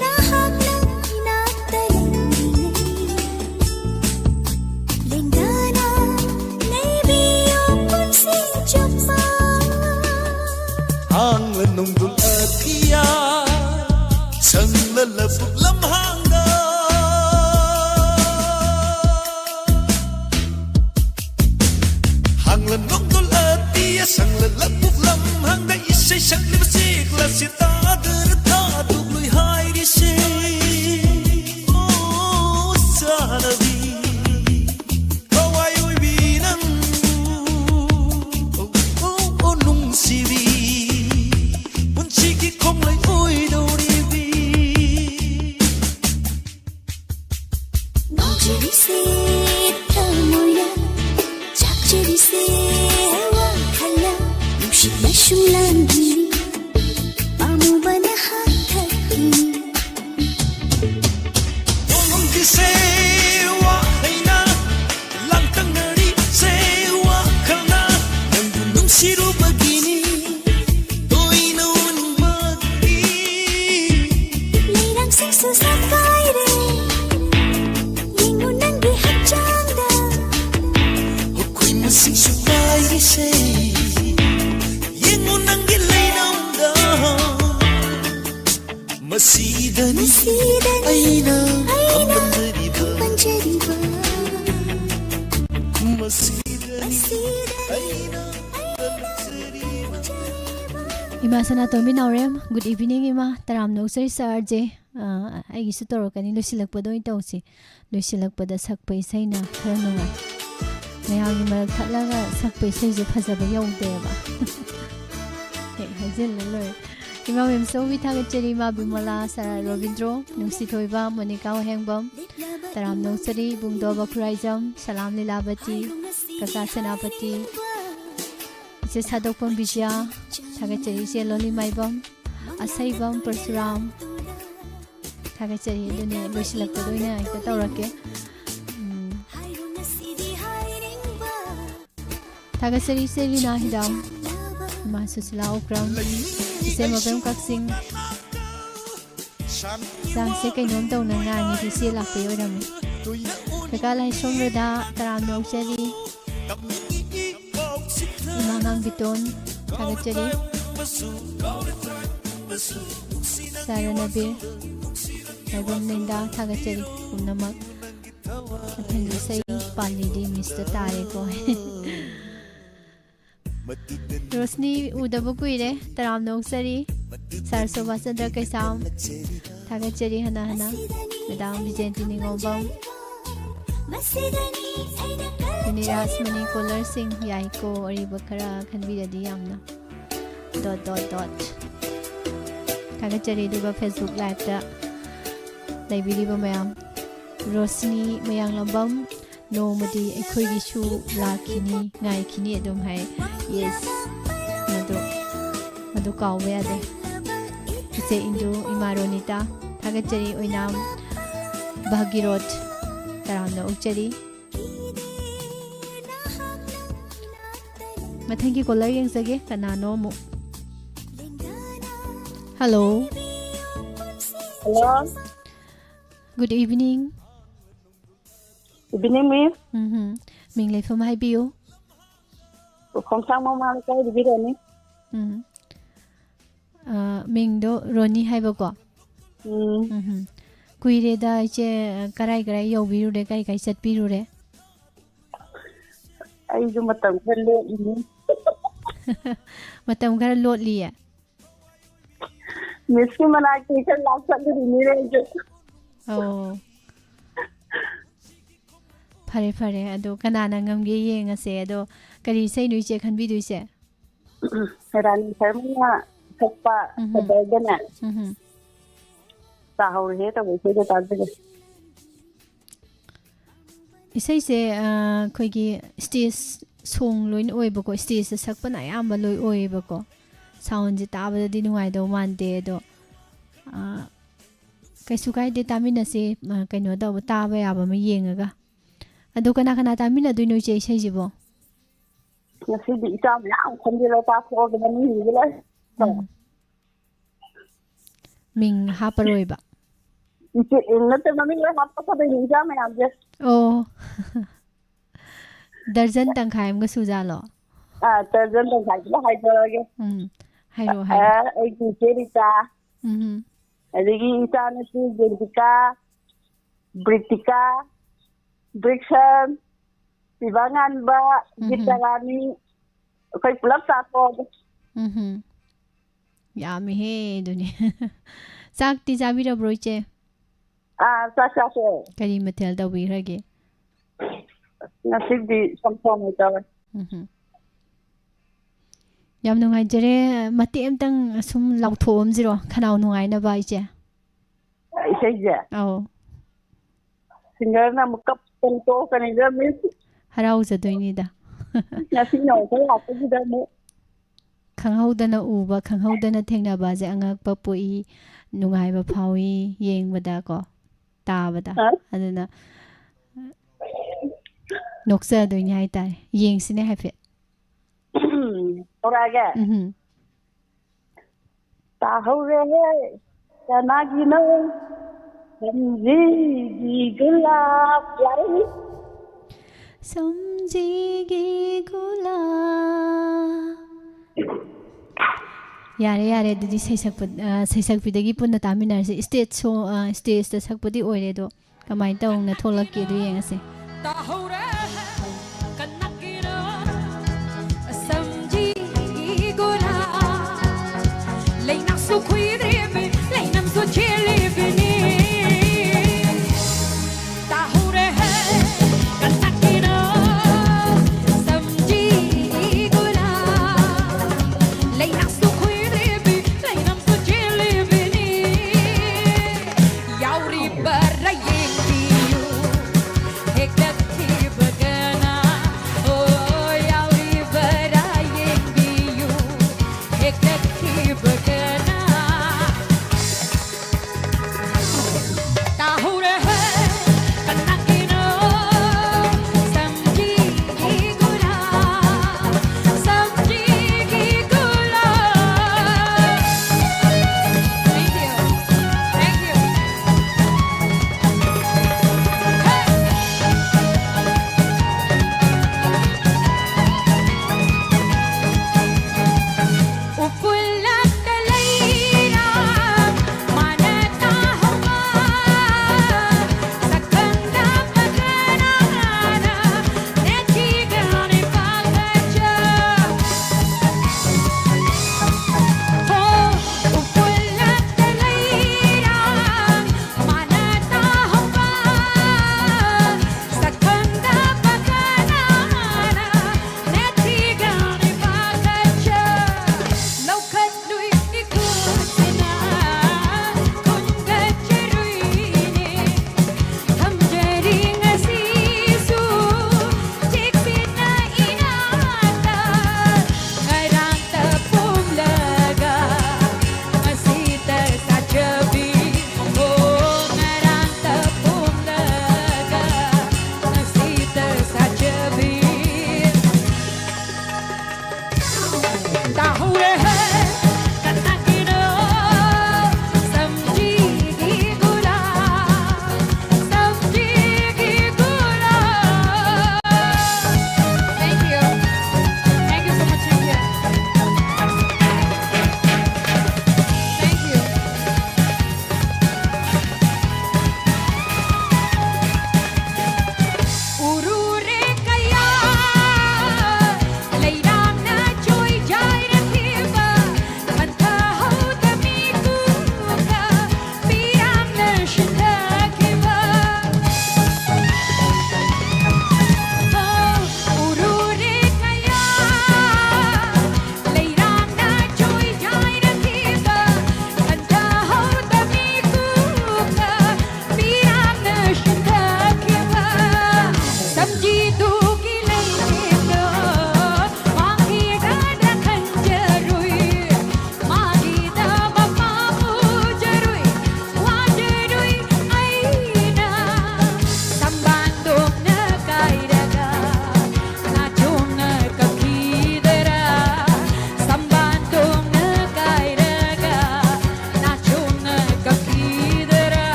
ꯅꯍꯥꯛꯅ ꯏꯅꯥꯛꯇ ꯂꯩꯔꯤꯉꯩ ꯂꯦꯡꯗꯅ ꯂꯩꯕꯤꯌꯣ ꯄꯨꯟꯁꯤ ꯆꯨꯞꯄ ꯍꯥꯡꯂ ꯅꯣꯡꯗꯣꯜ ꯑꯇꯤꯌꯥ ꯁꯪꯂ ꯂꯧꯕꯨꯛ ꯂꯝꯍꯥꯡꯗ ꯍꯥꯡꯂ ꯅꯣꯡꯗꯣꯜ ꯑꯇꯤꯌꯥ ꯁꯪꯂ ꯂꯧꯕꯨꯛ ꯂꯝꯍꯥꯡꯗ ꯏꯁꯩ ꯁꯛꯂꯤꯕ ꯆꯦꯛꯂꯥꯁꯤ ꯇꯥꯗꯅ ꯊꯥꯗꯣꯛꯂꯣꯏ ꯍꯥꯏꯔꯤꯁꯦ ꯑꯣ ꯆꯥꯅꯕꯤ ꯊꯋꯥꯏ ꯑꯣꯏꯕꯤ ꯅꯪꯕꯨ ꯑꯣ, ꯑꯣ, ꯑꯣ, ꯅꯨꯡꯁꯤꯕꯤ ꯄꯨꯟꯁꯤꯒꯤ ꯈꯣꯡꯂꯩ ꯑꯣꯏꯗꯧꯔꯤꯕꯤ ꯉꯥꯎꯖꯔꯤꯁꯦ ꯊꯃꯣꯏꯅ ꯆꯥꯛꯆꯔꯤꯁꯦ ꯋꯥꯈꯜꯅ ꯅꯨꯡꯁꯤꯠꯅ ꯁꯨꯝꯂꯥꯡꯒꯤ ꯄꯥꯝꯃꯨꯕꯅ ꯍꯥꯊꯛꯀꯤ ꯅꯣꯡꯉꯝꯈꯤꯁꯦ ꯏꯃꯥ ꯁꯅꯥꯇꯣꯝꯕꯤ ꯅꯥꯎꯔꯦꯝ, good evening ꯏꯃꯥ꯫ ꯇꯔꯥꯝꯅ ꯑꯣꯛꯆꯔꯤ ꯁꯥꯔꯁꯦ꯫ ꯑꯥ, ꯑꯩꯒꯤꯁꯨ ꯇꯧꯔꯛꯀꯅꯤ, ꯂꯣꯏꯁꯤꯜꯂꯛꯄꯗ ꯑꯣꯏꯅ ꯇꯧꯁꯤ꯫ ꯂꯣꯏꯁꯤꯜꯂꯛꯄꯗ ꯁꯛꯄ ꯏꯁꯩꯅ ꯈꯔ ꯅꯨꯡꯉꯥꯏ꯫ ꯃꯌꯥꯝꯒꯤ ꯃꯔꯛ ꯊꯠꯂꯒ ꯁꯛꯄ ꯏꯁꯩꯁꯦ ꯐꯖꯕ ꯌꯧꯗꯦꯕ꯫ ꯍꯦꯛ ꯍꯥꯏꯖꯤꯜꯂ ꯂꯣꯏꯔꯦ꯫ ꯏꯃꯥ ꯃꯦꯝꯆꯧꯕꯤ ꯊꯥꯒꯠꯆꯔꯤ, ꯏꯃꯥ ꯕꯤꯃꯂꯥ, ꯁꯥꯔ ꯔꯣꯕꯤꯟꯗ꯭ꯔꯣ, ꯅꯨꯡꯁꯤꯊꯣꯏꯕ, ꯃꯣꯅꯤꯀꯥ ꯋꯥꯍꯦꯡꯕꯝ, ꯇꯔꯥꯝꯅ ꯑꯣꯛꯆꯔꯤ, ꯏꯕꯨꯡꯗꯣ ꯕꯈꯨꯔꯥꯏꯖꯝ, ꯁꯂꯥꯝ ꯂꯤꯂꯥꯕꯇꯤ, ꯀꯀꯥ ꯁꯦꯅꯥꯄꯇꯤ, ꯏꯆꯦ ꯁꯥꯗꯣꯛꯄꯝ ꯕꯤꯖ꯭ꯌꯥ, ꯊꯥꯒꯠꯆꯔꯤ ꯏꯆꯦ ꯂꯣꯂꯤꯃꯥꯏꯕꯝ, ꯑꯁꯩꯕꯝ ꯄꯔꯁꯨꯔꯥꯝ, ꯊꯥꯒꯠꯆꯔꯤ꯫ ꯑꯗꯨꯅꯦ, ꯂꯣꯏꯁꯤꯜꯂꯛꯄꯗ ꯑꯣꯏꯅ ꯍꯦꯛꯇ ꯇꯧꯔꯛꯀꯦ꯫ ꯎꯝ꯫ ꯊꯥꯒꯠꯆꯔꯤ ꯏꯆꯦ ꯔꯤꯅꯥ ꯍꯤꯗꯥꯝ, ꯏꯃꯥ ꯁꯨꯁꯤꯂꯥ ꯑꯣꯀ꯭ꯔꯝ, ꯏꯆꯦ ꯃꯕꯦꯝ ꯀꯛꯆꯤꯡ꯫ ꯆꯥꯛꯁꯦ ꯀꯩꯅꯣꯝ ꯇꯧꯅ ꯉꯥꯡꯉꯤꯁꯦ ꯏꯆꯦ ꯂꯥꯛꯄꯩ ꯑꯣꯏꯔꯝꯃꯤ꯫ ꯀꯀꯥ ꯂꯥꯏꯁ꯭ꯔꯝ ꯔꯣꯗꯥ, ꯇꯔꯥꯝꯅ ꯑꯣꯛꯆꯔꯤ꯫ ꯏꯃꯥ ꯉꯥꯡꯕꯤꯇꯣꯟ, ꯊꯥꯒꯠꯆꯔꯤ꯫ ꯁꯥꯔ ꯅꯕꯤꯔ, ꯃꯥꯏꯕꯝ ꯂꯤꯟꯗꯥ, ꯊꯥꯒꯠꯆꯔꯤ ꯄꯨꯝꯅꯃꯛ꯫ ꯃꯊꯪꯒꯤ ꯏꯁꯩ ꯄꯥꯜꯂꯤꯗꯤ ꯃꯤꯁꯇ ꯇꯥꯔꯦꯀꯣ꯫ ꯔꯣꯁꯅꯤ ꯎꯗꯕ ꯀꯨꯏꯔꯦ, ꯇꯔꯥꯝꯅ ꯑꯣꯛꯆꯔꯤ꯫ ꯁꯥꯔ ꯁꯣꯚꯥꯁ ꯆꯟꯗ꯭ꯔ ꯀꯩꯁꯥꯝ, ꯊꯥꯒꯠꯆꯔꯤ ꯍꯟꯅ ꯍꯟꯅ꯫ ꯃꯦꯗꯥꯝ ꯕꯤꯖꯦꯟꯇꯤ ꯅꯤꯉꯣꯝꯕꯝ, ꯅꯤꯔꯥꯖ ꯃꯅꯤ ꯀꯣꯂꯔꯁꯤꯡ ꯌꯥꯏꯀꯣ, ꯑꯔꯤꯕ ꯈꯔ ꯈꯟꯕꯤꯔꯗꯤ ꯌꯥꯝꯅ꯫ Dot dot dot. ꯊꯥꯒꯠꯆꯔꯤ꯫ ꯑꯗꯨꯒ Facebook Liveꯇ ꯂꯩꯕꯤꯔꯤꯕ ꯃꯌꯥꯝ, ꯔꯣꯁꯅꯤ ꯃꯌꯥꯡꯂꯝꯕꯝ, ꯅꯣꯡꯃꯗꯤ ꯑꯩꯈꯣꯏꯒꯤꯁꯨ ꯂꯥꯛꯈꯤꯅꯤ, ꯉꯥꯏꯈꯤꯅꯤ ꯑꯗꯨꯝ ꯍꯥꯏ꯫ Yes, ꯃꯗꯨ, ꯃꯗꯨ ꯀꯥꯎꯕ ꯌꯥꯗꯦ꯫ ꯏꯆꯦ ꯏꯟꯗꯨ, ꯏꯃꯥ ꯔꯣꯅꯤꯇꯥ, ꯊꯥꯒꯠꯆꯔꯤ꯫ ꯑꯣꯏꯅꯥꯝ ꯚꯥꯒꯤꯔꯣꯠ, ꯇꯔꯥꯝꯅ ꯑꯣꯛꯆꯔꯤ꯫ ꯃꯊꯪꯒꯤ ꯀꯣꯂꯔ ꯌꯦꯡꯖꯒꯦ, ꯀꯅꯥꯅꯣ ꯑꯃꯨꯛ꯫ Hello. Hello, Good evening. evening, miss. ꯎꯝꯍꯨꯝ꯫ ꯃꯤꯡ ꯂꯩꯐꯝ ꯍꯥꯏꯕꯤꯌꯨ꯫ ꯈꯣꯡꯁꯥꯡ ꯃꯃꯥ ꯂꯩꯀꯥꯏꯗꯒꯤ ꯔꯣꯅꯤ꯫ ꯎꯝ꯫ ꯑ, ꯃꯤꯡꯗꯣ ꯔꯣꯅꯤ ꯍꯥꯏꯕꯀꯣ꯫ ꯎꯝ꯫ ꯎꯝꯍꯨꯝ꯫ ꯀꯨꯏꯔꯦꯗ ꯏꯆꯦ, ꯀꯔꯥꯏ ꯀꯔꯥꯏ ꯌꯧꯕꯤꯔꯨꯔꯦ, ꯀꯥꯏ ꯀꯥꯏ ꯆꯠꯄꯤꯔꯨꯔꯦ? ꯑꯩꯁꯨ ꯃꯇꯝ ꯈꯔ ꯂꯦꯞꯂꯤꯅꯤ꯫ ꯃꯇꯝ ꯈꯔ ꯂꯣꯠꯂꯤꯌꯦ꯫ ꯃꯤꯁꯀꯤ ꯃꯅꯥꯛꯇ ꯏꯆꯟ ꯂꯥꯛ ꯆꯠꯂꯨꯔꯤꯅꯤꯅꯦ ꯑꯩꯁꯨ꯫ ꯑꯣ꯫ ꯐꯔꯦ, ꯐꯔꯦ꯫ ꯑꯗꯣ ꯀꯅꯥꯅ ꯉꯝꯒꯦ ꯌꯦꯡꯉꯁꯦ꯫ ꯑꯗꯣ ꯀꯔꯤ ꯏꯁꯩꯅꯣ ꯏꯆꯦ ꯈꯟꯕꯤꯗꯣꯏꯁꯦ? ꯔꯥꯅꯤ ꯁꯔꯃꯅ ꯁꯛꯄ ꯎꯝꯍꯨꯝ꯫ ꯀꯗꯔꯗꯅꯦ ꯎꯝꯍꯨꯝ꯫ ꯇꯥꯍꯧꯔꯦꯍꯦ ꯇꯧꯕ ꯏꯁꯩꯗꯣ ꯇꯥꯖꯒꯦ꯫ ꯏꯁꯩꯁꯦ, ꯑ, ꯑꯩꯈꯣꯏꯒꯤ stage song ꯂꯣꯏꯅ ꯑꯣꯏꯕꯀꯣ, stageꯇ ꯁꯛꯄꯅ ꯑꯌꯥꯝꯕ ꯂꯣꯏ ꯑꯣꯏꯌꯦꯕꯀꯣ꯫ Soundꯁꯦ ꯇꯥꯕꯗꯗꯤ ꯅꯨꯡꯉꯥꯏꯗꯧ ꯃꯥꯟꯗꯦ, ꯑꯗꯣ, ꯑ, ꯀꯩꯁꯨ ꯀꯥꯏꯗꯦ, ꯇꯥꯃꯤꯟꯅꯁꯦ, ꯑ, ꯀꯩꯅꯣ ꯇꯧꯕ, ꯇꯥꯕ ꯌꯥꯕ ꯑꯃ ꯌꯦꯡꯉꯒ꯫ ꯑꯗꯣ ꯀꯅꯥ ꯀꯅꯥ ꯇꯥꯃꯤꯟꯅꯗꯣꯏꯅꯣ ꯏꯆꯦ ꯏꯁꯩꯁꯤꯕꯣ? ꯉꯁꯤꯗꯤ ꯏꯆꯥ ꯃꯌꯥꯝ ꯈꯣꯝꯖꯤꯜꯂ ꯆꯥꯊꯣꯛꯑꯒ ꯃꯃꯤꯡꯁꯤꯡꯁꯦ ꯂꯣꯏ꯫ ꯎꯝ꯫ ꯃꯤꯡ ꯍꯥꯞꯄꯔꯣꯏꯕ? ꯏꯆꯦ, ꯅꯠꯇꯦ, ꯃꯃꯤꯡ ꯂꯣꯏ ꯍꯥꯞꯄꯛꯀꯗꯣꯏꯅꯤ ꯏꯆꯥ ꯃꯌꯥꯝꯁꯦ꯫ ꯑꯣ꯫ Dozen ꯇꯪꯈꯥꯏ ꯑꯃꯒ ꯁꯨꯖꯥꯠꯂꯣ? ꯑꯥ, dozen ꯇꯪꯈꯥꯏꯁꯤꯃ ꯍꯥꯏꯗꯣꯔꯛꯑꯒꯦ꯫ ꯎꯝ꯫ ꯍꯥꯏꯔꯛꯑꯣ, ꯑ, ꯍꯥꯏꯔꯛꯑꯣ꯫ ꯑꯩꯒꯤ ꯏꯆꯦ ꯔꯤꯇꯥ, ꯎꯝ꯫ ꯑꯗꯒꯤ ꯏꯆꯥꯅꯨꯄꯤ ꯒꯦꯟꯗꯤꯀꯥ, ꯕ꯭ꯔꯤꯇꯤꯀꯥ, ꯕ꯭ꯔꯤꯛꯁꯟ, ꯄꯤꯕꯥꯉꯥꯟꯕ, ꯎꯝ꯫ ꯒꯤꯇꯥꯔꯥꯅꯤ, ꯑꯩꯈꯣꯏ ꯄꯨꯂꯞ ꯆꯥꯊꯣꯛꯑꯒꯦ꯫ ꯎꯝ꯫ ꯌꯥꯝꯃꯤꯍꯦ ꯑꯗꯨꯅꯤ꯫ ꯆꯥꯛꯇꯤ ꯆꯥꯕꯤꯔꯕ꯭ꯔꯣ ꯏꯆꯦ? ꯑꯥ, ꯆꯥꯛ ꯆꯥꯊꯣꯛꯑꯦ꯫ ꯀꯔꯤ ꯃꯊꯦꯜ ꯇꯧꯕꯤꯈ꯭ꯔꯒꯦ? ꯉꯁꯤꯗꯤ ꯆꯝꯊꯣꯡ ꯑꯣꯏꯅ ꯇꯧꯔꯦ꯫ ꯎꯝ꯫ ꯌꯥꯝ ꯅꯨꯡꯉꯥꯏꯖꯔꯦ꯫ ꯃꯇꯦꯛ ꯑꯃꯇꯪ ꯁꯨꯝ ꯂꯥꯎꯊꯣꯛꯑꯝꯁꯤꯔꯣ, ꯈꯅꯥꯎ ꯅꯨꯡꯉꯥꯏꯅꯕ ꯏꯆꯦ? ꯏꯁꯩꯁꯦ? ꯑꯧ꯫ Singerꯅ ꯑꯃꯨꯛ ꯀꯞꯇꯅ ꯇꯣꯛꯀꯅꯤꯗ, miss꯫ ꯍꯔꯥꯎꯖꯗꯣꯏꯅꯤꯗ꯫ ꯉꯁꯤꯅ ꯑꯃꯨꯛ ꯂꯥꯛꯄꯁꯤꯗ ꯑꯃꯨꯛ꯫ ꯈꯪꯍꯧꯗꯅ ꯎꯕ, ꯈꯪꯍꯧꯗꯅ ꯊꯦꯡꯅꯕꯁꯦ ꯑꯉꯛꯄ ꯄꯣꯛꯏ, ꯅꯨꯡꯉꯥꯏꯕ ꯐꯥꯎꯏ ꯌꯦꯡꯕꯗꯀꯣ, ꯇꯥꯕꯗ꯫ ꯑ? ꯑꯗꯨꯅ ꯅꯣꯛꯆꯗꯣꯏꯅꯤ ꯍꯥꯏꯇꯥꯔꯦ꯫ ꯌꯦꯡꯁꯤꯅꯦ ꯍꯥꯏꯐꯦꯠ꯫ ꯇꯧꯔꯛꯑꯒꯦ꯫ ꯎꯝ꯫ ꯇꯥꯍꯧꯔꯦꯍꯦ, ꯀꯅꯥꯒꯤꯅꯣ? ꯁꯝꯖꯤꯒꯤ ꯒꯨꯂꯥꯞ꯫ ꯌꯥꯔꯦ꯫ ꯁꯝꯖꯤꯒꯤ ꯒꯨꯂꯥꯞ꯫ ꯌꯥꯔꯦ, ꯌꯥꯔꯦ, ꯑꯗꯨꯗꯤ ꯁꯩꯁꯛꯄ, ꯑ, ꯁꯩꯁꯛꯄꯤꯗꯒꯤ ꯄꯨꯟꯅ ꯇꯥꯃꯤꯟꯅꯔꯁꯤ꯫ Stage show, ꯑ, stageꯇ ꯁꯛꯄꯗꯤ ꯑꯣꯏꯔꯦ, ꯑꯗꯣ ꯀꯃꯥꯏꯅ ꯇꯧꯅ ꯊꯣꯛꯂꯛꯀꯦꯗꯣ ꯌꯦꯡꯉꯁꯦ꯫ ꯇꯥꯍꯧꯔꯦ ꯀꯅꯥꯒꯤꯅꯣ ꯁꯝꯖꯤꯒꯤ ꯒꯨꯂꯥꯞ꯫ ꯂꯩꯅꯥꯁꯨ ꯈꯨꯏꯗ꯭ꯔꯤ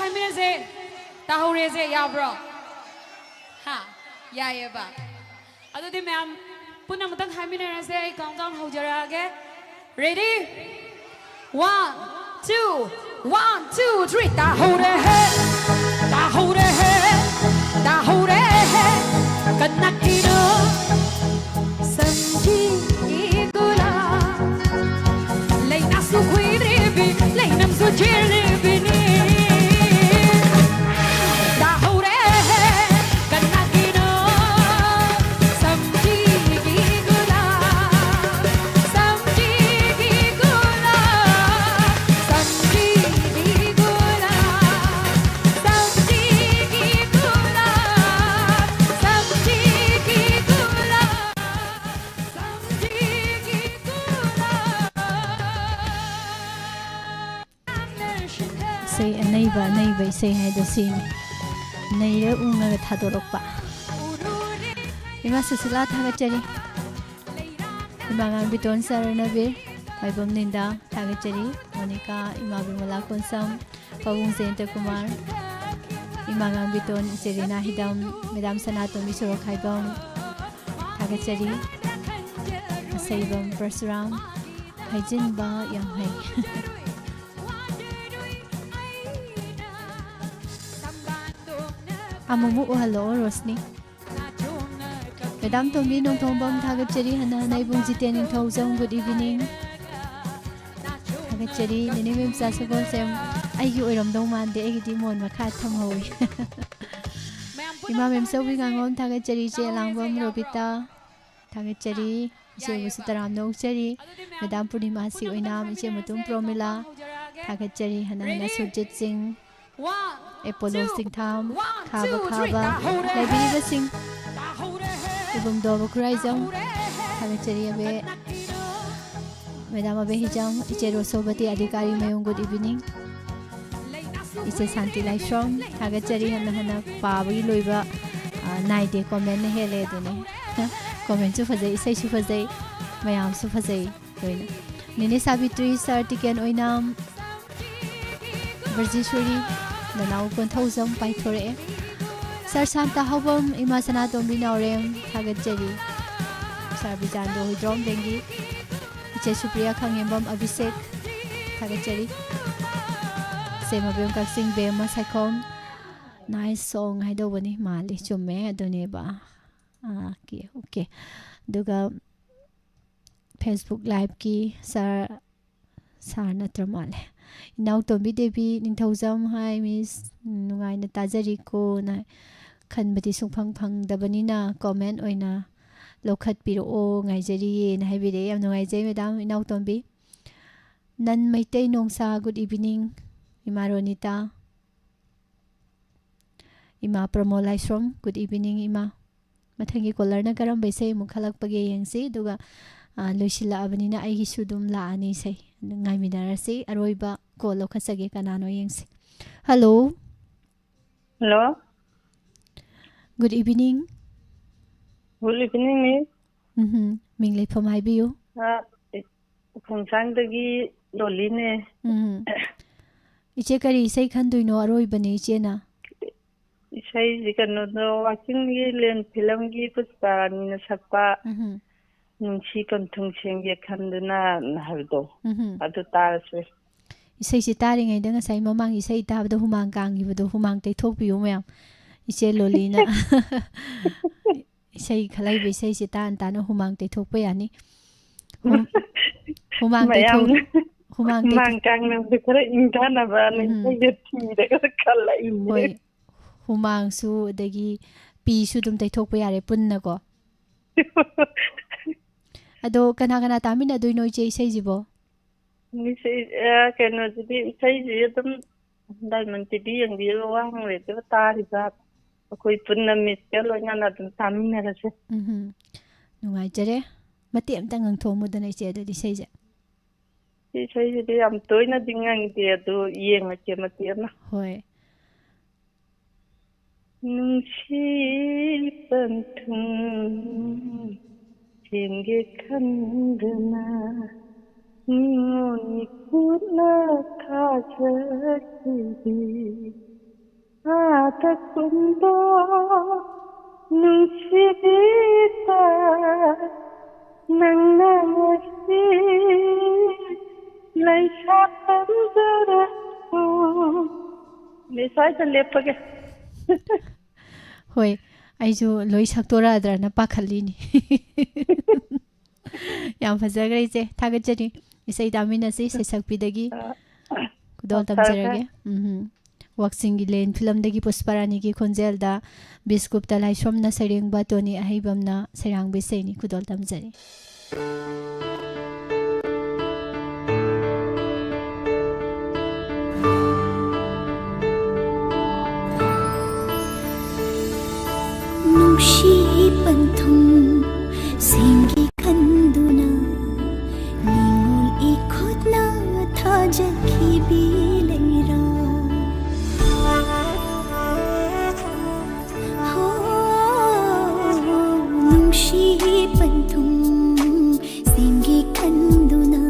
ꯍꯥꯏꯃꯤꯟꯅꯁꯦ꯫ ꯇꯥꯍꯧꯔꯦꯁꯦ, ꯌꯥꯕ꯭ꯔꯣ? ꯍꯥ? ꯌꯥꯏꯌꯦꯕ꯫ ꯑꯗꯨꯗꯤ ꯃꯌꯥꯝ ꯄꯨꯟꯅ ꯑꯃꯨꯛꯇꯪ ꯍꯥꯏꯃꯤꯟꯅꯔꯁꯦ꯫ ꯑꯩ countdown ꯍꯧꯖꯔꯛꯑꯒꯦ꯫ Ready? One, two, one, two, three. ꯇꯥꯍꯧꯔꯦꯍꯦ, ꯇꯥꯍꯧꯔꯦꯍꯦ, ꯇꯥꯍꯧꯔꯦꯍꯦ꯫ ꯀꯅꯥꯒꯤꯅꯣ ꯁꯝꯒꯤ ꯏꯒꯨꯂꯥ? ꯂꯩꯅꯥꯁꯨ ꯍꯨꯏꯔꯤꯕꯤ, ꯂꯩꯅꯝꯁꯨ ꯆꯦꯜꯂꯤꯕꯤꯅꯤ꯫ ꯇꯥꯍꯧꯔꯦ, ꯀꯅꯥꯒꯤꯅꯣ? ꯁꯝꯖꯤꯒꯤ ꯒꯨꯂꯥꯞ, ꯁꯝꯖꯤꯒꯤ ꯒꯨꯂꯥꯞ, ꯁꯝꯖꯤꯒꯤ ꯒꯨꯂꯥꯞ, ꯁꯝꯖꯤꯒꯤ ꯒꯨꯂꯥꯞ, ꯁꯝꯖꯤꯒꯤ ꯒꯨꯂꯥꯞ꯫ ꯏꯁꯩ ꯑꯅꯩꯕ, ꯑꯅꯩꯕ ꯏꯁꯩ ꯍꯥꯏꯗꯣ ꯁꯤꯅꯤ꯫ ꯅꯩꯔ ꯎꯪꯉꯒ ꯊꯥꯗꯣꯔꯛꯄ꯫ ꯏꯃꯥ ꯁꯨꯁꯤꯂꯥ ꯊꯥꯒꯠꯆꯔꯤ꯫ ꯏꯃꯥ ꯉꯥꯡꯕꯤꯇꯣꯟ ꯁꯔꯅꯕꯤꯔ, ꯃꯥꯏꯕꯝ ꯅꯤꯟꯗꯥ ꯊꯥꯒꯠꯆꯔꯤ꯫ ꯃꯣꯅꯤꯀꯥ, ꯏꯃꯥ ꯕꯤꯃꯂꯥ ꯀꯣꯟꯁꯝ, ꯄꯥꯕꯨꯡ ꯖꯌꯟꯇ ꯀꯨꯃꯥꯔ, ꯏꯃꯥ ꯉꯥꯡꯕꯤꯇꯣꯟ, ꯏꯆꯦ ꯔꯤꯅꯥ ꯍꯤꯗꯝ, ꯃꯦꯗꯥꯝ ꯁꯅꯥꯇꯣꯝꯕꯤ ꯁꯣꯔꯣꯛꯈꯥꯏꯕꯝ ꯊꯥꯒꯠꯆꯔꯤ꯫ ꯑꯁꯩꯕꯝ ꯄꯔꯁꯨꯔꯥꯝ, ꯍꯩꯖꯤꯟꯕ ꯌꯥꯝ ꯍꯩ꯫ ꯑꯃꯨꯛꯃꯨꯛ ꯎꯍꯜꯂꯛꯑꯣ, ꯔꯣꯁꯅꯤ꯫ ꯃꯦꯗꯥꯝ ꯇꯣꯝꯕꯤ ꯅꯣꯡꯊꯣꯡꯕꯝ ꯊꯥꯒꯠꯆꯔꯤ꯫ ꯍꯟꯅ ꯍꯟꯅ ꯏꯕꯨꯡ ꯖꯤꯇꯦꯟ ꯅꯤꯡꯊꯧꯖꯝ, good evening꯫ ꯊꯥꯒꯠꯆꯔꯤ꯫ ꯅꯦꯅꯦ ꯃꯦꯝꯆꯥ ꯁꯒꯣꯜꯁꯦꯝ, ꯑꯩꯒꯤ ꯑꯣꯏꯔꯝꯗꯧ ꯃꯥꯟꯗꯦ, ꯑꯩꯒꯤꯗꯤ ꯃꯣꯟ ꯃꯈꯥ ꯊꯝꯍꯧꯏ꯫ ꯏꯃꯥ ꯃꯦꯝꯆꯧꯕꯤ ꯉꯥꯉꯣꯝ ꯊꯥꯒꯠꯆꯔꯤ꯫ ꯏꯆꯦ ꯑꯂꯥꯡꯕꯝ ꯔꯣꯕꯤꯇꯥ ꯊꯥꯒꯠꯆꯔꯤ꯫ ꯏꯆꯦꯕꯨꯁꯨ ꯇꯔꯥꯝꯅ ꯑꯣꯛꯆꯔꯤ꯫ ꯃꯦꯗꯥꯝ ꯄꯨꯔꯅꯤꯃꯥꯁꯤ ꯑꯣꯏꯅꯥꯝ, ꯏꯆꯦ ꯃꯇꯨꯝ ꯄ꯭ꯔꯣꯃꯤꯂꯥ ꯊꯥꯒꯠꯆꯔꯤ꯫ ꯍꯟꯅ ꯍꯟꯅ ꯁꯨꯔꯖꯤꯠ ꯁꯤꯡ, ꯑꯦꯄꯣꯂꯣ ꯆꯤꯡꯊꯥꯝ, ꯈꯥꯕ ꯈꯥꯕ, ꯂꯩꯕꯤꯔꯤꯕꯁꯤꯡ, ꯏꯕꯨꯡꯗꯣ ꯈꯨꯔꯥꯏꯖꯝ ꯊꯥꯒꯠꯆꯔꯤ꯫ ꯑꯕꯦ, ꯃꯦꯗꯥꯝ ꯑꯕꯦ ꯍꯤꯖꯝ, ꯏꯆꯦ ꯔꯣꯁꯣꯕꯇꯤ ꯑꯙꯤꯀꯥꯔꯤ ꯃꯌꯨꯝ, good evening꯫ ꯏꯆꯦ ꯁꯥꯟꯇꯤ ꯂꯥꯏꯁ꯭ꯔꯝ ꯊꯥꯒꯠꯆꯔꯤ꯫ ꯍꯟꯅ ꯍꯟꯅ ꯄꯥꯕꯒꯤ ꯂꯣꯏꯕ, ꯑ, ꯅꯥꯏꯗꯦ, comment ꯅ ꯍꯦꯜꯂꯦ ꯑꯗꯨꯅꯦ꯫ Comment ꯁꯨ ꯐꯖꯩ, ꯏꯁꯩꯁꯨ ꯐꯖꯩ, ꯃꯌꯥꯝꯁꯨ ꯐꯖꯩ ꯂꯣꯏꯅ꯫ ꯅꯦꯅꯦ ꯁꯥꯕꯤꯇ꯭ꯔꯤ, ꯁꯥꯔ ꯇꯤꯀꯦꯟ ꯑꯣꯏꯅꯥꯝ, ꯕ꯭ꯔꯖꯦꯁꯣꯔꯤ, ꯅꯅꯥꯎ ꯀꯣꯟꯊꯧꯖꯝ ꯄꯥꯏꯊꯣꯔꯛꯑꯦ꯫ ꯁꯥꯔ ꯁꯥꯟꯇ ꯍꯥꯎꯕꯝ, ꯏꯃꯥ ꯁꯅꯥꯇꯣꯝꯕꯤ ꯅꯥꯎꯔꯦꯝ, ꯊꯥꯒꯠꯆꯔꯤ꯫ ꯁꯥꯔ ꯕꯤꯖꯥꯟꯗꯣ ꯍꯨꯏꯗ꯭ꯔꯣꯝꯗꯒꯤ, ꯏꯆꯦ ꯁꯨꯄ꯭ꯔꯤꯌꯥ ꯈꯥꯉꯦꯝꯕꯝ ꯑꯚꯤꯁꯦꯛ, ꯊꯥꯒꯠꯆꯔꯤ꯫ ꯏꯆꯦ ꯃꯕꯦꯝ ꯀꯛꯆꯤꯡ ꯕꯦꯝꯃ ꯁꯥꯏꯈꯣꯝ, nice song ꯍꯥꯏꯗꯧꯕꯅꯤ, ꯃꯥꯜꯂꯤ, ꯆꯨꯝꯃꯦ, ꯑꯗꯨꯅꯦꯕ꯫ ꯑꯥ, okay, okay꯫ ꯑꯗꯨꯒ Facebook Live-ꯀꯤ ꯁꯥꯔ, ꯁꯥꯔ ꯅꯠꯇ꯭ꯔ ꯃꯥꯜꯂꯦ꯫ ꯏꯅꯥꯎꯇꯣꯝꯕꯤ ꯗꯦꯕꯤ ꯅꯤꯡꯊꯧꯖꯝ, "Hi Miss, ꯅꯨꯡꯉꯥꯏꯅ ꯇꯥꯖꯔꯤꯀꯣꯅ ꯈꯟꯕꯗꯤ ꯁꯨꯡꯐꯪ ꯐꯪꯗꯕꯅꯤꯅ comment ꯑꯣꯏꯅ ꯂꯧꯈꯠꯄꯤꯔꯛꯑꯣ, ꯉꯥꯏꯖꯔꯤꯌꯦꯅ" ꯍꯥꯏꯕꯤꯔꯛꯑꯦ꯫ ꯌꯥꯝ ꯅꯨꯡꯉꯥꯏꯖꯩ ꯃꯦꯗꯥꯝ ꯏꯅꯥꯎꯇꯣꯝꯕꯤ꯫ ꯅꯟ ꯃꯩꯇꯩ ꯅꯣꯡꯁꯥ, good evening꯫ ꯏꯃꯥ ꯔꯣꯅꯤꯇꯥ꯫ ꯏꯃꯥ ꯄ꯭ꯔꯃꯣ ꯂꯥꯏꯁ꯭ꯔꯣꯝ, good evening ꯏꯃꯥ꯫ ꯃꯊꯪꯒꯤ caller-ꯅ ꯀꯔꯝꯕ ꯏꯁꯩ ꯑꯃꯨꯛ ꯈꯜꯂꯛꯄꯒꯦ ꯌꯦꯡꯁꯤ, ꯑꯗꯨꯒ, ꯑ, ꯂꯣꯏꯁꯤꯜꯂꯛꯑꯕꯅꯤꯅ ꯑꯩꯒꯤꯁꯨ ꯑꯗꯨꯝ ꯂꯥꯛꯑꯅꯤ ꯏꯁꯩ꯫ ꯑꯗꯨ ꯉꯥꯏꯃꯤꯟꯅꯔꯁꯤ꯫ ꯑꯔꯣꯏꯕ call ꯂꯧꯈꯠꯆꯒꯦ, ꯀꯅꯥꯅꯣ ꯌꯦꯡꯁꯤ꯫ Hello꯫ Hello꯫ Good evening꯫ Good evening, miss꯫ ꯎꯝꯍꯨꯝ꯫ ꯃꯤꯡ ꯂꯩꯐꯝ ꯍꯥꯏꯕꯤꯌꯨ꯫ ꯑ, ꯎꯈꯣꯡꯁꯥꯡꯗꯒꯤ ꯂꯣꯂꯤꯅꯦ꯫ ꯎꯝ꯫ ꯏꯆꯦ ꯀꯔꯤ ꯏꯁꯩ ꯈꯟꯗꯣꯏꯅꯣ? ꯑꯔꯣꯏꯕꯅꯦ ꯏꯆꯦꯅ꯫ ꯏꯁꯩꯁꯤ ꯀꯩꯅꯣꯗꯣ, ꯋꯥꯛꯆꯤꯡꯒꯤ ꯂꯦꯟ ꯐꯤꯂꯝꯒꯤ ꯄꯨꯁꯄꯥꯔꯥꯅꯤꯅ ꯁꯛꯄ ꯎꯝꯍꯨꯝ꯫ "ꯅꯨꯡꯁꯤ ꯄꯟꯊꯨꯡ ꯁꯦꯝꯒꯦ ꯈꯟꯗꯨꯅ" ꯍꯥꯏꯕꯗꯣ, ꯎꯝꯍꯨꯝ꯫ ꯑꯗꯨ ꯇꯥꯔꯁꯦ꯫ ꯏꯁꯩꯁꯤ ꯇꯥꯔꯤꯉꯩꯗ ꯉꯁꯥꯏ ꯃꯃꯥꯡꯒꯤ ꯏꯁꯩ ꯇꯥꯕꯗ ꯍꯨꯃꯥꯡ ꯀꯥꯡꯈꯤꯕꯗꯣ, ꯍꯨꯃꯥꯡ ꯇꯩꯊꯣꯛꯄꯤꯌꯨ ꯃꯌꯥꯝ꯫ ꯏꯆꯦ ꯂꯣꯂꯤꯅ ꯏꯁꯩ ꯈꯜꯂꯛꯏꯕ ꯏꯁꯩꯁꯦ ꯇꯥꯅ ꯇꯥꯅ ꯍꯨꯃꯥꯡ ꯇꯩꯊꯣꯛꯄ ꯌꯥꯅꯤ꯫ ꯍꯨꯝ-, ꯍꯨꯃꯥꯡ ꯇꯩꯊꯣꯛ-, ꯃꯌꯥꯝꯅ ꯍꯨꯃꯥꯡ ꯇꯩꯊꯣꯛ-, ꯍꯨꯃꯥꯡ ꯀꯥꯡꯅꯕꯗꯣ ꯈꯔ ꯏꯪꯊꯅꯕꯅ ꯎꯝ꯫ ꯏꯁꯩꯁꯦ ꯊꯤꯔꯒ ꯈꯜꯂꯛꯏꯅꯦ꯫ ꯍꯣꯏ꯫ ꯍꯨꯃꯥꯡꯁꯨ, ꯑꯗꯒꯤ ꯄꯤꯁꯨ ꯑꯗꯨꯝ ꯇꯩꯊꯣꯛꯄ ꯌꯥꯔꯦ ꯄꯨꯟꯅꯀꯣ꯫ ꯑꯗꯣ ꯀꯅꯥ ꯀꯅꯥ ꯇꯥꯃꯤꯟꯅꯗꯣꯏꯅꯣ ꯏꯆꯦ ꯏꯁꯩꯁꯤꯕꯣ? ꯏꯁꯩ, ꯑ, ꯀꯩꯅꯣꯁꯤꯗꯤ, ꯏꯁꯩꯁꯤ ꯑꯗꯨꯝ Diamond T V ꯌꯦꯡꯕꯤꯔꯒ ꯋꯥ ꯍꯪꯂꯣꯏꯗꯕ ꯇꯥꯔꯤꯕ ꯑꯩꯈꯣꯏ ꯄꯨꯟꯅ ꯃꯤꯠꯀ ꯂꯣꯏꯅꯅ ꯑꯗꯨꯝ ꯇꯥꯃꯤꯟꯅꯔꯁꯦ꯫ ꯎꯝꯍꯨꯝ꯫ ꯅꯨꯡꯉꯥꯏꯖꯔꯦ꯫ ꯃꯇꯦꯛ ꯑꯝꯇ ꯉꯪꯊꯣꯛꯑꯝꯃꯨꯗꯅ ꯏꯆꯦ ꯑꯗꯨꯗꯤ ꯏꯁꯩꯁꯦ꯫ ꯁꯤ ꯏꯁꯩꯁꯤꯗꯤ ꯌꯥꯝ ꯇꯣꯏꯅꯗꯤ ꯉꯪꯗꯦ, ꯑꯗꯨ ꯌꯦꯡꯉꯛꯀꯦ ꯃꯇꯦꯛ ꯑꯃ꯫ ꯍꯣꯏ꯫ ꯅꯨꯡꯁꯤ ꯄꯟꯊꯨꯡ ꯁꯦꯝꯒꯦ ꯈꯟꯗꯨꯅ ꯅꯤꯉꯣꯜꯒꯤ ꯈꯨꯠꯅ ꯊꯥꯖꯈꯤꯕꯤ ꯍꯥꯗ ꯀꯨꯟꯗꯣ ꯅꯨꯡꯁꯤꯕꯤꯗ ꯅꯪꯅ ꯉꯁꯤ ꯂꯩꯁꯥ ꯇꯝꯖꯔꯛꯄ꯫ ꯑꯩ ꯁ꯭ꯋꯥꯏꯗ ꯂꯦꯞꯄꯒꯦ꯫ ꯍꯣꯏ, ꯑꯩꯁꯨ ꯂꯣꯏ ꯁꯛꯇꯣꯔꯛꯑꯗ꯭ꯔꯅ ꯄꯥꯈꯠꯂꯤꯅꯤ꯫ ꯌꯥꯝ ꯐꯖꯈ꯭ꯔꯦ ꯏꯆꯦ, ꯊꯥꯒꯠꯆꯔꯤ꯫ ꯏꯁꯩ ꯇꯥꯃꯤꯟꯅꯁꯤ ꯁꯩꯁꯛꯄꯤꯗꯒꯤ꯫ ꯑ, ꯈꯨꯗꯣꯜ ꯑ, ꯐꯔꯦ, ꯇꯝꯖꯔꯒꯦ꯫ ꯐꯔꯦ꯫ ꯎꯝ꯫ ꯋꯥꯛꯆꯤꯡꯒꯤ ꯂꯦꯟ ꯐꯤꯂꯝꯗꯒꯤ ꯄꯨꯁꯄꯥꯔꯥꯅꯤꯒꯤ ꯈꯣꯟꯖꯦꯜꯗ ꯕꯤꯁꯀꯨꯞꯇ ꯂꯥꯏꯁ꯭ꯔꯣꯝꯅ ꯁꯩꯔꯦꯡꯕ ꯇꯣꯅꯤ ꯑꯍꯩꯕꯝꯅ ꯁꯩꯔꯥꯡꯕ ꯏꯁꯩꯅꯤ꯫ ꯈꯨꯗꯣꯜ ꯇꯝꯖꯔꯤ꯫ ꯅꯨꯡꯁꯤ ꯄꯟꯊꯨꯡ ꯁꯦꯡꯒꯤ ꯈꯟꯗꯨꯅ ꯅꯤꯉꯣꯜ ꯏꯈꯨꯠꯅ ꯊꯥꯖꯈꯤꯕꯤ ꯂꯩꯔꯥ꯫ ꯍꯣ, ꯅꯨꯡꯁꯤ ꯄꯟꯊꯨꯡ ꯁꯦꯡꯒꯤ ꯈꯟꯗꯨꯅ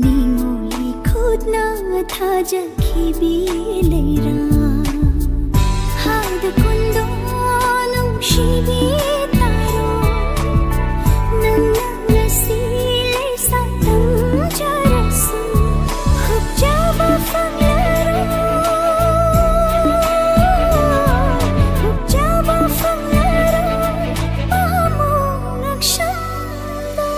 ꯅꯤꯉꯣꯜ ꯏꯈꯨꯠꯅ ꯊꯥꯖꯈꯤꯕꯤ ꯂꯩꯔꯥ꯫ ꯍꯥꯏꯗ ꯀꯨꯟꯗꯣ ꯅꯨꯡꯁꯤꯕꯤ ꯇꯥꯔꯣ, ꯅꯪꯅ ꯉꯁꯤ ꯂꯩꯁꯥ ꯇꯝꯖꯔꯁꯨ, ꯍꯨꯞꯆꯕ ꯐꯪꯂꯔꯣꯏ, ꯍꯨꯞꯆꯕ ꯐꯪꯂꯔꯣꯏ, ꯄꯥꯝꯃꯨ ꯉꯛꯁꯝꯗ꯫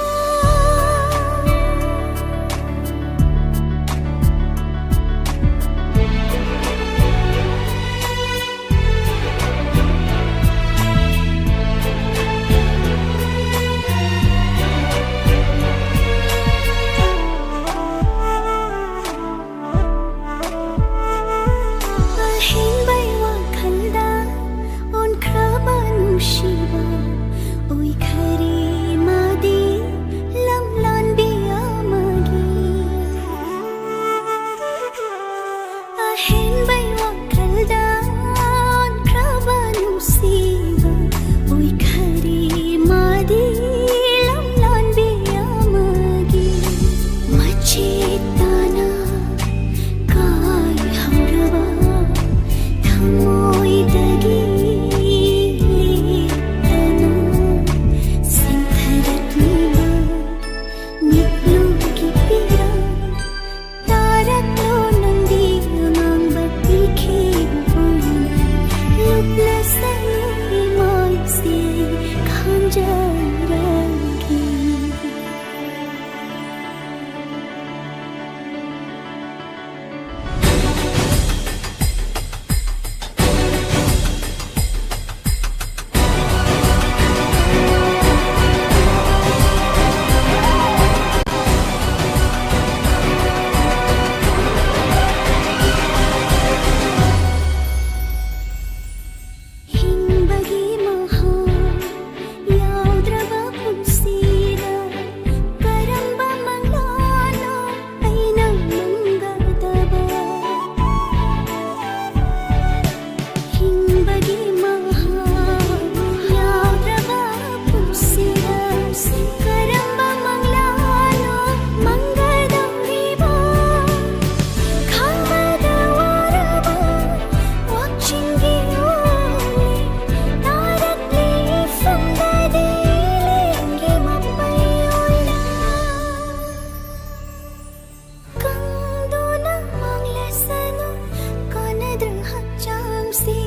ꯑꯗꯨꯝ ꯍꯛꯆꯥꯡꯁꯤ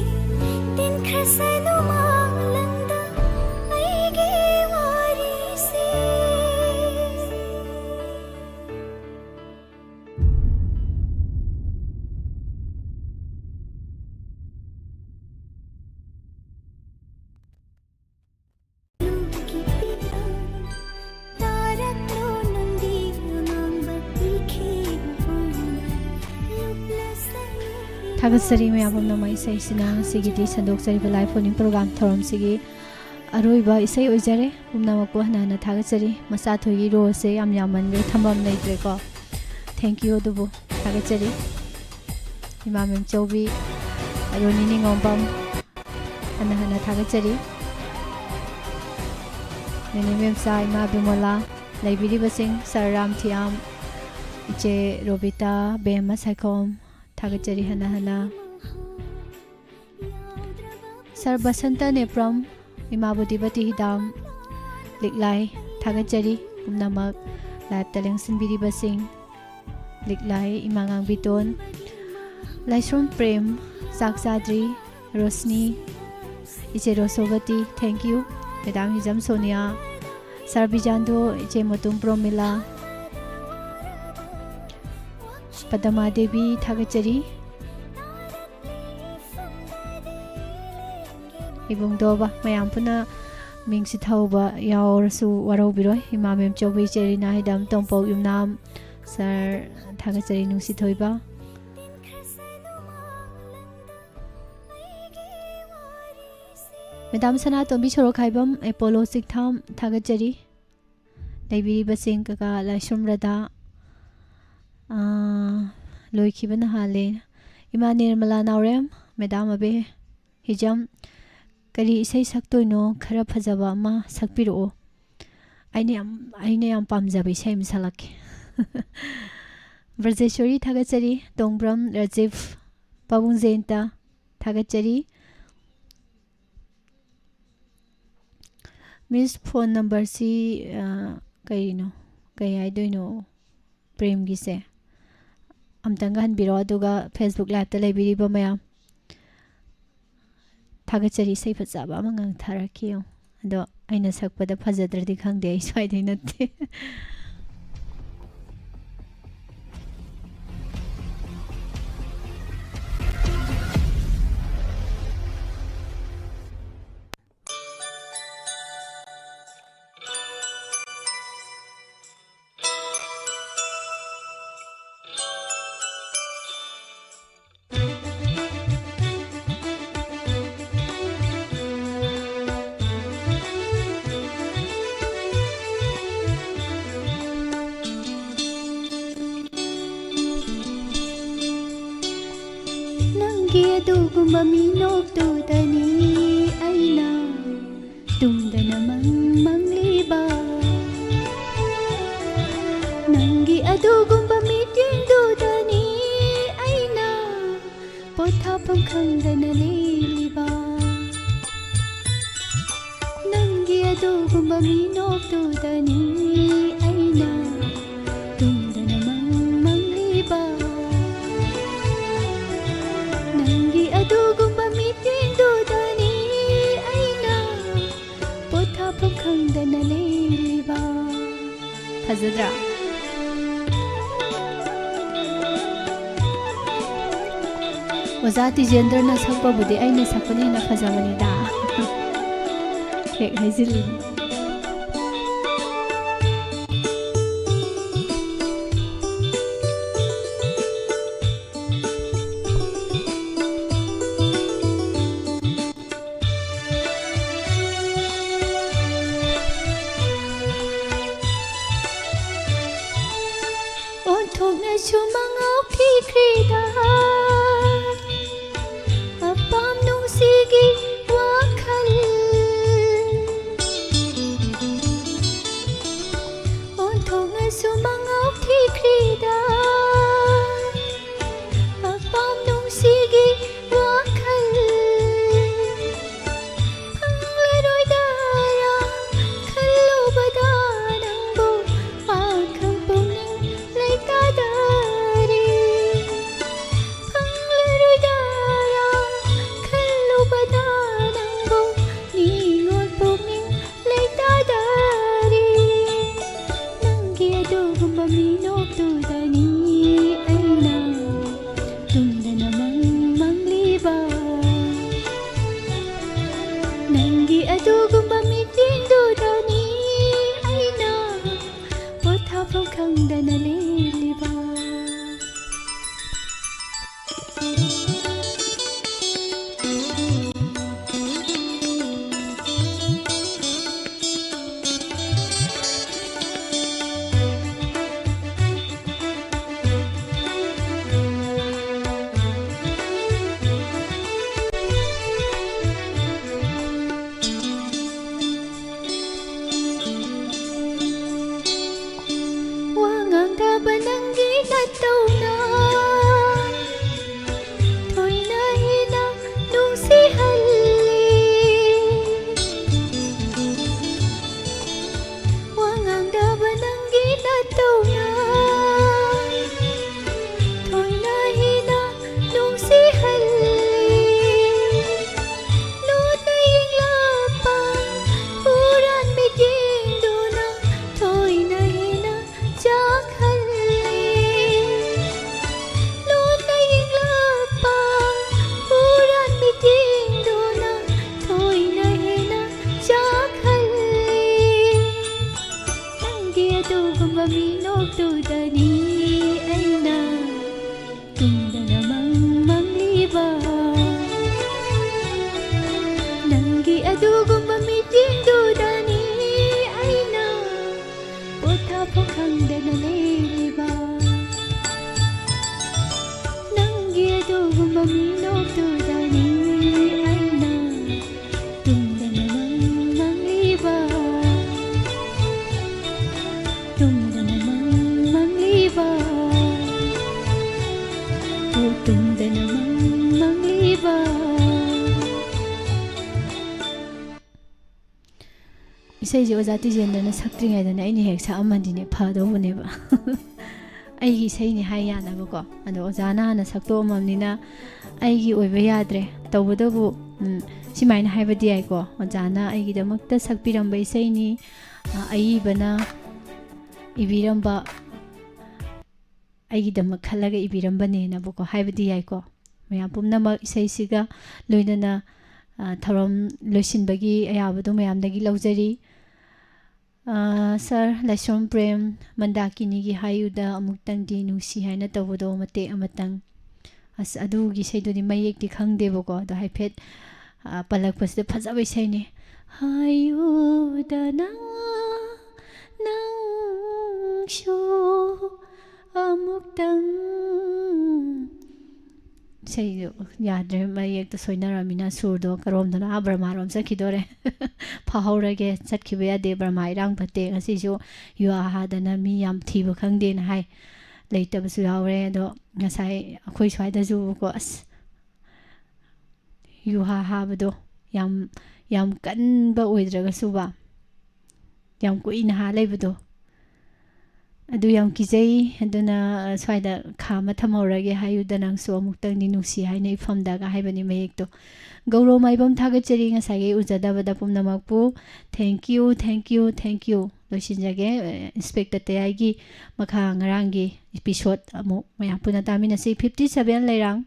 ꯇꯤꯟꯈ꯭ꯔꯁꯅꯨ ꯃꯥꯡꯂꯪꯗ ꯑꯩꯒꯤ ꯋꯥꯔꯤꯁꯤ꯫ ꯊꯥꯒꯠꯆꯔꯤ ꯃꯌꯥꯝ ꯄꯨꯝꯅꯃꯛ꯫ ꯏꯁꯩꯁꯤꯅ ꯉꯁꯤꯒꯤꯗꯤ ꯁꯟꯗꯣꯛꯆꯔꯤꯕ Live Phone-In Program ꯊꯧꯔꯝꯁꯤꯒꯤ ꯑꯔꯣꯏꯕ ꯏꯁꯩ ꯑꯣꯏꯖꯔꯦ꯫ ꯄꯨꯝꯅꯃꯛꯄꯨ ꯍꯟꯅ ꯍꯟꯅ ꯊꯥꯒꯠꯆꯔꯤ꯫ ꯃꯆꯥꯊꯣꯏꯒꯤ ꯔꯣꯜꯁꯦ ꯌꯥꯝ ꯌꯥꯝꯃꯟꯈ꯭ꯔꯦ, ꯊꯝꯐꯝ ꯂꯩꯇ꯭ꯔꯦꯀꯣ꯫ Thank you ꯑꯗꯨꯕꯨ ꯊꯥꯒꯠꯆꯔꯤ꯫ ꯏꯃꯥ ꯃꯦꯝꯆꯧꯕꯤ, ꯔꯣꯅꯤ ꯅꯤꯉꯣꯝꯕꯝ, ꯍꯟꯅ ꯍꯟꯅ ꯊꯥꯒꯠꯆꯔꯤ꯫ ꯅꯦꯅꯦ ꯃꯦꯝꯆꯥ, ꯏꯃꯥ ꯕꯤꯃꯣꯂꯥ, ꯂꯩꯕꯤꯔꯤꯕꯁꯤꯡ ꯁꯥꯔ ꯔꯥꯝꯊꯤꯌꯥꯝ, ꯏꯆꯦ ꯔꯣꯕꯤꯇꯥ, ꯕꯦꯝꯃ ꯁꯥꯏꯈꯣꯝ, ꯊꯥꯒꯠꯆꯔꯤ ꯍꯟꯅ ꯍꯟꯅ꯫ ꯁꯥꯔ ꯕꯁꯟꯇ ꯅꯦꯄ꯭ꯔꯝ, ꯏꯃꯥ ꯕꯨꯗꯤꯕꯇꯤ ꯍꯤꯗꯥꯝ, ꯂꯤꯛꯂꯥꯏ, ꯊꯥꯒꯠꯆꯔꯤ ꯄꯨꯝꯅꯃꯛ꯫ Live-ꯇ ꯂꯦꯡꯁꯤꯟꯕꯤꯔꯤꯕꯁꯤꯡ, ꯂꯤꯛꯂꯥꯏ, ꯏꯃꯥ ꯉꯥꯡꯕꯤꯇꯣꯟ, ꯂꯥꯏꯁ꯭ꯔꯣꯝ ꯄ꯭ꯔꯦꯝ, ꯆꯥꯛ ꯆꯥꯗ꯭ꯔꯤ, ꯔꯣꯁꯅꯤ, ꯏꯆꯦ ꯔꯣꯁꯣꯕꯇꯤ, thank you꯫ ꯃꯦꯗꯥꯝ ꯍꯤꯖꯝ ꯁꯣꯅꯤꯌꯥ, ꯁꯥꯔ ꯕꯤꯖꯥꯟꯗꯣ, ꯏꯆꯦ ꯃꯣꯇꯨꯝ ꯄ꯭ꯔꯣꯃꯤꯂꯥ, ꯄꯗꯃꯥ ꯗꯦꯕꯤ, ꯊꯥꯒꯠꯆꯔꯤ꯫ ꯏꯕꯨꯡꯗꯣꯕ, ꯃꯌꯥꯝ ꯄꯨꯟꯅ ꯃꯤꯡ ꯆꯤꯊꯍꯧꯕ ꯌꯥꯎꯔꯁꯨ ꯋꯥꯔꯧꯕꯤꯔꯣꯏ꯫ ꯏꯃꯥ ꯃꯦꯝꯆꯧꯕꯤ, ꯏꯆꯦ ꯔꯤꯅꯥ ꯍꯤꯗꯝ, ꯇꯣꯝꯄꯣꯛ ꯌꯨꯝꯅꯥꯝ, ꯁꯥꯔ, ꯊꯥꯒꯠꯆꯔꯤ ꯅꯨꯡꯁꯤꯊꯣꯏꯕ꯫ ꯃꯦꯗꯥꯝ ꯁꯅꯥꯇꯣꯝꯕꯤ ꯁꯣꯔꯣꯛꯈꯥꯏꯕꯝ, ꯑꯦꯄꯣꯂꯣ ꯆꯤꯛꯊꯥꯝ, ꯊꯥꯒꯠꯆꯔꯤ꯫ ꯂꯩꯕꯤꯔꯤꯕꯁꯤꯡ ꯀꯀꯥ ꯂꯥꯏꯁ꯭ꯔꯝ ꯔꯗꯥ, ꯑꯥ, ꯂꯣꯏꯈꯤꯕꯅ ꯍꯥꯜꯂꯦ꯫ ꯏꯃꯥ ꯅꯤꯔꯃꯂꯥ ꯅꯥꯎꯔꯦꯝ, ꯃꯦꯗꯥꯝ ꯑꯕꯦ ꯍꯤꯖꯝ, ꯀꯔꯤ ꯏꯁꯩ ꯁꯛꯇꯣꯏꯅꯣ? ꯈꯔ ꯐꯖꯕ ꯑꯃ ꯁꯛꯄꯤꯔꯛꯑꯣ꯫ ꯑꯩꯅ ꯌꯥꯝ, ꯑꯩꯅ ꯌꯥꯝ ꯄꯥꯝꯖꯕ ꯏꯁꯩ ꯑꯃ ꯁꯛꯂꯛꯀꯦ꯫ ꯕ꯭ꯔꯖꯦꯁꯣꯔꯤ ꯊꯥꯒꯠꯆꯔꯤ, ꯇꯣꯡꯕ꯭ꯔꯝ ꯔꯥꯖꯤꯕ, ꯄꯥꯕꯨꯡ ꯖꯌꯟꯇ ꯊꯥꯒꯠꯆꯔꯤ꯫ ꯃꯤꯁ, ꯐꯣꯟ ꯅꯝꯕꯔꯁꯤ, ꯑ, ꯀꯩꯅꯣ? ꯀꯩ ꯍꯥꯏꯗꯣꯏꯅꯣ? ꯄ꯭ꯔꯦꯝꯒꯤꯁꯦ꯫ ꯑꯝꯇꯪꯒ ꯍꯟꯕꯤꯔꯣ, ꯑꯗꯨꯒ Facebook Liveꯇ ꯂꯩꯕꯤꯔꯤꯕ ꯃꯌꯥꯝ꯫ ꯊꯥꯒꯠꯆꯔꯤ, ꯏꯁꯩ ꯐꯖꯕ ꯑꯃ ꯉꯪꯊꯔꯛꯈꯤ ꯌꯦꯡꯉꯨ꯫ ꯑꯗꯣ ꯑꯩꯅ ꯁꯛꯄꯗ ꯐꯖꯗ꯭ꯔꯗꯤ ꯈꯪꯗꯦ, ꯑꯩ ꯁ꯭ꯋꯥꯏꯗꯩ ꯅꯠꯇꯦ꯫ ꯅꯪꯒꯤ ꯑꯗꯨꯒꯨꯝꯕ ꯃꯤꯅꯣꯛꯇꯨꯗꯅꯤ ꯑꯩꯅ ꯇꯨꯝꯗꯅ ꯃꯪ ꯃꯪꯂꯤꯕ꯫ ꯅꯪꯒꯤ ꯑꯗꯨꯒꯨꯝꯕ ꯃꯤꯠꯌꯦꯡꯗꯨꯗꯅꯤ ꯑꯩꯅ ꯄꯣꯊꯥꯐꯝ ꯈꯪꯗꯅ ꯂꯦꯜꯂꯤꯕ꯫ ꯅꯪꯒꯤ ꯑꯗꯨꯒꯨꯝꯕ ꯃꯤꯅꯣꯛꯇꯨꯗꯅꯤ ꯑꯩꯅ ꯇꯨꯝꯗꯅ ꯃꯪ ꯃꯪꯂꯤꯕ꯫ ꯅꯪꯒꯤ ꯑꯗꯨꯒꯨꯝꯕ ꯃꯤꯠꯌꯦꯡꯗꯨꯗꯅꯤ ꯑꯩꯅ ꯄꯣꯊꯥꯐꯝ ꯈꯪꯗꯅ ꯂꯦꯜꯂꯤꯕ꯫ ꯐꯖꯗ꯭ꯔꯥ? ꯑꯣꯖꯥ ꯇꯤꯖꯦꯟꯗ꯭ꯔꯅ ꯁꯛꯄꯕꯨꯗꯤ ꯑꯩꯅ ꯁꯛꯄꯅ ꯍꯦꯟꯅ ꯐꯖꯕꯅꯤꯗ꯫ ꯍꯦꯛ ꯍꯥꯏꯖꯤꯜꯂꯤꯅꯤ꯫ ꯑꯣꯟꯊꯣꯛꯅꯁꯨ ꯃꯉꯥꯎ ꯊꯤꯈ꯭ꯔꯦꯗ ꯑꯄꯥꯝ ꯅꯨꯡꯁꯤꯒꯤ ꯋꯥꯈꯜ꯫ ꯇꯨꯝꯗꯅ ꯂꯩꯔꯤꯕ ꯅꯪꯒꯤ ꯑꯗꯨꯒꯨꯝꯕ ꯃꯤꯅꯣꯛꯇꯨꯗꯅꯤ ꯑꯩꯅ ꯇꯨꯝꯗꯅ ꯃꯪ ꯃꯪꯂꯤꯕ, ꯇꯨꯝꯗꯅ ꯃꯪ ꯃꯪꯂꯤꯕ, ꯑꯣ ꯇꯨꯝꯗꯅ ꯃꯪ ꯃꯪꯂꯤꯕ꯫ ꯏꯁꯩꯁꯦ ꯑꯣꯖꯥ ꯇꯤꯖꯦꯟꯗ꯭ꯔꯅ ꯁꯛꯇ꯭ꯔꯤꯉꯩꯗꯅꯦ ꯑꯩꯅ ꯍꯦꯛ ꯁꯛꯑꯝꯃꯗꯤꯅꯦ ꯐꯗꯧꯕꯅꯦꯕ꯫ ꯑꯩꯒꯤ ꯏꯁꯩꯅꯦ ꯍꯥꯏ ꯌꯥꯅꯕꯀꯣ꯫ ꯑꯗꯣ ꯑꯣꯖꯥꯅ ꯍꯥꯟꯅ ꯁꯛꯇꯣꯛꯑꯝꯃꯕꯅꯤꯅ ꯑꯩꯒꯤ ꯑꯣꯏꯕ ꯌꯥꯗ꯭ꯔꯦ꯫ ꯇꯧꯕꯇꯕꯨ, ꯎꯝ, ꯁꯤꯃꯥꯏꯅ ꯍꯥꯏꯕꯗꯤ ꯌꯥꯏꯀꯣ, ꯑꯣꯖꯥꯅ ꯑꯩꯒꯤꯗꯃꯛꯇ ꯁꯛꯄꯤꯔꯝꯕ ꯏꯁꯩꯅꯤ, ꯑ, ꯑꯏꯕꯅ ꯏꯕꯤꯔꯝꯕ, ꯑꯩꯒꯤꯗꯃꯛ ꯈꯜꯂꯒ ꯏꯕꯤꯔꯝꯕꯅꯦꯅꯕꯀꯣ ꯍꯥꯏꯕꯗꯤ ꯌꯥꯏꯀꯣ꯫ ꯃꯌꯥꯝ ꯄꯨꯝꯅꯃꯛ ꯏꯁꯩꯁꯤꯒ ꯂꯣꯏꯅꯅ, ꯑ, ꯊꯧꯔꯝ ꯂꯣꯏꯁꯤꯟꯕꯒꯤ ꯑꯌꯥꯕꯗꯣ ꯃꯌꯥꯝꯗꯒꯤ ꯂꯧꯖꯔꯤ꯫ ꯑ, ꯁꯥꯔ ꯂꯥꯏꯁ꯭ꯔꯣꯝ ꯄ꯭ꯔꯦꯝ, ꯃꯟꯗꯥꯀꯤꯅꯤꯒꯤ ꯍꯥꯏꯌꯨꯗ ꯑꯃꯨꯛꯇꯪꯗꯤ ꯅꯨꯡꯁꯤ ꯍꯥꯏꯅ ꯇꯧꯕꯗꯣ ꯃꯇꯦꯛ ꯑꯃꯇꯪ꯫ ꯑꯁ, ꯑꯗꯨꯒꯤ ꯏꯁꯩꯗꯨꯗꯤ ꯃꯌꯦꯛꯇꯤ ꯈꯪꯗꯦꯕꯀꯣ, ꯑꯗꯣ ꯍꯥꯏꯐꯦꯠ, ꯑ, ꯄꯜꯂꯛꯄꯁꯤꯗ ꯐꯖꯕ ꯏꯁꯩꯅꯤ꯫ ꯍꯥꯏꯌꯨꯗꯅ ꯅꯪꯁꯨ ꯑꯃꯨꯛꯇꯪ꯫ ꯏꯁꯩꯗꯣ ꯌꯥꯗ꯭ꯔꯦ, ꯃꯌꯦꯛꯇꯣ ꯁꯣꯏꯅꯔꯝꯃꯤꯅ ꯁꯨꯔꯗꯣ ꯀꯔꯣꯝꯗꯅꯣ, ꯑꯥ, ꯕꯔꯃꯥꯔꯣꯝ ꯆꯠꯈꯤꯗꯣꯔꯦ꯫ ꯐꯥꯍꯧꯔꯒꯦ, ꯆꯠꯈꯤꯕ ꯌꯥꯗꯦ, ꯕꯔꯃꯥ ꯏꯔꯥꯡ ꯐꯠꯇꯦ꯫ ꯉꯁꯤꯁꯨ ꯌꯨ ꯍꯥ ꯍꯥꯗꯅ ꯃꯤ ꯌꯥꯝ ꯊꯤꯕ ꯈꯪꯗꯦꯅ ꯍꯥꯏ꯫ ꯂꯩꯇꯕꯁꯨ ꯌꯥꯎꯔꯦ꯫ ꯑꯗꯣ ꯉꯁꯥꯏ ꯑꯩꯈꯣꯏ ꯁ꯭ꯋꯥꯏꯗꯁꯨꯀꯣ, ꯑꯁ, ꯌꯨ ꯍꯥ ꯍꯥꯕꯗꯣ ꯌꯥꯝ, ꯌꯥꯝ ꯀꯟꯕ ꯑꯣꯏꯗ꯭ꯔꯒꯁꯨꯕ, ꯌꯥꯝ ꯀꯨꯏꯅ ꯍꯥ ꯂꯩꯕꯗꯣ, ꯑꯗꯨ ꯌꯥꯝ ꯀꯤꯖꯩ꯫ ꯑꯗꯨꯅ, ꯑ, ꯁ꯭ꯋꯥꯏꯗ ꯈꯥꯝꯃ ꯊꯝꯍꯧꯔꯒꯦ꯫ ꯍꯥꯏꯌꯨꯗ ꯅꯪꯁꯨ ꯑꯃꯨꯛꯇꯪꯗꯤ ꯅꯨꯡꯁꯤ ꯍꯥꯏꯅ ꯏꯐꯝꯗꯒ ꯍꯥꯏꯕꯅꯤ ꯃꯌꯦꯛꯇꯣ꯫ ꯒꯧꯔꯣ ꯃꯥꯏꯕꯝ, ꯊꯥꯒꯠꯆꯔꯤ ꯉꯁꯥꯏꯒꯤ ꯎꯖꯗꯕꯗ ꯄꯨꯝꯅꯃꯛꯄꯨ꯫ Thank you, thank you, thank you꯫ ꯂꯣꯏꯁꯤꯟꯖꯒꯦ꯫ ꯑ, ꯏꯟꯁꯄꯦꯛꯇꯔ ꯇꯌꯥꯏꯒꯤ ꯃꯈꯥ ꯉꯔꯥꯡꯒꯤ episode ꯑꯃꯨꯛ ꯃꯌꯥꯝ ꯄꯨꯟꯅ ꯇꯥꯃꯤꯟꯅꯁꯤ꯫ Fifty seven ꯂꯩꯔꯥꯡ꯫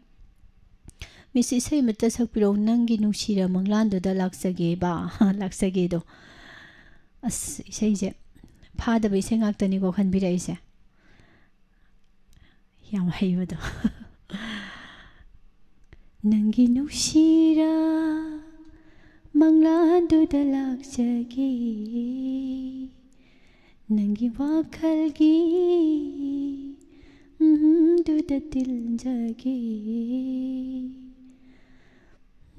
ꯃꯤꯁ, ꯏꯁꯩ ꯑꯃꯠꯇ ꯁꯛꯄꯤꯔꯛꯎ, ꯅꯪꯒꯤ ꯅꯨꯡꯁꯤꯔ ꯃꯪꯂꯥꯟꯗꯨꯗ ꯂꯥꯛꯆꯒꯦꯕ꯫ ꯂꯥꯛꯆꯒꯦꯗꯣ꯫ ꯑꯁ, ꯏꯁꯩꯁꯦ ꯐꯥꯗꯕ ꯏꯁꯩ ꯉꯥꯛꯇꯅꯤꯀꯣ ꯈꯟꯕꯤꯔꯛꯏꯁꯦ꯫ ꯌꯥꯝ ꯍꯩꯕꯗꯣ꯫ ꯅꯪꯒꯤ ꯅꯨꯡꯁꯤꯔ ꯃꯪꯂꯥꯟꯗꯨꯗ ꯂꯥꯛꯆꯒꯦ, ꯅꯪꯒꯤ ꯋꯥꯈꯜꯒꯤ ꯎꯝꯗꯨꯗ ꯇꯤꯟꯖꯒꯦ꯫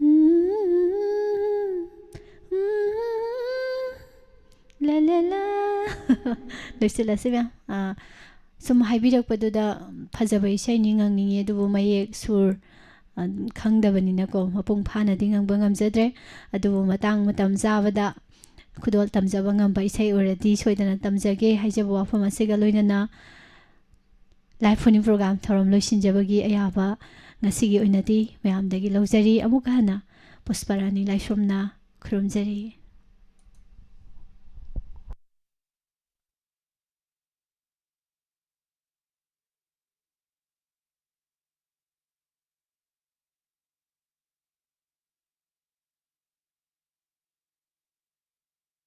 ꯎꯝ, ꯎꯝ, ꯂꯥ, ꯂꯥ, ꯂꯥ꯫ ꯂꯣꯏꯁꯤꯜꯂꯁꯤ, ꯃꯌꯥꯝ꯫ ꯑꯥ, ꯁꯨꯝ ꯍꯥꯏꯕꯤꯔꯛꯄꯗꯨꯗ ꯐꯖꯕ ꯏꯁꯩꯅꯤ ꯉꯪꯅꯤꯡꯉꯤ, ꯑꯗꯨꯕꯨ ꯃꯌꯦꯛ, ꯁꯨꯔ, ꯑ, ꯈꯪꯗꯕꯅꯤꯅꯀꯣ, ꯃꯄꯨꯡ ꯐꯥꯅꯗꯤ ꯉꯪꯕ ꯉꯝꯖꯗ꯭ꯔꯦ꯫ ꯑꯗꯨꯕꯨ ꯃꯇꯥꯡ ꯃꯇꯝ ꯆꯥꯕꯗ ꯈꯨꯗꯣꯜ ꯇꯝꯖꯕ ꯉꯝꯕ ꯏꯁꯩ ꯑꯣꯏꯔꯗꯤ ꯁꯣꯏꯗꯅ ꯇꯝꯖꯒꯦ ꯍꯥꯏꯖꯕ ꯋꯥꯐꯝ ꯑꯁꯤꯒ ꯂꯣꯏꯅꯅ Live Phone-In program ꯊꯧꯔꯝ ꯂꯣꯏꯁꯤꯟꯖꯕꯒꯤ ꯑꯌꯥꯕ ꯉꯁꯤꯒꯤ ꯑꯣꯏꯅꯗꯤ ꯃꯌꯥꯝꯗꯒꯤ ꯂꯧꯖꯔꯤ꯫ ꯑꯃꯨꯛꯀ ꯍꯟꯅ ꯄꯨꯁꯄꯔꯥꯅꯤ ꯂꯥꯏꯁ꯭ꯔꯝꯅ ꯈꯨꯔꯨꯝꯖꯔꯤ꯫